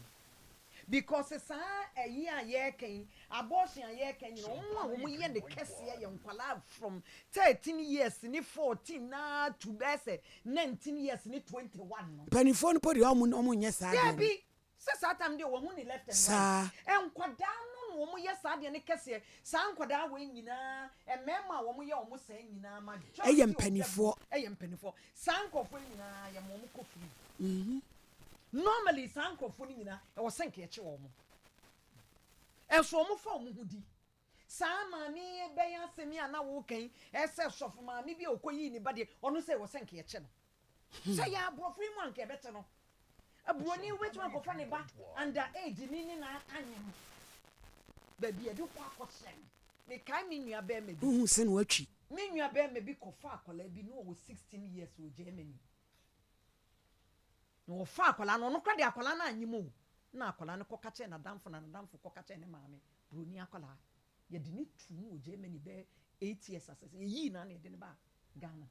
because saa ɛyi a yɛreka yi abortion a yɛreka nyina wɔn a wɔn yɛ ne kɛseɛ yɛ nkwalaa from 13 years ne 14 naa to bɛɛ sɛ 19 years ne 21 no. mpanimfoɔ no po deɛ ɔmo ɔmo nyɛ saa deɛ no Debi sɛ saa time deɛ wɔn ho ne left and Saa. right nkwadaa no na wɔn yɛ saa deɛ ne kɛseɛ saa nkwadaa wei nyinaa mmarima a wɔn yɛ wɔn sɛn nyinaa majority Ɛyɛ of them mpanimfoɔ. ɛyɛ mpanimfoɔ saa nkɔfoɔ nyinaa yɛ ma wɔn kɔ free. Normally saa nkorɔfoɔ no nyinaa ɛwɔ sɛ nka yɛkye wɔn. Ɛnso wɔn fa wɔn ho di. Saa maame yi bɛyɛ asɛm yi a na woka yi, ɛsɛ sɔfo maame bi a ɔkɔyii ne ba deɛ, ɔno sɛ ɛwɔ sɛ nka yɛkye no. Sɛ yɛ aborɔfo yi mu a nka yɛbɛkye no. Aburoni wobɛtumi akɔfa ne ba under age ni ne na anyem. Baabi yɛde kɔ akɔhyɛ no. Mekae me nua bɛrima bi. Wohu sɛ na watwi. Me nua bɛrima bi kɔfa akwadaa bi na ɔwɔ 16 years wɔ Germany. Na ɔfaa akwadaa no, ɔno koraa deɛ akwadaa no anyem o. Na akwadaa no kɔka kyerɛɛ n'adamfo na n'adamfo kɔka kyerɛɛ ne maame, buroni akwadaa. Yɛde no too mu wɔ Germany bɛyɛ 8 years asɛ sɛ yɛyii no a na yɛde no baa Ghana.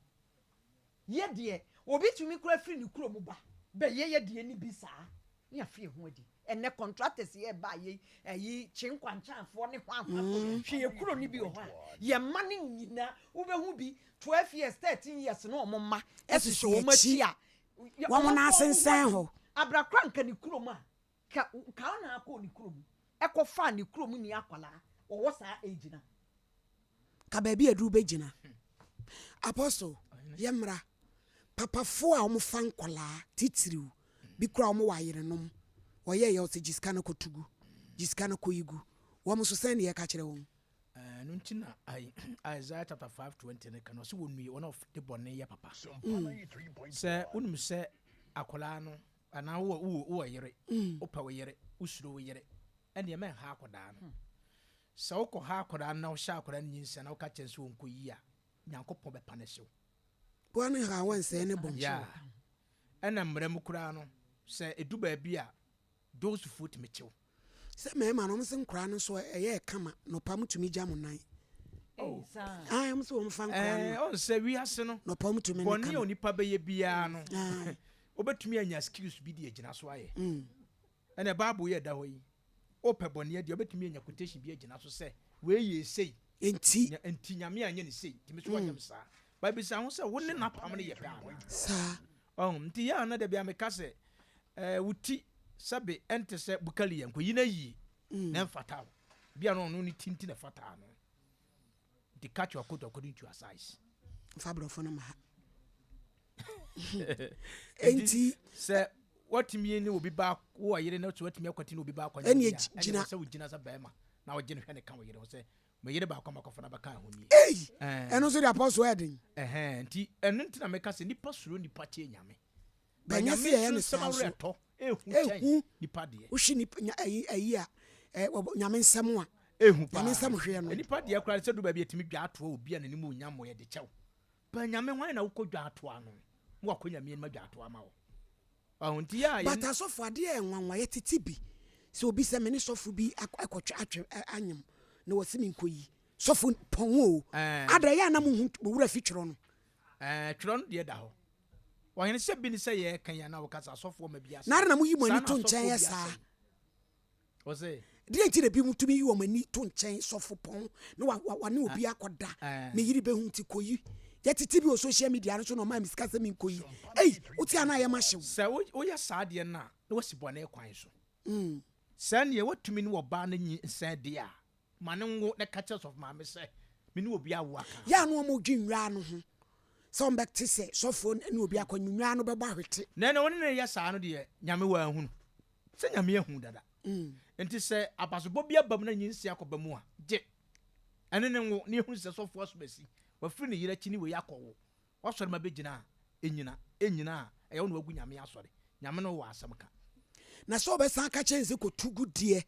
Yɛ deɛ, obi tumi koraa firi ne kurom ba bɛyɛ yɛ deɛ no bi saa ne afe yɛn ho adi. Ɛnnɛ contractors yi ɛreba a yei ɛyi kyenkwankyanfoɔ ne hwanhwanfoɔ, hwɛ yɛ kuro no bi wɔ hɔ a, yɛn mma no nyinaa wobɛhu bi 12 years, 13 years na wɔn mma hyehyɛ wɔn akyi a, Wɔn nan asensɛn hɔ. Abrakora nka ne kurom a, ka ka wo na akɔ ne kurom ɛkɔfaa ne kurom ni akwadaa wɔwɔ saa age no a. Ka baabi a aduru bɛgyina. Apostle, yɛmmra. Papafoɔ a wɔfa nkwadaa titiriw bi koraa wɔwɔ ayerenom, wɔyɛeɛ ɔsɛ gye sika no kɔto gu, gye sika no kɔyi gu. Wɔn nso sɛn na yɛka kyerɛ wɔn? Ɛno nti na Isaiah chapter 5:20 no ka no, ɔse wɔnnue wɔn a wɔde bɔne yɛ papa. Sɛ wonim sɛ akwadaa no anaa wowɔ wowɔ wowɔ yere, wopɛ wo yere, wosuro wo yere, ɛnneɛ mɛnha akwadaa no. Sɛ wokɔha akwadaa no na wohyɛ akwadaa no nyinsɛn na woka kyerɛ no sɛ ɔnkɔyi a, Nyankopɔn bɛpa no hyew. Boa no ha wɔnsɛe ne bɔn. Yeah. Ɛna mmara mu koraa no, sɛ ɛdu baabi a, Josefoɔ tumi kyew. Sɛ mmarima no, wɔn se nkoraa no nso ɛyɛ kama, nɔpa mo tumi gya mo nan. Oh. Ae, wɔn se wɔn fa nkoraa no. Ɔn sɛ wiase no, nɔpa wɔn tumi ne bɔne a kama. onipa bɛyɛ biara no, wobɛtumi anya skills bi de agyina so ayɛ. Ɛna Bible yi a ɛda hɔ yi, wopɛ bɔne adi a, wobɛtumi anya quotation bi agyina so sɛ, wei yɛ sei. Enti. Enti Nyame anyɛ no sei, nti me nso wanyɛ me saa. But bisa ho sɛ, wo ne n'apam no yɛ pɛ anaa? Saa. Ɔho, nti yɛ a na da biara meka sɛ, ɛɛ, wo ti sɛbe ɛnte sɛ bukali yɛ, nkɔyi no ayie, na ɛmfata wo. Bia na ɔno ne ti nti na ɛfataa no. Nti cut your coat according to your size. Mfa aborɔfo no ma ha. Enti. Sɛ watumi ne obi ba wo ɔyere no sɛ watumi akwati ne obi ba akɔnyɛ Ɛne bi a, gyina. ɛne sɛ wogyina sɛ bɛrima na wogye no hwɛ ne ka wo yere ho sɛ me yere baako a makɔfa no abɛka ho nie. Ei! Ɛno nso de apɔso ɛyɛ den. Ɛhɛn, nti ɛno nti na meka sɛ nipa suro nipa kyɛn Nyame. Ba ɛnyɛ sɛ yɛyɛ no saa nso. Awerɛtɔ ehu kyɛn Ehu. nipa deɛ. Wohwe nipa nya ayi ayi a ɛ wɔ Nyame nsɛm a. Ehu paa. Nyame nsɛm hweɛ no. Nipa deɛ koraa sɛ du baabi etumi dwa atoa obi a n'anim onyam wɔ yɛde kyɛw. Ba Nyame hwan na wokɔ dwa atoa no? Mo wakɔ Nyame anim adwa atoa ama wo. Ɔho nti yɛ a But yɛn. asɔfo adeɛ yɛ nwanwa yɛtete bi sɛ obi sɛ me ne sɔfo bi akɔtwe atwe anyem na wɔse me nkɔyi sɔfo pɔn o ada ɛyɛ a na mo hu mo wura fi twerɛ no. Ɛɛ twerɛ no deɛ da hɔ. Ɔhene sɛ bi ne sɛ yɛreka yi anaa wɔka sɛ asɔfoɔ ma bi asɛe. Na adɛn na moyi mo Saa ani na to nkyɛn asɔfoɔ yɛ bi saa? asɛe. Ɔse. Deɛ nti na ebinom tumi yi wɔn ani to nkyɛn sɔfo pɔn na wa wa wane obi akɔda me yere bɛhu nti kɔyi. Yɛtete bi wɔ social media no so na ɔmaa me sika sɛ menkɔyi. Ei, wote a na ayɛ mahyew. Sɛ woyɛ saa adeɛ no a, na woasi bɔne kwan so. Sɛ neɛ woatumi ne ɔbaa no nyinsɛn deɛ a, Ma no nwo na ka kyerɛ sɔfo maame sɛ, Me ne obi awo aka. Yɛ a na wɔdwen nnwaa no ho sɛ wɔbɛte sɛ sɔfoɔ ne obi akɔ nnwaa no bɛbɔ ahwete. Na ɛnna wo ne no reyɛ saa no deɛ, Nyame wanhunu. Sɛ Nyame ahu dada. Enti sɛ abasobɔ bi aba mu na nyinsɛn akɔba mu a, gye ɛne no nwo na yɛhunu sɛ sɔfoɔ asomasi, wafiri ne yere akyi ne wei akɔwo. W'asɔre ma bɛgyina a, ɛnyina, ɛnnyina a, ɛyɛ wo na wagu Nyame asɔre. Nyame ne wo wɔ asɛm ka. Na sɛ ɔbɛsan aka kyerɛ no sɛ kɔtu gu deɛ.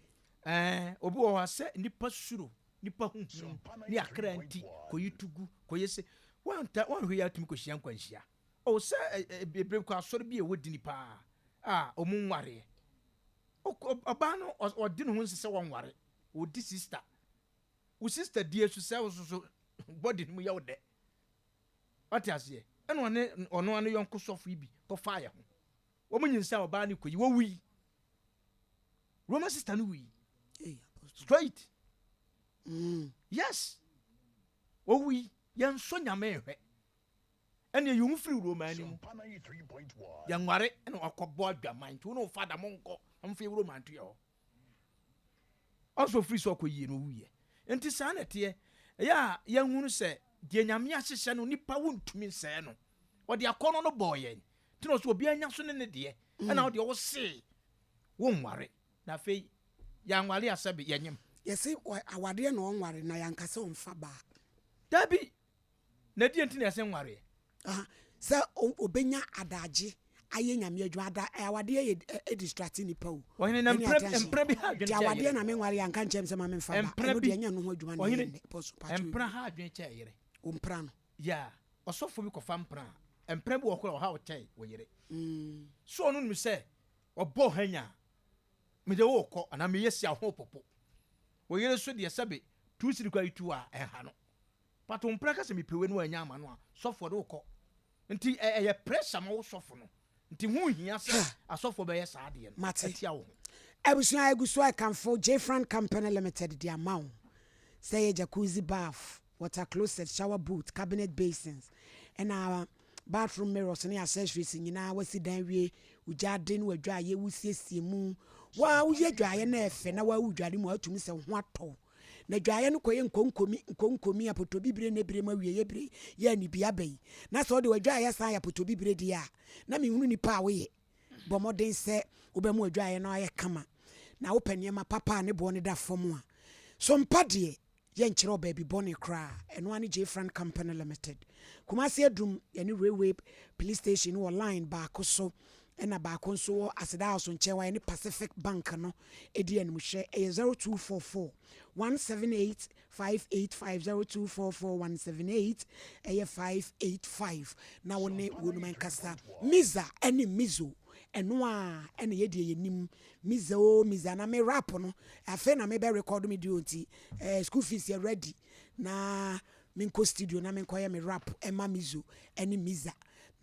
Ɛɛ, obi wɔ hɔ a, sɛ nnipa suro, nnipa ho hu ne akra nti, kɔyi to gu, kɔyɛ sei. Woanta, woanhwɛ yie a wotumi kɔhyia nkwanhyia. Oh, sɛ ɛ, ɛ, ɛberɛ bi koraa asɔre bi a ɛwɔ dini paa a wɔn nwareɛ. Ɔkɔ, ɔbaa no, ɔ, ɔde ne ho nse sɛ wɔnware. Ɔdi sista. Wo sista die so sɛ wo nso so body no mu yɛ wo dɛ. Wate aseɛ? Ɛna ɔne ɔno ara ne yɔnko sɔfo yi bi kɔfaa yɛ ho. Wɔn nyinsɛn ɔbaa no kɔyi, wɔwui. Roman sister no wui. Straight. Yes. Wɔwui. Yɛnsɔ Nyame nhwɛ. Ɛne yi ho firi Roman no mu. Yɛnware ɛna wakɔbɔ adwaman. Nti wo ne wo fada monkɔ. Momfa yɛ Roman to yɛ hɔ. Ɔsɛ ɔfiri sɛ ɔkɔ yie no ɔwuiɛ. Nti saa na ɛteɛ. Ɛyɛ a yɛnhunu sɛ deɛ Nyame ahyehyɛ no nipa wontumi nsɛe no. Ɔde akɔnnɔ no bɔɔ yɛn. Nti na ɔsɛ obiara nya so ne ne deɛ. Ɛna wo deɛ wo se wonware. Na afei yɛanware a sɛbe yɛnyem. Yɛse awadeɛ na ɔnware na yɛanka sɛ ɔmfa baa. Dabi! Na deɛ nti na yɛse nwareɛ? Aha, sɛ ɔbɛnya adagye ayɛ Nyame adwuma. Ada, awadeɛ yɛ ɛdistracte nipa o. Ɔhene, na Ɛne mpra, attention. mpra bi ha adwene Nti kyɛ awadeɛ yere. na menware yɛanka nkyerɛ me sɛ ma memfa ba. Mpra Ɛno bi, deɛ ɛnyɛ ɛno ho adwuma na ɛyɛ ɔhene, nnɛ. Pɔso, pakyɛ mpra obi. ha adwene kyɛ yere. Wo mpra no. Yeah, ɔsɔfo bi kɔfa mpra a, mpra bi wɔ hɔ koraa a ɔha wo kyɛn wo yere. So ɔno nim sɛ ɔbɔ hanya a, mede wo rekɔ anaa meyɛ si a wo ho repopo. Wo yere nso deɛ sɛbe tuu siri koraa yi tu a, ɛnha no. But wo mpra ka sɛ mepɛ wei na wannya ama no a, sɔfo ɔde wo kɔ. Nti ɛyɛ pressure ma wo sɔfo no. Nti ho nhia sɛ asɔfoɔ bɛyɛ saa adeɛ no Mate. atia wo ho. Abusua egu so ɛkamfo Jfran Company Limited de ama wo sɛ ɛyɛ jacuzzi bath, water closet, shower booth, cabinet basins, ɛna bathroom mirrors ne accessories nyinaa. Wasi dan wie, wo gyaade ne w'adwaeɛ wosiesie mu. Waa woyɛ adwaeɛ no ɛfɛ na waa wodware mu a wotumi sɛ wo ho atɔ wo. Na dwaeɛ no kɔyɛ nkonkomi nkonkomi apotobibire ne bire mu awieeɛ bire yɛ anibia ba yi. Na sɛ wode w'adwaeɛ san yɛ apotobibire deɛ a, na menhunu nipa a woyɛ. Bɔ mmɔden sɛ wobɛma w'adwaeɛ no ayɛ kama. Na wopɛ nneɛma papa a ne boɔ no da fam a, so mpa deɛ yɛnkyerɛ wo baabi bɔne koraa. Ɛno ara ne Jfran Company Limited. Kumasi Adum, yɛne Railway Police Station no wɔ line baako so. Ɛna baako nso wɔ Aseda House nkyɛn hɔ a ɛne Pacific Bank no di animhwɛ. Ɛyɛ 0244 178 585, 0244 178 ɛyɛ 585 na wo ne wɔnom nkasa. Miza ɛne Mizo ɛno a ɛna yɛ deɛ yɛnim Miza o Miza na me rap no afei na mebɛ record me deɛ nti eh, school fees yɛ ready na menkɔ studio na menkɔyɛ me rap ɛma Mizo ɛne Miza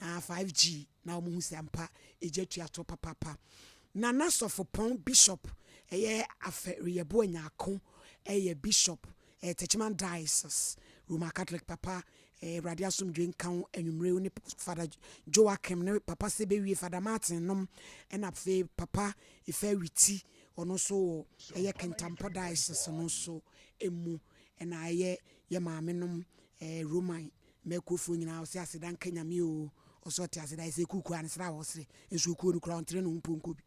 na 5G na wɔhu sɛ ampa egya tua to papaapa. Nana Sɔfopɔn Bishop ɛyɛ Afɛ-Reyɛboa Nyarko ɛyɛ Bishop ɛyɛ Techiman Diocese Roman Catholic Papa ɛyɛ Awurade asomdwoe nka wo anwummere wo ne Father Joachim ne Papa Sebewie Father Martin nom ɛna afei Papa Ife Awiti ɔno nso wɔ ɛyɛ Kintampo Diocese no nso ɛmu ɛna ɛyɛ yɛ maame nom ɛɛ Roman Mɛkuofoɔ nyinaa ɔse aseda nka Nyame oo ɔse ɔte aseda ɛsɛ kuku a ne sra ɔsere nso okuo no koraa ɔntere ne ho mpo nkɔ bi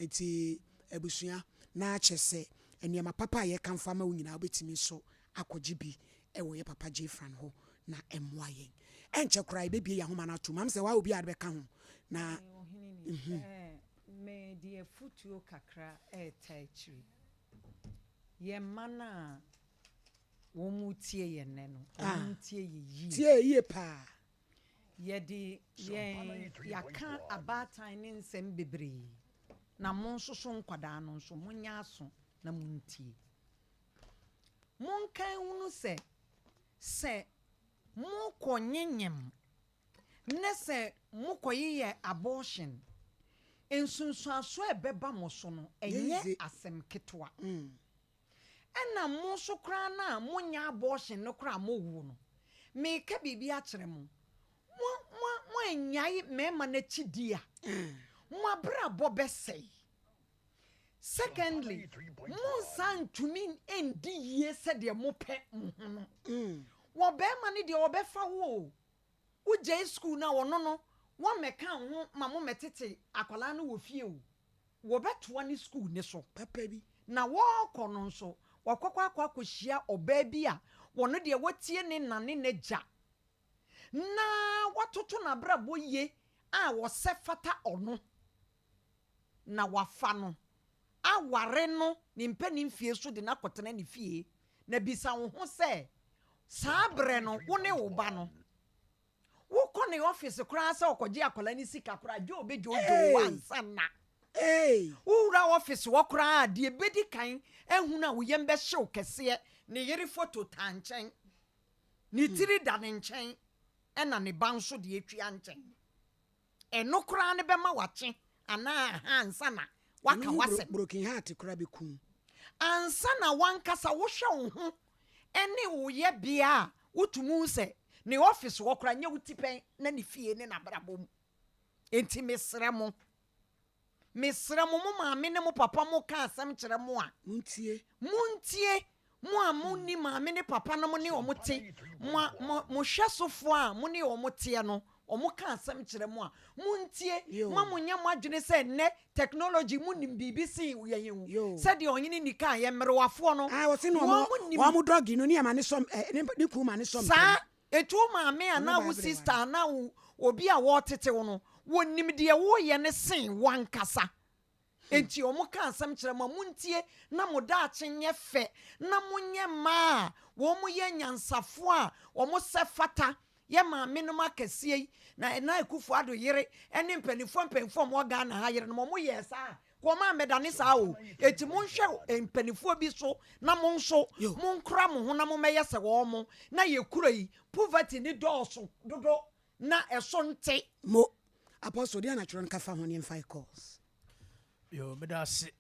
nti abusua na kyɛ sɛ nneɛma papa a yɛkamfo ama wo nyinaa wobɛtumi nso akɔgye bi ɛwɔ yɛ papa Jefran hɔ na ɛmmoa yɛn ɛnkyɛ koraa yɛbɛbie yɛn ahoma no atom am sɛ waa obi a de bɛka ho na Ɔhene ni, ɛɛ, mede afutuo kakra ɛreta akyire. Yɛn mma no a wɔretie yɛn nnɛ no, wɔntie yɛ yie. Tie yie paa. Yɛde yɛn yɛaka abaatan ne nsɛm bebree, na mo nso so nkwadaa no nso monyɛ aso na montie. Monka nhunu sɛ, sɛ mokɔ nyenyem ne sɛ mokɔyeyɛ abortion, nsunsuansoɔ a ɛbɛba mo so no, ɛnyɛ asɛm ketewa. Ɛna mo nso koraa no a monnyɛ abortion no koraa a mowo no, mereka biribi akyerɛ mo, mo, mo, moannyae mmarima no akyi di a, mo abrabɔ bɛsɛe. Secondly, monsan ntumi ndi yie sɛdeɛ mopɛ mo ho no. Wɔ barima no deɛ ɔbɛfa wo o, wogyae sukuu no a ɔno no, wɔmmɛka wo ho ma mommɛtete akwadaa no wɔ fie o. Wɔbɛtoa ne sukuu no so. Papa bi. Na wɔrekɔ no nso, wakɔkɔ akɔ akɔhyia ɔbaa bi a ɔno deɛ watie ne na ne n'agya, na watoto n'abrabɔ yie a ɔsɛ fata ɔno, na wafa no aware no ne mpanin mfie so de no akɔtena ne fie. Na bisa wo ho sɛ, saa berɛ no, wo ne wo ba no, Wokɔ ne office koraa sɛ ɔkɔgye akwadaa no sika koraa gye ɔbɛdwoodwoo wo ansa na wowura office hɔ koraa deɛ ɛbɛdi kan ahunu a wo yam bɛhyew kɛseɛ ne yere foto taa nkyɛn ne tiri da ne nkyɛn ɛna ne ba nso deɛ atwia nkyɛn. Ɛno koraa no bɛma wakye anaa aha ansa na waka w'asɛm. Broken heart koraa bɛku wo. Ansa na w'ankasa wohwɛ wo ho ne wo yɛbea a wotumi hu sɛ ne office hɔ koraa nyɛ wo tipɛn na ne fie ne n'abrabɔ mu. Enti mesrɛ mo, mesrɛ mo, mo maame ne mo papa mo ka asɛm kyerɛ mo a, Montie. Montie. Mo a monni maame ne papa nom ne wɔn te, mo a, mo, mo hwɛsofoɔ a mo ne wɔn teɛ no, Wɔka asɛm kyerɛ mo a, montie. Mma monnyɛ mo adwene sɛ nnɛ technology mu nim biribi sen yɛn o. Sɛdeɛ ɔhene Ni kaeɛ, mmerewafoɔ no, Ah, wɔse no wɔn wɔn nim. wɔn dɔgi no ne ɛma ne sɔm ɛ ne ne kunu ma ne sɔm Saa, ntɛm. enti wo maame Ɔno anaa wo Bible sister ware. anaa wo obi a wɔretete wo no, wɔnim deɛ woreyɛ no sen wo ankasa. Enti wɔka asɛm kyerɛ mo a, montie na mo daakye nyɛ fɛ, na monyɛ mmaa a wɔyɛ anyansafoɔ a wɔsɛ fata, yɛ maamenom akɛseɛ yi, na Nana Akufo Addo yere ne mpanimfoɔ mpanimfoɔ a wɔwɔ Ghana ha yerenom, wɔyɛɛ saa a, nka wɔn ammɛdane saa o. Enti monhwɛ mpanimfoɔ bi so na mo nso monkora mo ho na mommɛyɛ sɛ wɔn, na yɛ kuro yi, poverty no dɔɔso dodo. Na ɛso nte. Mo, Apostle, deɛn na twerɛ no ka fa ho ne yɛmfa yɛ calls. Yoo, meda ase.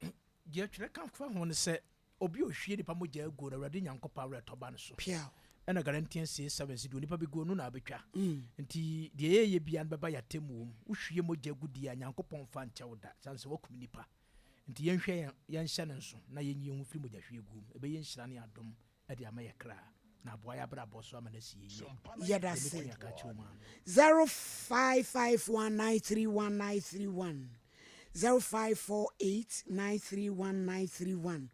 Deɛ twerɛ ka fa ho ne sɛ, obi a ɔhwie nipa mogya aguo no, Awurade Nyankopɔn awerɛtɔ ba ne so. Piaw. Ɛna Galatians 6:7 se, deɛ onipa bɛguo no na abɛtwa. Nti deɛ yɛyɛ biara no bɛba yɛn atemmuo mu. Wohwie mogya gu deɛ a, Nyankopɔn mfa nkyɛ wo da, sane sɛ woakum nipa. Nti yɛnhwɛ yɛn, yɛnhyɛ no nso, na yɛnyi yɛn ho mfiri mogyahwieguo mu. Ɛbɛyɛ nhyira ne adom de ama yɛ kra, na aboa yɛ abrabɔ so ama no asi yɛ yie. Yɛda Deɛ ase. mɛtumi aka akyerɛ wo maa no. 0551931931 0548931931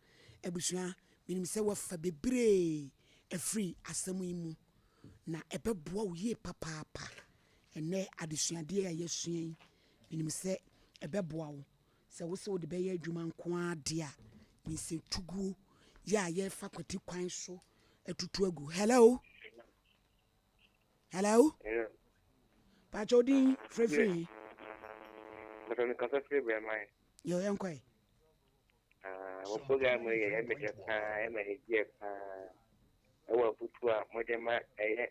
Abusua, menim sɛ woafa bebree afiri asɛm yi mu, na ɛbɛboa wo yie papaapa. Ɛnnɛ adesuadeɛ a yɛasua yi, menim sɛ ɛbɛboa wo. Sɛ wose wode bɛyɛ adwuma nko ara de a, nyinsɛntuguo yɛ a yɛfa kwati kwan so atutu agu. Hello? Hello? Hello. Pakyɛ wo din frɛfiri he? Mepɛ mekasa firi Brɛman. Yɛ yɛnkɔe. Ah, mo program yi yɛ ɛmɛ dɛ paa, ɛmɛ ne gyeɛ paa. Ɛwɔ afutuo a mode ma ɛyɛ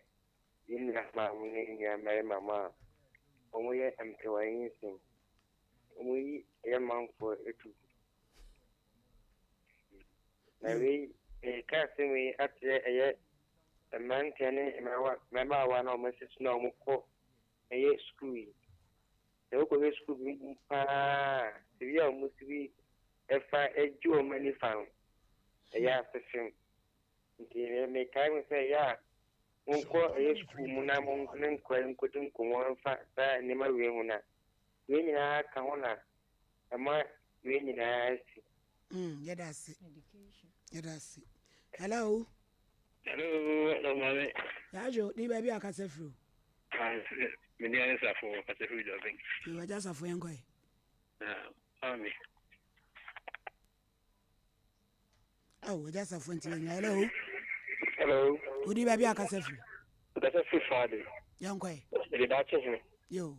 yɛn nua maa mo ne nua mmarima mo a wɔyɛ mpewa yi nsɛm. Wɔyi yɛ manfoɔ tu. Na wei, mereka asɛm yi akyerɛ ɛyɛ mmeranteɛ ne mmaawa mmabaawa no a wɔasi so na wɔkɔ ɛyɛ sukuu yi. Sɛ wokɔhwɛ sukuu bi mu pa ara a, baabi a wɔsi bi fa gye wɔn ani fa no, ɛyɛ asefem. Nti mekae mo sɛ ɛyɛ a monkɔ ɛyɛ sukuu mu na mo ne nkwadaa nkɔdi nkɔmmɔ mfa saa nneɛma wei ho na Wei nyinaa ka ho na ɛma wei nyinaa si. Mm, yɛda ase. Yɛda ase. Hello. Hello, hello, maame. Yɛadwo, ne baabi a kasa firi o. Me din ne Safo, kasa firi Dɔbɛn. Yo, agya Safo yɛn kɔɛ. Maame. Awo, agya Safo nti yɛn hello. Hello. Wodi baabi a kasa firi. Kasa firi Faade. Yɛn kɔɛ. Mede daakye hene. Yo.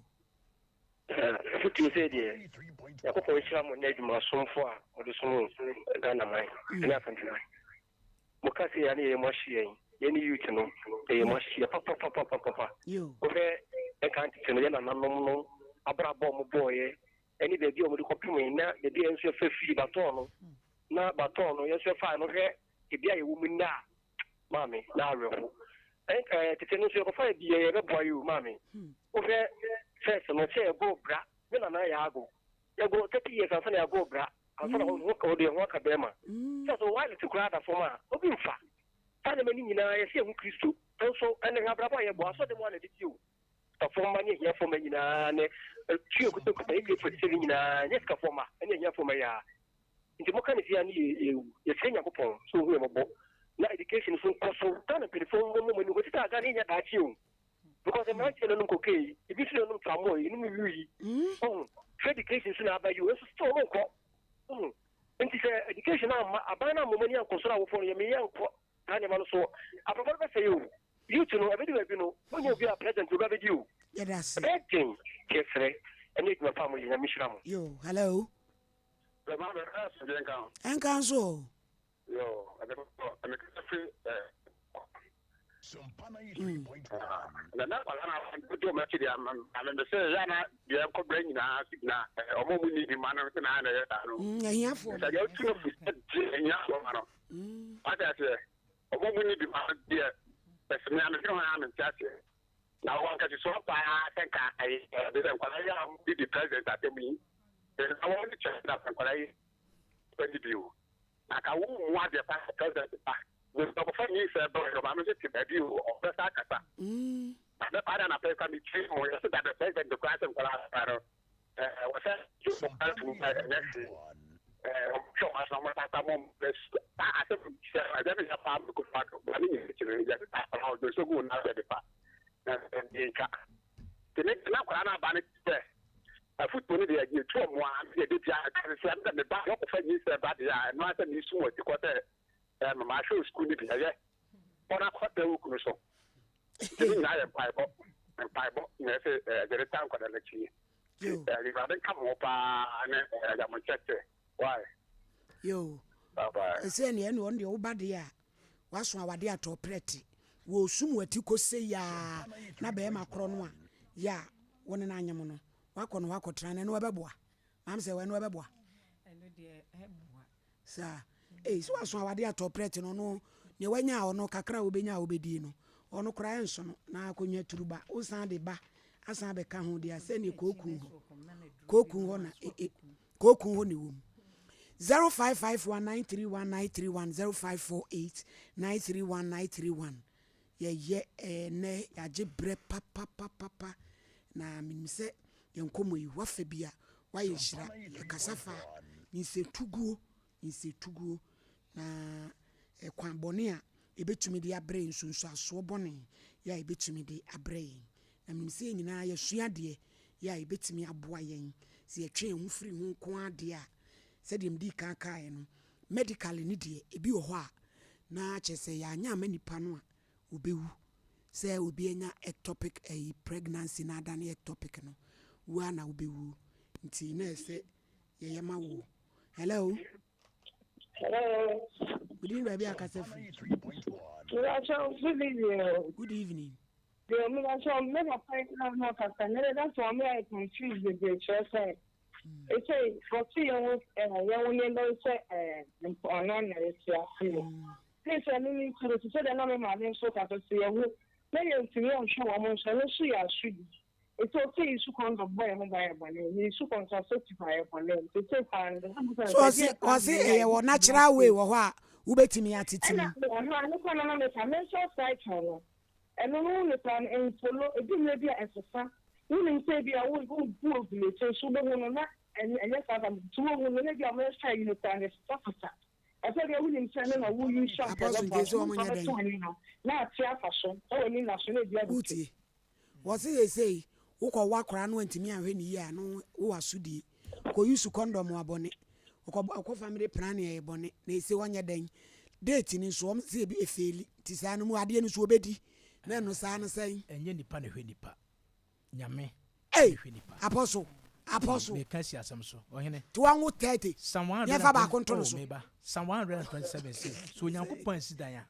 Afotuo sei deɛ, Nyankopɔn nhyira mo ne adwumasomfoɔ a mode som Ghana man ne Asanteman. Mo ka sei a ne yɛyɛ mo ahye yɛn, yɛn ne youth no, yɛyɛ mo ahye yɛ papapapapapa. Wohwɛ nkan tete no, yɛn nananom no abrabɔ a wɔn bɔɔyɛ ɛne baabi a wɔde kɔpem yɛn na baabi a yɛn nso yɛfa firi batɔɔ no, na batɔɔ no yɛn nso yɛfaeɛ no, hwɛ ebi a yɛwɔ mu nnɛ a, Maame, na awerɛho. Ɛn tete no nso yɛkɔfa yɛ bi yɛ yɛbɛboa yi o maame. Wohwɛ first no sɛ yɛgɔɔ bra me nana yɛ ago. Yɛgɔ 30 years ansa na yɛagɔɔ bra ansa na ho ɔde ho aka bɛrima. Sɛ so wireless koraa da fam a obi mfa. Saa nneɛma no nyinaa yɛsɛ yɛhu Kristo. Nso ɛnɛ hwɛ abrabɔ a yɛbɔ asɔre dɛm a na ɛde tie o. Sikafoɔ mma ne ahiafoɔ mma nyinaa ne tue kutakuta AK-47 nyinaa nyɛ sikafoɔ mma ne ahiafoɔ mma yi ara. Nti moka no sei a ne yɛwu. Yɛsrɛ Nyankopɔn sɛ ɔhu yɛn mmɔbɔ na education nso nkɔ so. Ghana mpaninfoɔ mmɔ mo ani hɔ sisi a Ghana yɛnnya daakye o because mmeranteɛ no nom cocaine yi, ebi nso na ɛnom tramol yi, enom wii yi. Wohu? Free education nso na aba yi o, nso still ɔmo nkɔ. Wohu? Nti sɛ education amma, aban no amma ɔmo ani ankɔ so na awofoɔ no yɛmeyɛ nkɔ saa nneɛma no so abrabɔ no bɛsɛe o. Youth no ɛbɛdu baabi no wonyɛ obi a president obi abɛdi o. Yɛda ase. Ɛbɛyɛ den yɛsrɛ ɛne adwuma pa a moyɛ Nyame nhyira mo. Yo, hello. Hello, maame, ɛyɛ asomdwe nka ho. Ɛnka nso o. Yo, ɛde kɔ, ɛmɛ kasa firi ɛ. Na na akwadaa na ɔdi wɔn akyi deɛ maame mi sɛ yɛ ana deɛ nkɔ brɛ nyinaa so gyina ɔmo a ɔmo ni bi ma no sɛ na ɛyɛ saa no. Ahiafoɔ. Sɛ deɛ ɔtu no fo sɛ deɛ ahiafoɔ ma no. Wate aseɛ? Ɔmo a ɔmo ni bi ma no deɛ ɛsɛ me a medwene ho a mente aseɛ. Na wɔn nkɛsesoɔ paa sɛ nka ɛyɛ ɛde sɛ nkwadaa yi a wɔn didi president asɛm yi na wɔn de kyerɛ na nkwadaa yi bɛ bi o. Na ka wo mu adeɛ pa sɛ president ba. Nti ɔkɔfa nyinsɛn brɛ ɔmaame nso te baabi o ɔbɛsa akasa. Mɛpa da anapa yi koraa metwie mu yɛse dabrɛ president koraa sɛ nkwadaa koraa no ɛɛ wɔsɛ gye wɔn koraa tum sɛ ɛnyɛ hwee ɛɛ wɔn hwɛ wɔn aso na wɔn tata mo bɛ saa asɛm sɛ ɛbɛ mi yɛ paa mi ko fa do ba ne nyɛ akyi no yɛ sɛ akwadaa ɔdɔ so gu na sɛ de fa na ɛdeɛ ntwa te ne na akwadaa no aba ne sɛ afutuo no deɛ yɛ tu ɔmo a deɛ de bia ɛka sɛ ɛmɛ me ba wɔkɔfa nyi sɛ ba deɛ a ɛno asɛ me sum wɔ ti kɔ sɛ ɛɛ mama ahwɛ sukuu no bi ɛyɛ Kɔ na kɔtena wo kunu so. Nti ne nyinaa yɛ mpaebɔ, mpaebɔ na ɛsɛ yɛde taa nkwadaa no akyi. Nti Awurade nka mo ho paa ne agya mo nkyɛkyɛ. Why? Yo. Bye bye. Ɛsɛ neɛ ɛne ɔno deɛ woba deɛ a waso awade atɔ prɛte wɔ sum wati kɔ sei yaa na bɛrima korɔ no a yɛ a wo ne no anyem no wakɔ no hɔ akɔtena no ɛno ɛbɛboa maam sɛ ɛno ɛbɛboa. Ɛno deɛ ɛboa. Saa. Ei, sɛ waso awade atɔ prɛte no, ɔno, nea wanya a ɔno, kakra a obenya a obedie no, ɔno koraa ɛnso no, na akonnwa turu ba, wosan de ba asan abɛka ho deɛ a, sɛdeɛ kookun hɔ, kookun hɔ na, e, e, kookun hɔ na ɛwɔ mu. 0551 931 931 0548 931 931 Yɛyɛ ɛɛ nnɛ, yɛagye berɛ papapapapa, na menim sɛ yɛn nkɔmmɔ yi, woafa bi a, woayɛ nhyira. Yɛkasa fa nyinsɛntuguo, nyinsɛntuguo, na kwan bɔne a ɛbɛtumi de abrɛ yɛn, nsunsuansoɔ bɔne yɛ a ɛbɛtumi de abrɛ yɛn. Na menim sɛ yɛn nyinaa yɛasua adeɛ yɛ a ɛbɛtumi aboa yɛn sɛ yɛtwe yɛn ho firi ho nko ara deɛ a, sɛdeɛ medii kan kaeɛ no, medically no deɛ, ebi wɔ hɔ a, na kyerɛ sɛ yɛanyɛ amma nipa no a, ɔbɛwu. Sɛ obi anya ectopic ɛyi pregnancy na adane ectopic no, wu ara na wobɛwu. Nti na ɛsɛ yɛyɛ ma wo. Hello. Hello. Good evening, baabi akasa firi. Good evening. Good evening. Deɛ mebakyɛ me papa yi na na ɔkasa ne de that's why me ayɛ confused bebree kyerɛ sɛ ɛsɛ wɔte yɛn ho yɛn ho nneɛma yi sɛ ɔno na yɛte ase o. Ne sɛ me me kuro te sɛ deɛ na me maame nso kasa sɛ yɛn ho na yɛntumi anhwɛ wɔn nso ɛno nso yɛ asodi. Nti ɔsɛ yi su kɔndɔm bɔ yɛn ho ban yɛ bɔne, yi su contraceptive a yɛ bɔne. Nti sɛ paa no So ɔse ɔse ɛyɛ wɔ natural way wɔ hɔ a wobɛtumi atete mu. Ɛna ɔha ne kwan na meka menstrual cycle no ɛno no wo nipa no ɛnfolo ebi mmerɛ bi a ɛsesa wonim sɛ ebi a wo wo ovulate nso wobɛhu no na ɛnyɛ saa da nti wohu no na ebi a menstrual yi no koraa no ɛsesa sesa ɛsɛ deɛ wonim sɛ ɛno na wo use anka Apostle ɛbɛboa nti so sɛ wɔn womfa nyɛ bɛto dɛn? ani no na ate afa so ɛwɔ ani na so na ebi abɛtwam. Wotie? Wɔse seesei wokɔ wo akora no antumi anhwɛ no yie a no wowɔ asodie. Kɔ use condom a bɔne. Wokɔ wokɔ family planning ɛyɛ bɔne. Na ese wɔnyɛ dɛn? Date no nso wɔn se ebi efeeli. Nti saa no mu adeɛ no nso wɔbɛdi. Na ɛno saa no sɛn? Ɛnyɛ nipa na ɛhwɛ nipa. Nyame Ei! na ɛhwɛ nipa. Apostle! Apostle! Meka si asɛm so. Ɔhene. Nti wanwo 30. Psalm Yɛmfa baako 120 nto no oh so. meba. Psalm 127 se, sɛ Onyankopɔn ansi dan a,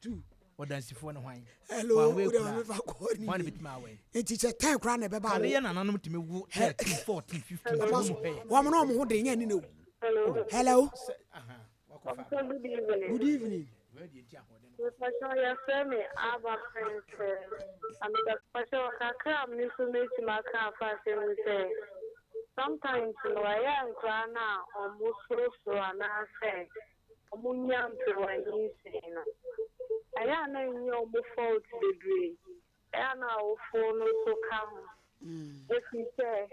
Ɔdansifoɔ ne hwan? Hello, Wanwɛn wode kuro ma a, mefa kɔɔ ne hwan na yie. bɛtumi awɛn? Nti kyɛ tɛn koraa na ɛbɛba Kane wo. yɛ nananom tumi wo 13, 14, 15, wɔn Apostle, mu hwɛ. wɔn na wɔn ho den nyɛ ne na o. Oh, Hello. sɛ, aha, wakɔfa Ɔsɛ aba. good evening. Good evening. Wei deɛ nti ahoɔden no kɔ. Mepakyɛw yɛfrɛ me Aba Princess. Na mepakyɛw kakra a me nso mɛtumi aka afa asɛm yi sɛ sometimes no ɛyɛ a nkoraa no a ɔmo sorosoro anaasɛ ɔmo nya mperewa nyinsɛn no ɛyɛ a na ɛnyɛ ɔmo fault bebree ɛyɛ a na awofoɔ no nso ka ho ɛfiri sɛ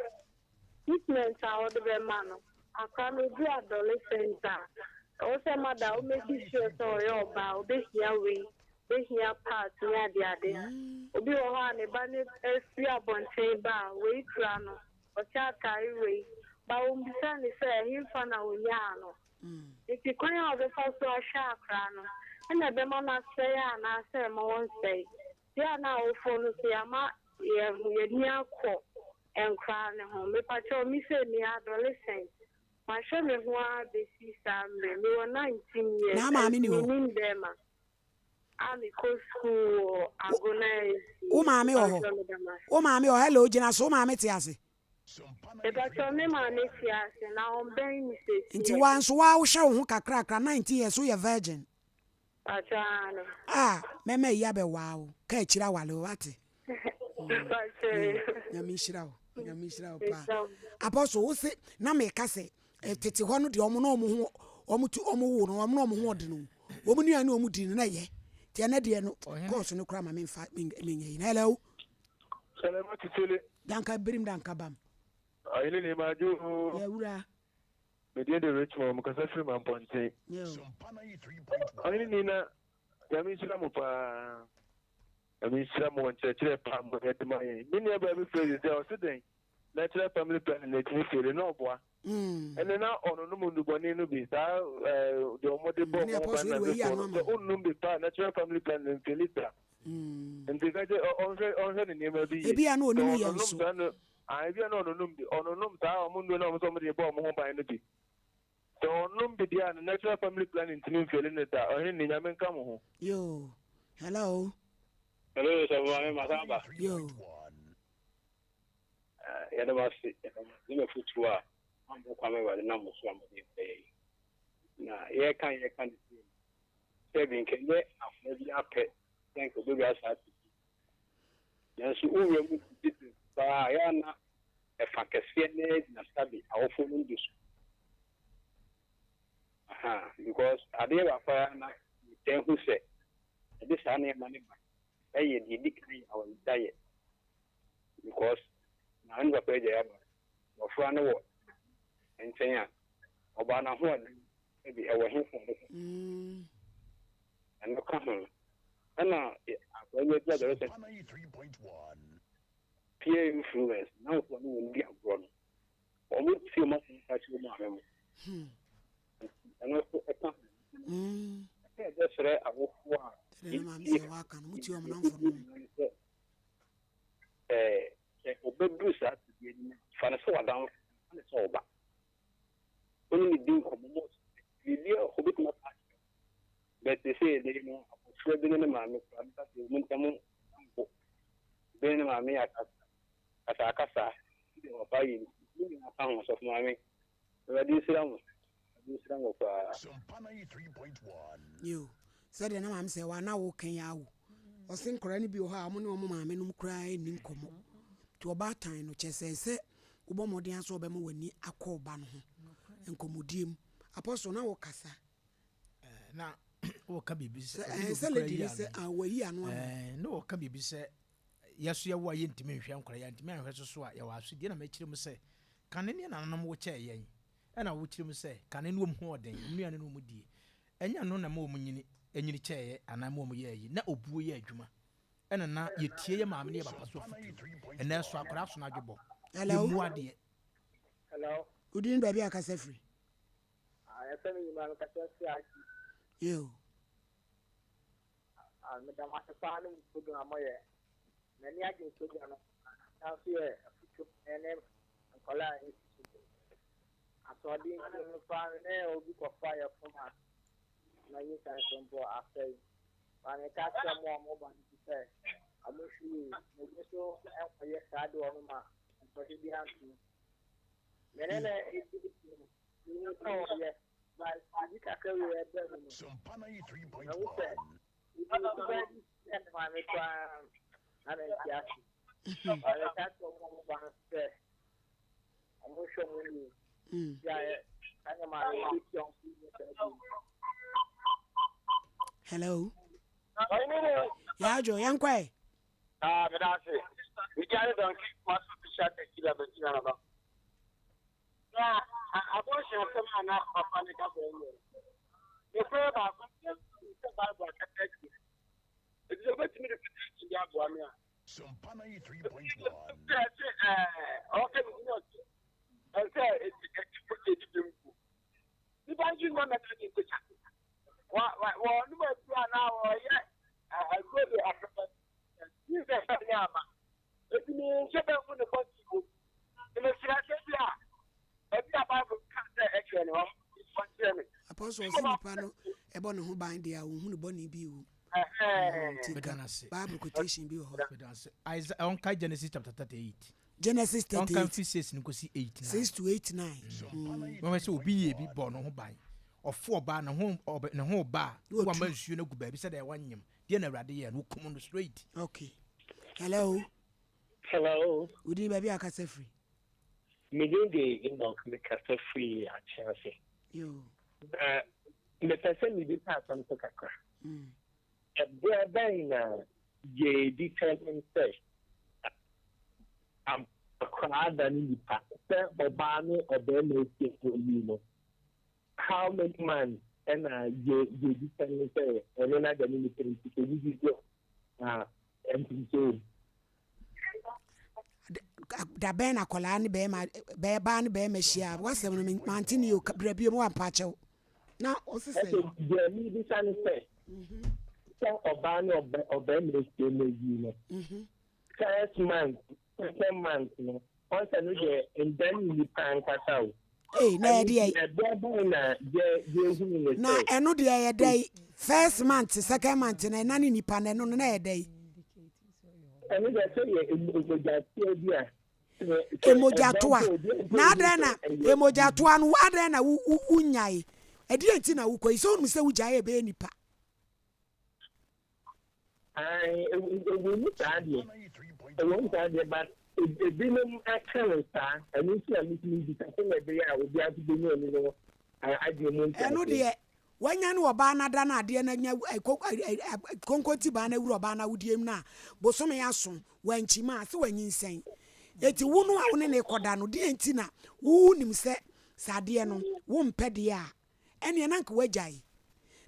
treatment a wɔde bɛma no akora no odu adolescent a ɛwɔ sɛ mada wo make sure sɛ ɔyɛ ɔbaa obɛhia wei obɛhia part ne adeade obi wɔ hɔ a ne ba no afiri abɔnten ba a wei kura no ɔhyɛ atare wei ba wɔmbisa ne sɛ ɛhemfa na onyaa no nti kwan a ɔbɛfa so ahwɛ akora no ɛna ɛbɛma no asɛe anaasɛ ɛma wɔnsɛe deɛ a na awofoɔ no so yɛama yɛn yɛni akɔ nkora ne ho mepakyɛw me sɛ me adolescent mahwɛ me ho ara bɛsi saa mmerɛ mewɔ 19 years Na maame ni hɔ. menim bɛrima a mekɔ school wɔ Agona SDA. Wo maame wɔ hɔ. Mepakyɛw meda mo ase. Wo maame wɔ hello gyina so wo maame te ase. Mepakyɛw me maame te ase na ɔmbɛn me seesei. Nti wa nso wa wohwɛ wo ho kakrakra 19 years woyɛ virgin. Pakyɛw aane. A mɛma yi abɛwaa wo ka akyiri awale wo wate. Pakyɛw. Nyame nhyira wo. Nyame nhyira wo paa. Apostle wo se na meka sɛ tete hɔ no deɛ ɔmo na ɔmo ho ɔmo tu ɔmo wo no ɔmo na ɔmo ho ɔde no ɔmo nua ne ɔmo di no na ɛyɛ nti ɛnɛ deɛ no kɔɔso no koraa ma memfa menyɛ yi. Hello. Sɛlɛma titele. Danka birim danka bam. Ɔhene ni ma dwo. Yɛwura. Me din de Richmond, mekasa firi Mampɔnten. Ɔhene ni na Nyame nhyira mo paa. Nyame nhyira mo wɔ nkyerɛkyerɛ pa mo de ma yɛn. Me nua baa bi frɛ sɛ ɔse dɛn natural family planning na ɛtumi fele na ɔboa. Ɛne na ɔnonom nnubɔne no bi saa deɛ wɔn de bɔ wɔn ban na de fɔ no sɛ ɔnnom bi paa natural family planning mfeli da. Nti ka kyɛ ɔnhwɛ ɔnhwɛ ne nneɛma bi yie. Ebi a na ɔnim yɛ nso. Saa no ebi a na ɔnonom bi ɔnonom saa wɔn nnuro na wɔn sɛ wɔn de bɔ wɔn ho ban no bi. Sɛ ɔnom bi deɛ a ne natural family planning ntumi mfeli no da. Ɔhene ne Nyame nka mo ho. Yoo hello. Hello sɔfo maame masan aba. Yoo. Yɛda mo ase ne mo afotuo a moabɔ kwan ma Awurade nam mo so a mode brɛ yɛn. Na yɛreka yɛreka no sei no, sɛ bi nka ɛnyɛ akoma bi apɛ sɛ nka obɛwura saa tete. Nanso wowura mu tete paa a, yɛ a na ɛfa kɛseɛ no ara gyina sabi awofoɔ no de so. Aha, because adeɛ baako a na metaa hu sɛ ɛde saa nneɛma no ba ɛyɛ deɛ ɛdi kan yɛ awaregyaeɛ. Because maame ne papa agyae aware. Abɔfra no wɔ nkyɛn a, ɔbaa no ahoɔden bi ɛwɔ he fa ɔde kɔ. Ɛno ka ho. Ɛna akwadaa bi adu adolescent peer influence, nnamfoɔ ne wɔn di agorɔ no, wɔn tie wɔn asɛm ka kyerɛ wɔn maame mo. Nti ɛno nso ɛka ho. Ɛsɛ yɛbɛsrɛ awofoɔ a yɛtie sɛ Sɛ ɔbɛduru saa tebea no mu a, fa no sɛ w'adamfo, fa no sɛ wo ba. Wo ne no di nkɔmmɔ ma ɔte sɛ biribiara wɔ hɔ, ɔbɛtumi aka akyerɛ wo. But seesei ɛnnɛ yi no, abɔfra bi ne ne maame koraa, bɛka sɛ wɔn ntam mpo, bi ne ne maame yɛ akasakasa, bi deɛ papa ayɛ nti, ne nyinaa ka ho. Sɔfo maame, Awurade nhyira mo. Awurade nhyira mo paa. Yo, sɛdeɛ na maame sɛ wa na wo kan awo. Ɔse nkwadaa no bi wɔ hɔ a wɔn ne wɔn maame nom koraa nni nkɔmmɔ. Nti ɔbaatan no kyɛ sɛ sɛ wobɔ mmɔden asɛ ɔbɛma w'ani akɔ ɔba no ho nkɔmmɔdie mu. Apostle na wokasa. Na wɔka biribi sɛ sɛ lady no sɛ wayi ano ama. Na wɔka biribi sɛ yɛso yɛwo a yɛntumi nhwɛ nkwadaa yɛntumi anhwɛ so so a yɛwɔ asodie na mɛkyerɛ mu sɛ Kane ne nananom wo kyɛɛ yɛn, ɛna wo kyerɛ mu sɛ, kane no wɔn ho ɔden, wɔn nnuane no wɔn die. Ɛnyɛ ɛno na ɛma wɔn nyini, nyini kyɛɛeɛ anaa ɛma wɔn yɛɛ ayi. Na obuo yɛ adwuma. Ɛna na yɛtie yɛ maame ne yɛ papa so afotuo. Ɛnɛ nso akwadaa so no adwebɔ. Hello. Yɛmmu adeɛ. Hello. Wo din ne baabi a kasa firi? Ah, yɛfrɛ me Nyuma, mekasa firi Ati. Yo. Ah, meda mo ase paa ne mo program a moyɛ. M'ani agye program no ho paa. San nso yɛ afotuo ma yɛne nkwadaa a yɛsi so. Asoɔden nti no paa no ne obi kɔfa yɛ fom a na nyinsɛn so mpo asɛe. Ba meka kyerɛ mo a moba no bi sɛ ɔmo nhwɛ yie na obi nso nkɔyɛ saa de ɔno ma nsɔhwɛ biara nto mu. Me ne no ɛdi no, menim sɛ ɔyɛ but biribi kakra wei ɛba mu no, mahu sɛ maame koraa na mente ase. Maame ka kyerɛ wɔn a wɔba no sɛ wɔnhwɛ wɔn yie. Bi a ɛnyɛ maame yɛbɛtua wɔn so yie saa bi. Hello. Yaajo, yɛnkɔ ɛ. Ah, meda ase. Media ne dɔnke waso official tequila bɛgyina no ba. Na abortion asɛm a na papa no ka sɛ ɛnyɛ no, nokorɛ baako deɛ menim sɛ Bible akasa atia. Enti sɛ wobɛtumi de quotation bi aboa me a. Sɛ ɛse ɛɛ ɔka biribi na ɔse ɛsɛ ɛti ɛti mogya di bem mpo. Nipa nso nyɛ mɛka de nkɔgya. Wɔ wɔ wɔnom aduro anaa wɔyɛ aduro de afɛfɛ. Yi sɛ ɛnyɛ ama. Enti menhyɛ da nhu ne bɔne wɔ mu. Na mesrɛ sɛ bi a baabi a Bible ka sɛ ɛkyerɛ no, ɔnkyerɛ me. Apostle ɔse nipa no ɛbɔ ne ho ban deɛ a ɔnhu ne bɔne bi wɔ mu. Nti ka Bible quotation bi wɔ hɔ. Meda ase. Isaiah, ɔnka Genesis chapter 38. Genesis 38. Ɔnka mfiri 6 no kɔsi 8 9. 6 to 8 9. Wɔhwɛ sɛ obi yɛ bi bɔ ne ho ban. Ɔfo ɔbaa ne ho ne ho ba a, wama nsuo no agu baabi sɛdeɛ wanyem. Deɛ na Awurade yɛɛ no, wokum no straight. Okay. Hello. Hello. Wo din baabi a kasa firi? Me din de Enoch, me kasa firi Akyerase. Yo. Na mepɛ sɛ mebisa asɛm so kakra. Ɛberɛ bɛn na yɛ determine sɛ. Akwadaa da ne nipa sɛ ɔbaa ne ɔbarima ahyia mu ayi no, how many months ɛna yɛ yɛbisa ne sɛ ɔno no ada ne nipa nti sɛ wodidi a ɛnti sɛ Da bɛn na akwadaa ne bɛrima bɛɛ baa ne bɛrima hyia a wasɛm no mante ne yɛ brɛ bio mu wampa akyɛw na ɔse sɛ. Ɛsɛ deɛ mebisa ne sɛ sɛ ɔbaa ne ɔbarima ahyia mu ayi no first month second month no ɔnsɛ no deɛ nda ne nipa ankasa o. Ee na ɛdeɛ yi. Ɛdeɛ bɛn na yɛ yɛhunu ne sɛ. Na ɛno deɛ ɛyɛ dɛ yi first month second month na ɛna ne nipa na ɛno no na ɛyɛ dɛ yi. Ɛno deɛ sɛ yɛ emogyatoa bi a. Emogyatoa na adɛn na emogyatoa no adɛn na wo wo wonyae ɛdeɛ nti na wokɔ yi sɛ wonim sɛ wogyae ɛbɛyɛ nipa. Ae, ɛwɔ mu saa deɛ, ɛwɔ mu saa deɛ, but ebinom aka no saa, ɛno nti na metumi bisa sɛnea ɛbɛyɛ a obiara nso bɛnya ɛno no adwene mu nteaseɛ. Ɛno deɛ, wanya ne ɔbaa no ada no adeɛ no anya konkonti baa no awura ɔbaa no awodeɛ mu no a, bosome aso, wankyima a, sɛ wanyinsɛn. Enti wo no a wo ne no rekɔda no, deɛ nti na wonim sɛ sɛ adeɛ no wompɛ deɛ a, ɛnneɛ na anka woagyae.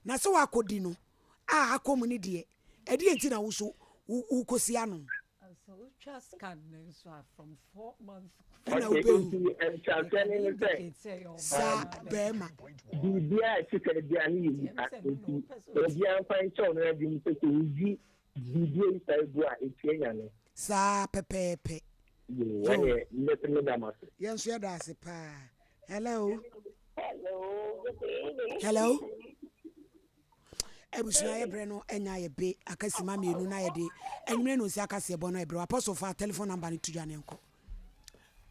Na sɛ woakɔdi no a akɔ mu no deɛ, ɛdeɛn nti na wo nso wokɔsi ano? Ɛna wobɛhu saa bɛrima. Biribiara a ɛte sɛ aduane yɛ nipa nti obiara mfa nkyɛ ɔno adwene sɛ sɛ oyi biribi ayi saa gu a ɛtua nyame. Saa pɛpɛɛpɛ. Yoo, ɛneɛ meda mo ase. Yɛn nso yɛda ase paa. Hello. Hello, good evening. Hello. Abusua yɛ brɛ no anya yɛ be akasima mmienu na yɛde anwummerɛ no nsi akaseɛ bɔ no ɛbrɛ apostle fa telephone number no to dwa ne nkɔ.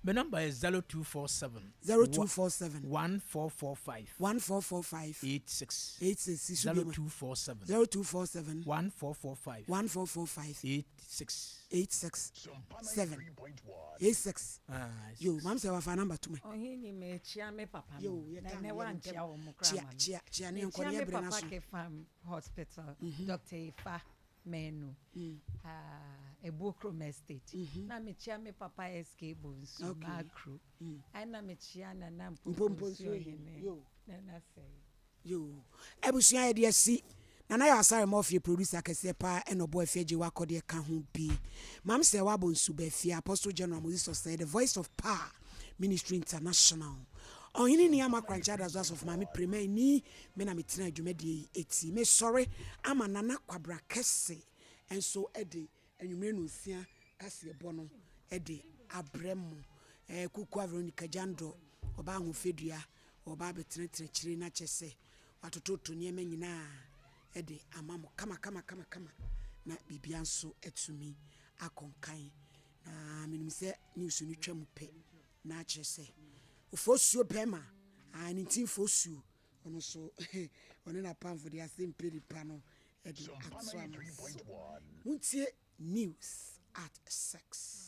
Me number yɛ 0247. 0247. 1445. 1445. 86. 86. Sisu 0247. 0247. 1445. 1445. 86. 86. 7. 86. Yo, mam sɛ wafa number to me. Ɔhene mekyia me papa no. Yo, yɛ Na tam ɛnɛ yɛ wankyia ntɛm. wɔn koraa Kyia ma me. kyia kyia ne nkɔ Mekyia ne me ɛbrɛ no papa aso. Kefam Hospital, Dr. Ifa Menu, ah, Ebuokrom Estate. Na mekyia me papa SK Bonsu, Okay. Makru. Ɛna mekyia Nana Mpompo Mpompo Nsuohene. Nsuohene. Yo. Nana Sɛe. Yoo abusua yɛde asi Nana Yaw Asare Murphy producer kɛseɛ paa ɛna ɔbɔ Afia Gyewa akɔdeɛ ka ho bi Maame Sɛɛwa Abonsu Bafia Apostle General Moses Osei The Voice of Power Ministry International Ɔhene Nii Ama Korankye Adazo Asɔfo Maame Prema Nii me na metena dwumadie yi ti mesɔre ama Nana Kwabra Kɛse nso de anwummere nonsia kaseɛbɔ no de abrɛ mo Kukua Veronica Gyandɔ ɔbaa Ahofadua Ɔreba abɛtenatena akyire na kyerɛ sɛ watototo nneɛma nyinaa de ama mo kamakamakamakama na biribiara nso atumi akɔ nkan. Na menim sɛ news no twa mu pɛ na kyerɛ sɛ Ofosuo bɛrima, ah, ne nti Fosuo, ɔno nso ɔne n'apamfo de asɛmpɛ nipa no de ato ama so. Montie News at 6.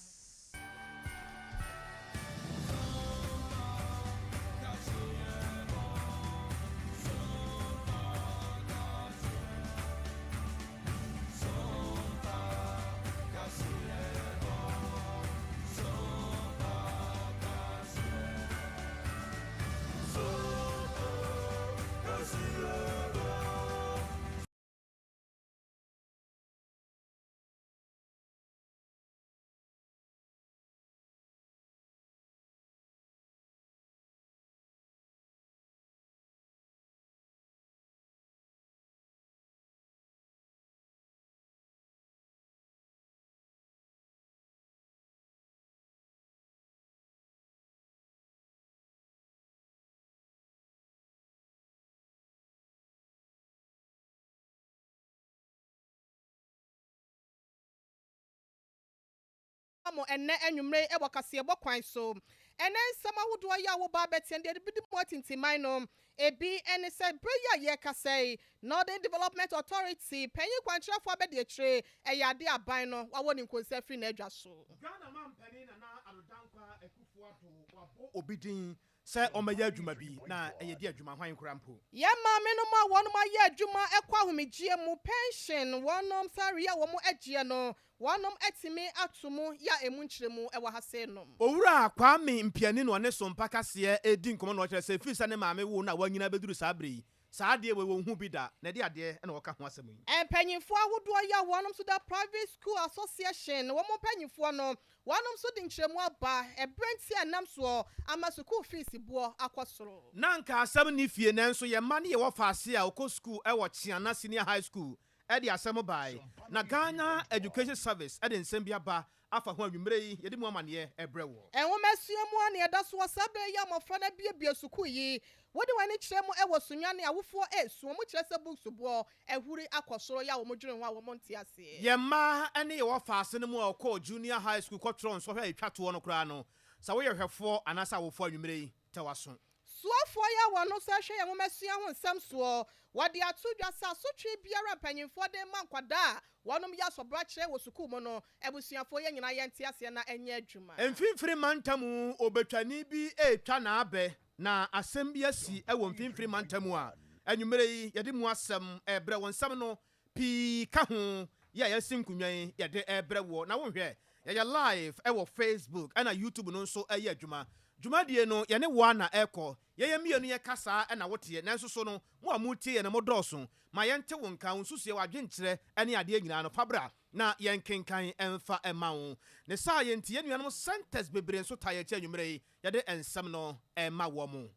mo ɛnnɛ anwummere yi wɔ kaseɛbɔ kwan so. Ɛnnɛ nsɛm ahodoɔ yi a woba abɛteɛ no deɛ ɛde mu atintiman no, ebi ne sɛ berɛ yi a yɛrekasa yi, Northern Development Authority panyin kwankyerɛfoɔ abadiakyire, ɛyɛ adeɛ a aban no wawɔ ne nkonsa afiri n'adwa so. Ghana manpanin Nana Addo Dankwa Akufo-Addo wabɔ obi din. sɛ ɔmmɛyɛ adwuma bi, na ɛyɛ di adwuma hwan koraa mpo. Yɛn maamenom a wɔnom ayɛ adwuma kɔ ahomegyeɛ mu, pension, wɔnom salary a wɔn gyeɛ no, wɔnom atumi ato mu yɛ a ɛmu nkyerɛmu wɔ ha sei nom. Owura Kwame Mpiani na ɔne Sompa Kaseɛ redi nkɔmmɔ na ɔkyerɛ sɛ ɛfiri sɛ ne maame woo no a wanyini abɛduru saa berɛ yi, saa adeɛ wei wɔnhuu bi da, na ɛde adeɛ na ɔka ho asɛm yi. Mpanyinfoɔ ahodoɔ yi a wɔnom nso da Private School Association wɔn mpanyinfoɔ no, wɔnom nso de nkyerɛmu aba ɛberɛ nti a ɛnam soɔ ama sukuu fees boɔ akɔ soro. Na anka asɛm nni fie nanso yɛn mma ne yɛwɔ faase a ɔkɔ sukuu wɔ Kyeana Senior High School de asɛm bae. Na Ghana Education Service de nsɛm bi aba afa ho anwummere yi yɛde mu amaneɛ rebrɛ woɔ. Nwomasua mu a na ɛda so wɔ saa berɛ yi a mmɔfra no abuebue sukuu yi, wode wɔn ani kyerɛ mu wɔ Sunyani awofoɔ resu, wɔn kyerɛ sɛ books boɔ ahuri akɔ soro yɛ a wɔn dwene ho a wɔn nte aseɛ. Yɛn mma ne yɛwɔ faase no mu a wɔkɔɔ Junior High School kɔtwerɛ nsɔhwɛ a ɛtwa toɔ no koraa no, sɛ woyɛ hwɛfoɔ anaasɛ awofoɔ anwummere yi, tɛ w'aso. Soafoɔ yi a wɔn nso hwɛ yɛn nwomasua ho nsɛm soɔ, wɔde ato dwa sɛ asotwe biara a mpanyinfoɔ de rema nkwadaa a wɔnom yɛ asɔbrakyerɛ wɔ sukuu mu no, abusuafoɔ yɛn nyinaa yɛnte aseɛ na ɛnyɛ adwuma. Mfimfini mantam obetwani bi retwa n'abɛ na asɛm bi asi wɔ mfimfini mantam a anwummere yi yɛde mu asɛm rebrɛ wo. Nsɛm no pii ka ho yi a yɛasi nkonnwa yi yɛde rebrɛ woɔ na wonhwɛ yɛyɛ live wɔ Facebook ɛna YouTube no nso ɛyɛ adwuma. Dwumadie no yɛne woa na ɛkɔ, yɛyɛ mmienu yɛka saa ɛna woteɛ nanso so no mo a moretie yɛn no modɔɔso ma yɛnte wo nka, wo nsusuiɛ, w'adwenkyerɛ ne adeɛ nyinaa no fa bra na yɛnkenkan mfa mma wo. Ne saa yɛ nti yɛn nuanom centers bebree nso taa yɛn akyi anwummerɛ yi yɛde nsɛm no rema wɔn.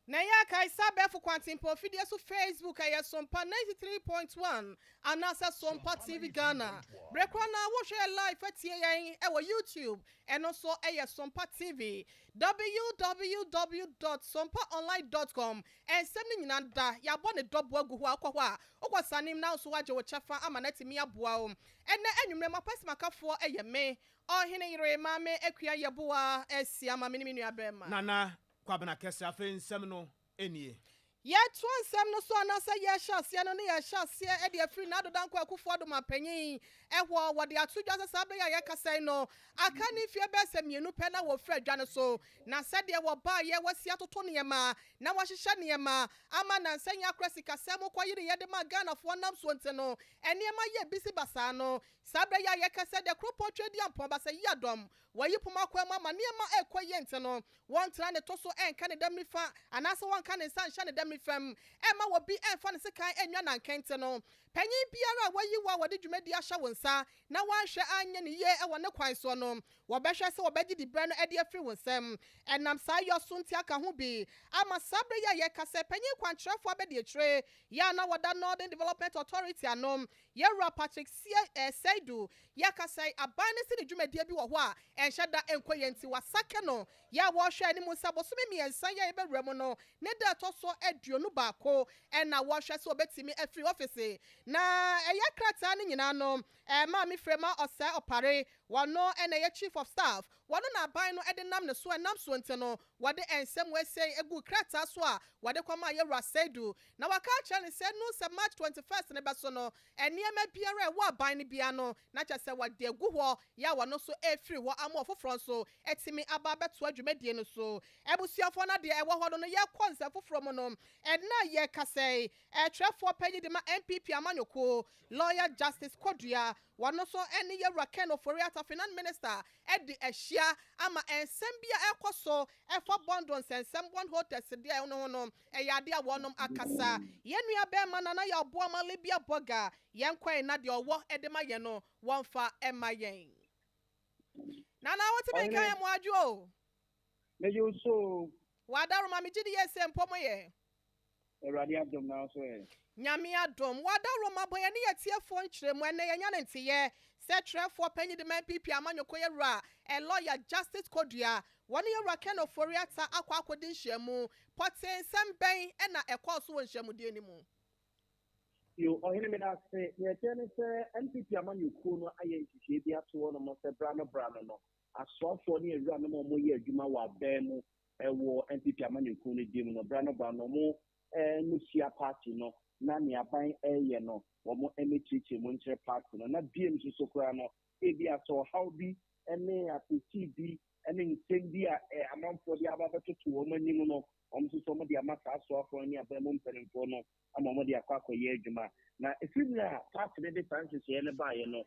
Na ɛyɛ a kae sɛ abɛɛfo kwantempɔn fidie so Facebook ɛyɛ Sompa 93.1 anaasɛ Sompa TV Ghana. Berɛ korɔ no ara wohwɛ yɛn live atie yɛn wɔ YouTube ɛno nso ɛyɛ Sompa TV. Www dot sompaonline dot com Nsɛm no nyinaa da yɛabɔ ne dɔbo agu hɔ a wokɔ hɔ a wokɔ sanem na wo nso woagye wo kyɛfa ama no atumi aboa wo. Ɛnnɛ anwummerɛ m'apɛsɛmakafoɔ ɛyɛ me Ɔhene yere Maame Akua Yeboah Asiamah me ne me nua bɛɛma. Nana Kwabena Kɛse, afei nsɛm no nie. Yɛtoa nsɛm no so anaasɛ yɛrehyɛ aseɛ no ne yɛrehyɛ aseɛ de afiri Nado Dankwa Akufo-Addo manpanyin hɔ. Wɔde ato dwa sɛ saa berɛ yi a yɛrekasa yi no, aka ne mfeɛ bɛyɛ sɛ mmienu pɛ na wɔfiri adwa no so. Na sɛdeɛ wɔbaeɛ, wɔasi atoto nneɛma na wɔahyehyɛ nneɛma ama nnansa yi akora sikasɛm kɔyereeɛ de maa Ghanafoɔ nam soɔ nti no, nneɛma yɛɛ bisi basaa no. Saa berɛ yi a yɛrekasa yi deɛ kuropɔn Tweaduampɔn, Basayiadɔm, Wɔayi poma kwan mu ama nneɛma rekɔ yie nti no, wɔntena ne to so nka ne dam nifa anaasɛ wɔnka ne nsa nhyɛ ne dam nifa mu mma obi mfa ne sekan nnwa n'ankɛntɛ no. Panyin biara a wɔayi wo a wɔde dwumadi ahyɛ wo nsa na woanhwɛ anyɛ no yie wɔ ne kwan soɔ no, wɔbɛhwɛ sɛ wɔbɛgye diberɛ no de afiri wo nsam. Ɛnam saa yɔ so nti aka ho bi ama saa berɛ yi a yɛrekasa yi, Panyin Kwankyerɛfoɔ Abadiakyire yi a na wɔda Northern Development Authority ano, Yɛwura Patrick Seidu Yɛ kasa yi, aban no se ne dwumadie bi wɔ hɔ a ɛnhyɛ da nkɔ yie nti wasake no. Yɛ a wɔrehwɛ anim sɛ bosome mmiɛnsa yi a yɛbɛwura mu no ne da a ɛtɔ so 21 na wɔrehwɛ sɛ wɔbɛtumi afiri ɔfese. Na ɛyɛ krataa no nyinaa no, Maame Frema Osei Opare, wɔno na ɛyɛ Chief of Staff, wɔno na aban no de nam ne so, ɛnam soɔ nti no wɔde nsɛm wei sei guu krataa so a wɔde kɔmaa Yɛwura Seidu. Na wɔaka akyerɛ no sɛ ɛnu sɛ March 21st no bɛso no, Nneɛma biara a ɛwɔ aban no biara no, na kyerɛ sɛ wɔde agu hɔ, yɛ a wɔno nso refiri hɔ ama ɔfoforɔ nso atumi aba abɛtoa dwumadie no so. Abusuafoɔ no adeɛ ɛwɔ hɔ no no, yɛrekɔ nsɛm foforɔ mu no, ɛnnɛ a yɛrekasa yi, twerɛfoɔ panyin de ma NPP amanyɔkuo, Lawyer Justice Kodua, wɔno nso ne Yɛwura Ken Ofori-Atta, Finance Minister, adi ahyia ama nsɛm bi a ɛrekɔ so ɛfa bond nsɛnsɛm, bond holders deɛ no ho no, Ɛyɛ adeɛ a wɔnom akasa. Yɛn nua bɛɛma Nana Yaw Boamah Libya Burger yɛn kɔe na deɛ ɔwɔ de ma yɛn no wɔnfa mma yɛn. Nana wotumi nka yɛn mo adwo o. Megye wo so o. W'adaworoma megye di yie sɛ mpo mo yɛ. Awurade adom na wo so ɛ. Nyame adom. W'adaworoma bɔ yɛne yɛn atiefoɔ nkyerɛmu ɛnnɛ yɛanya no nteyɛ sɛ twerɛfoɔ panyin de ma NPP amanyɔkuo yɛwura lawyer Justice Kodua Wɔne Yɛwura Ken Ofori-Atta akɔ akɔdi nhyiamu. Pɔtee nsɛm bɛn na ɛkɔɔ so wɔ nhyiamudie no mu? Yo, Ɔhene meda ase. Nea ɛteɛ ne sɛ NPP amanyɔkuo no ayɛ nhyehyɛeɛ bi ato hɔ nom sɛ berɛ ano berɛ ano no, asoafoɔ ne awuranom a wɔyɛ adwuma wɔ aban mu wɔ NPP amanyɔkuo no din mu no, berɛ ano berɛ ano wɔn mmuhyia party no na nea aban reyɛ no wɔn mmɛkyerɛkyerɛ mu nkyerɛ party no. Na bio nso so koraa no, ebia sɛ ɔhaw bi ne ateetee bi ne nsɛm bi a amanfoɔ de aba. abɛtoto wɔn anim no, wɔn nso so wɔde ama saa asoafoɔ no ne aban mu mpanimfoɔ no ama wɔde akɔ akɔyɛ adwuma. Na ɛfiri mmerɛ a party no de saa nhyehyɛeɛ no baeɛ no,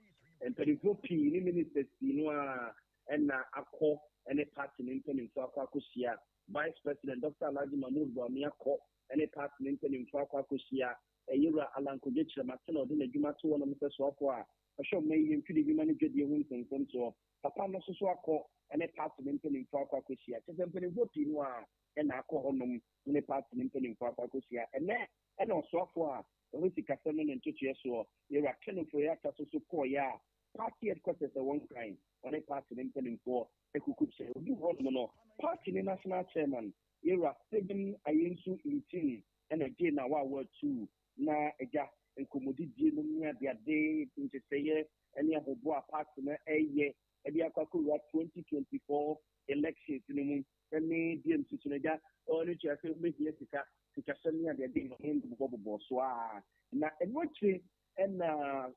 mpanimfoɔ pii ne ministers pii no ara na akɔ ne party no mpanimfoɔ akɔ akɔhyia. Vice President Dɔkta Alhaji Mahmood Bawumia kɔ ne party no mpanimfoɔ akɔ akɔhyia. Yɛwura Allan Kwadwo Kyerematen a ɔde n'adwuma to hɔnom sɛ soafoɔ a ɔhwɛ ɔman yi mfidie nnwuma ne dwadie ho nsɛnsɛm soɔ, papa no nso so akɔ ne party no mpanimfoɔ akɔ akɔhyia. Kyerɛ sɛ mpanimfoɔ pii no ara na akɔ hɔnom ne party no mpanimfoɔ akɔ akɔhyia. Ɛnnɛ na ɔsoafoɔ a ɔhwɛ sikasɛm ne ne ntotoeɛ soɔ, Yɛwura Ken Ofori-Atta nso so kɔeɛ a party headquarters a ɛwɔ Nkran, ɔne party no mpanimfoɔ kuku kyerɛ. Ɔduu hɔnom no, party no national chairman, Yɛwura Stephen Ayensu Ntim na gyee n'awaawa tuu na agya nkɔmmɔdidie nom ne adeade nhyehyɛeɛ ne ahoboa a party no reyɛ de akɔ akɔwura 2024 elections no mu ne deɛ nsusu no agya ɔno tua sɛ wobɛhia sika, sikasɛm ne adeade no bobɔbobɔ so a na ɛno akyire na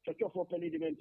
twɔtwɔfoɔ panin de bɛnti.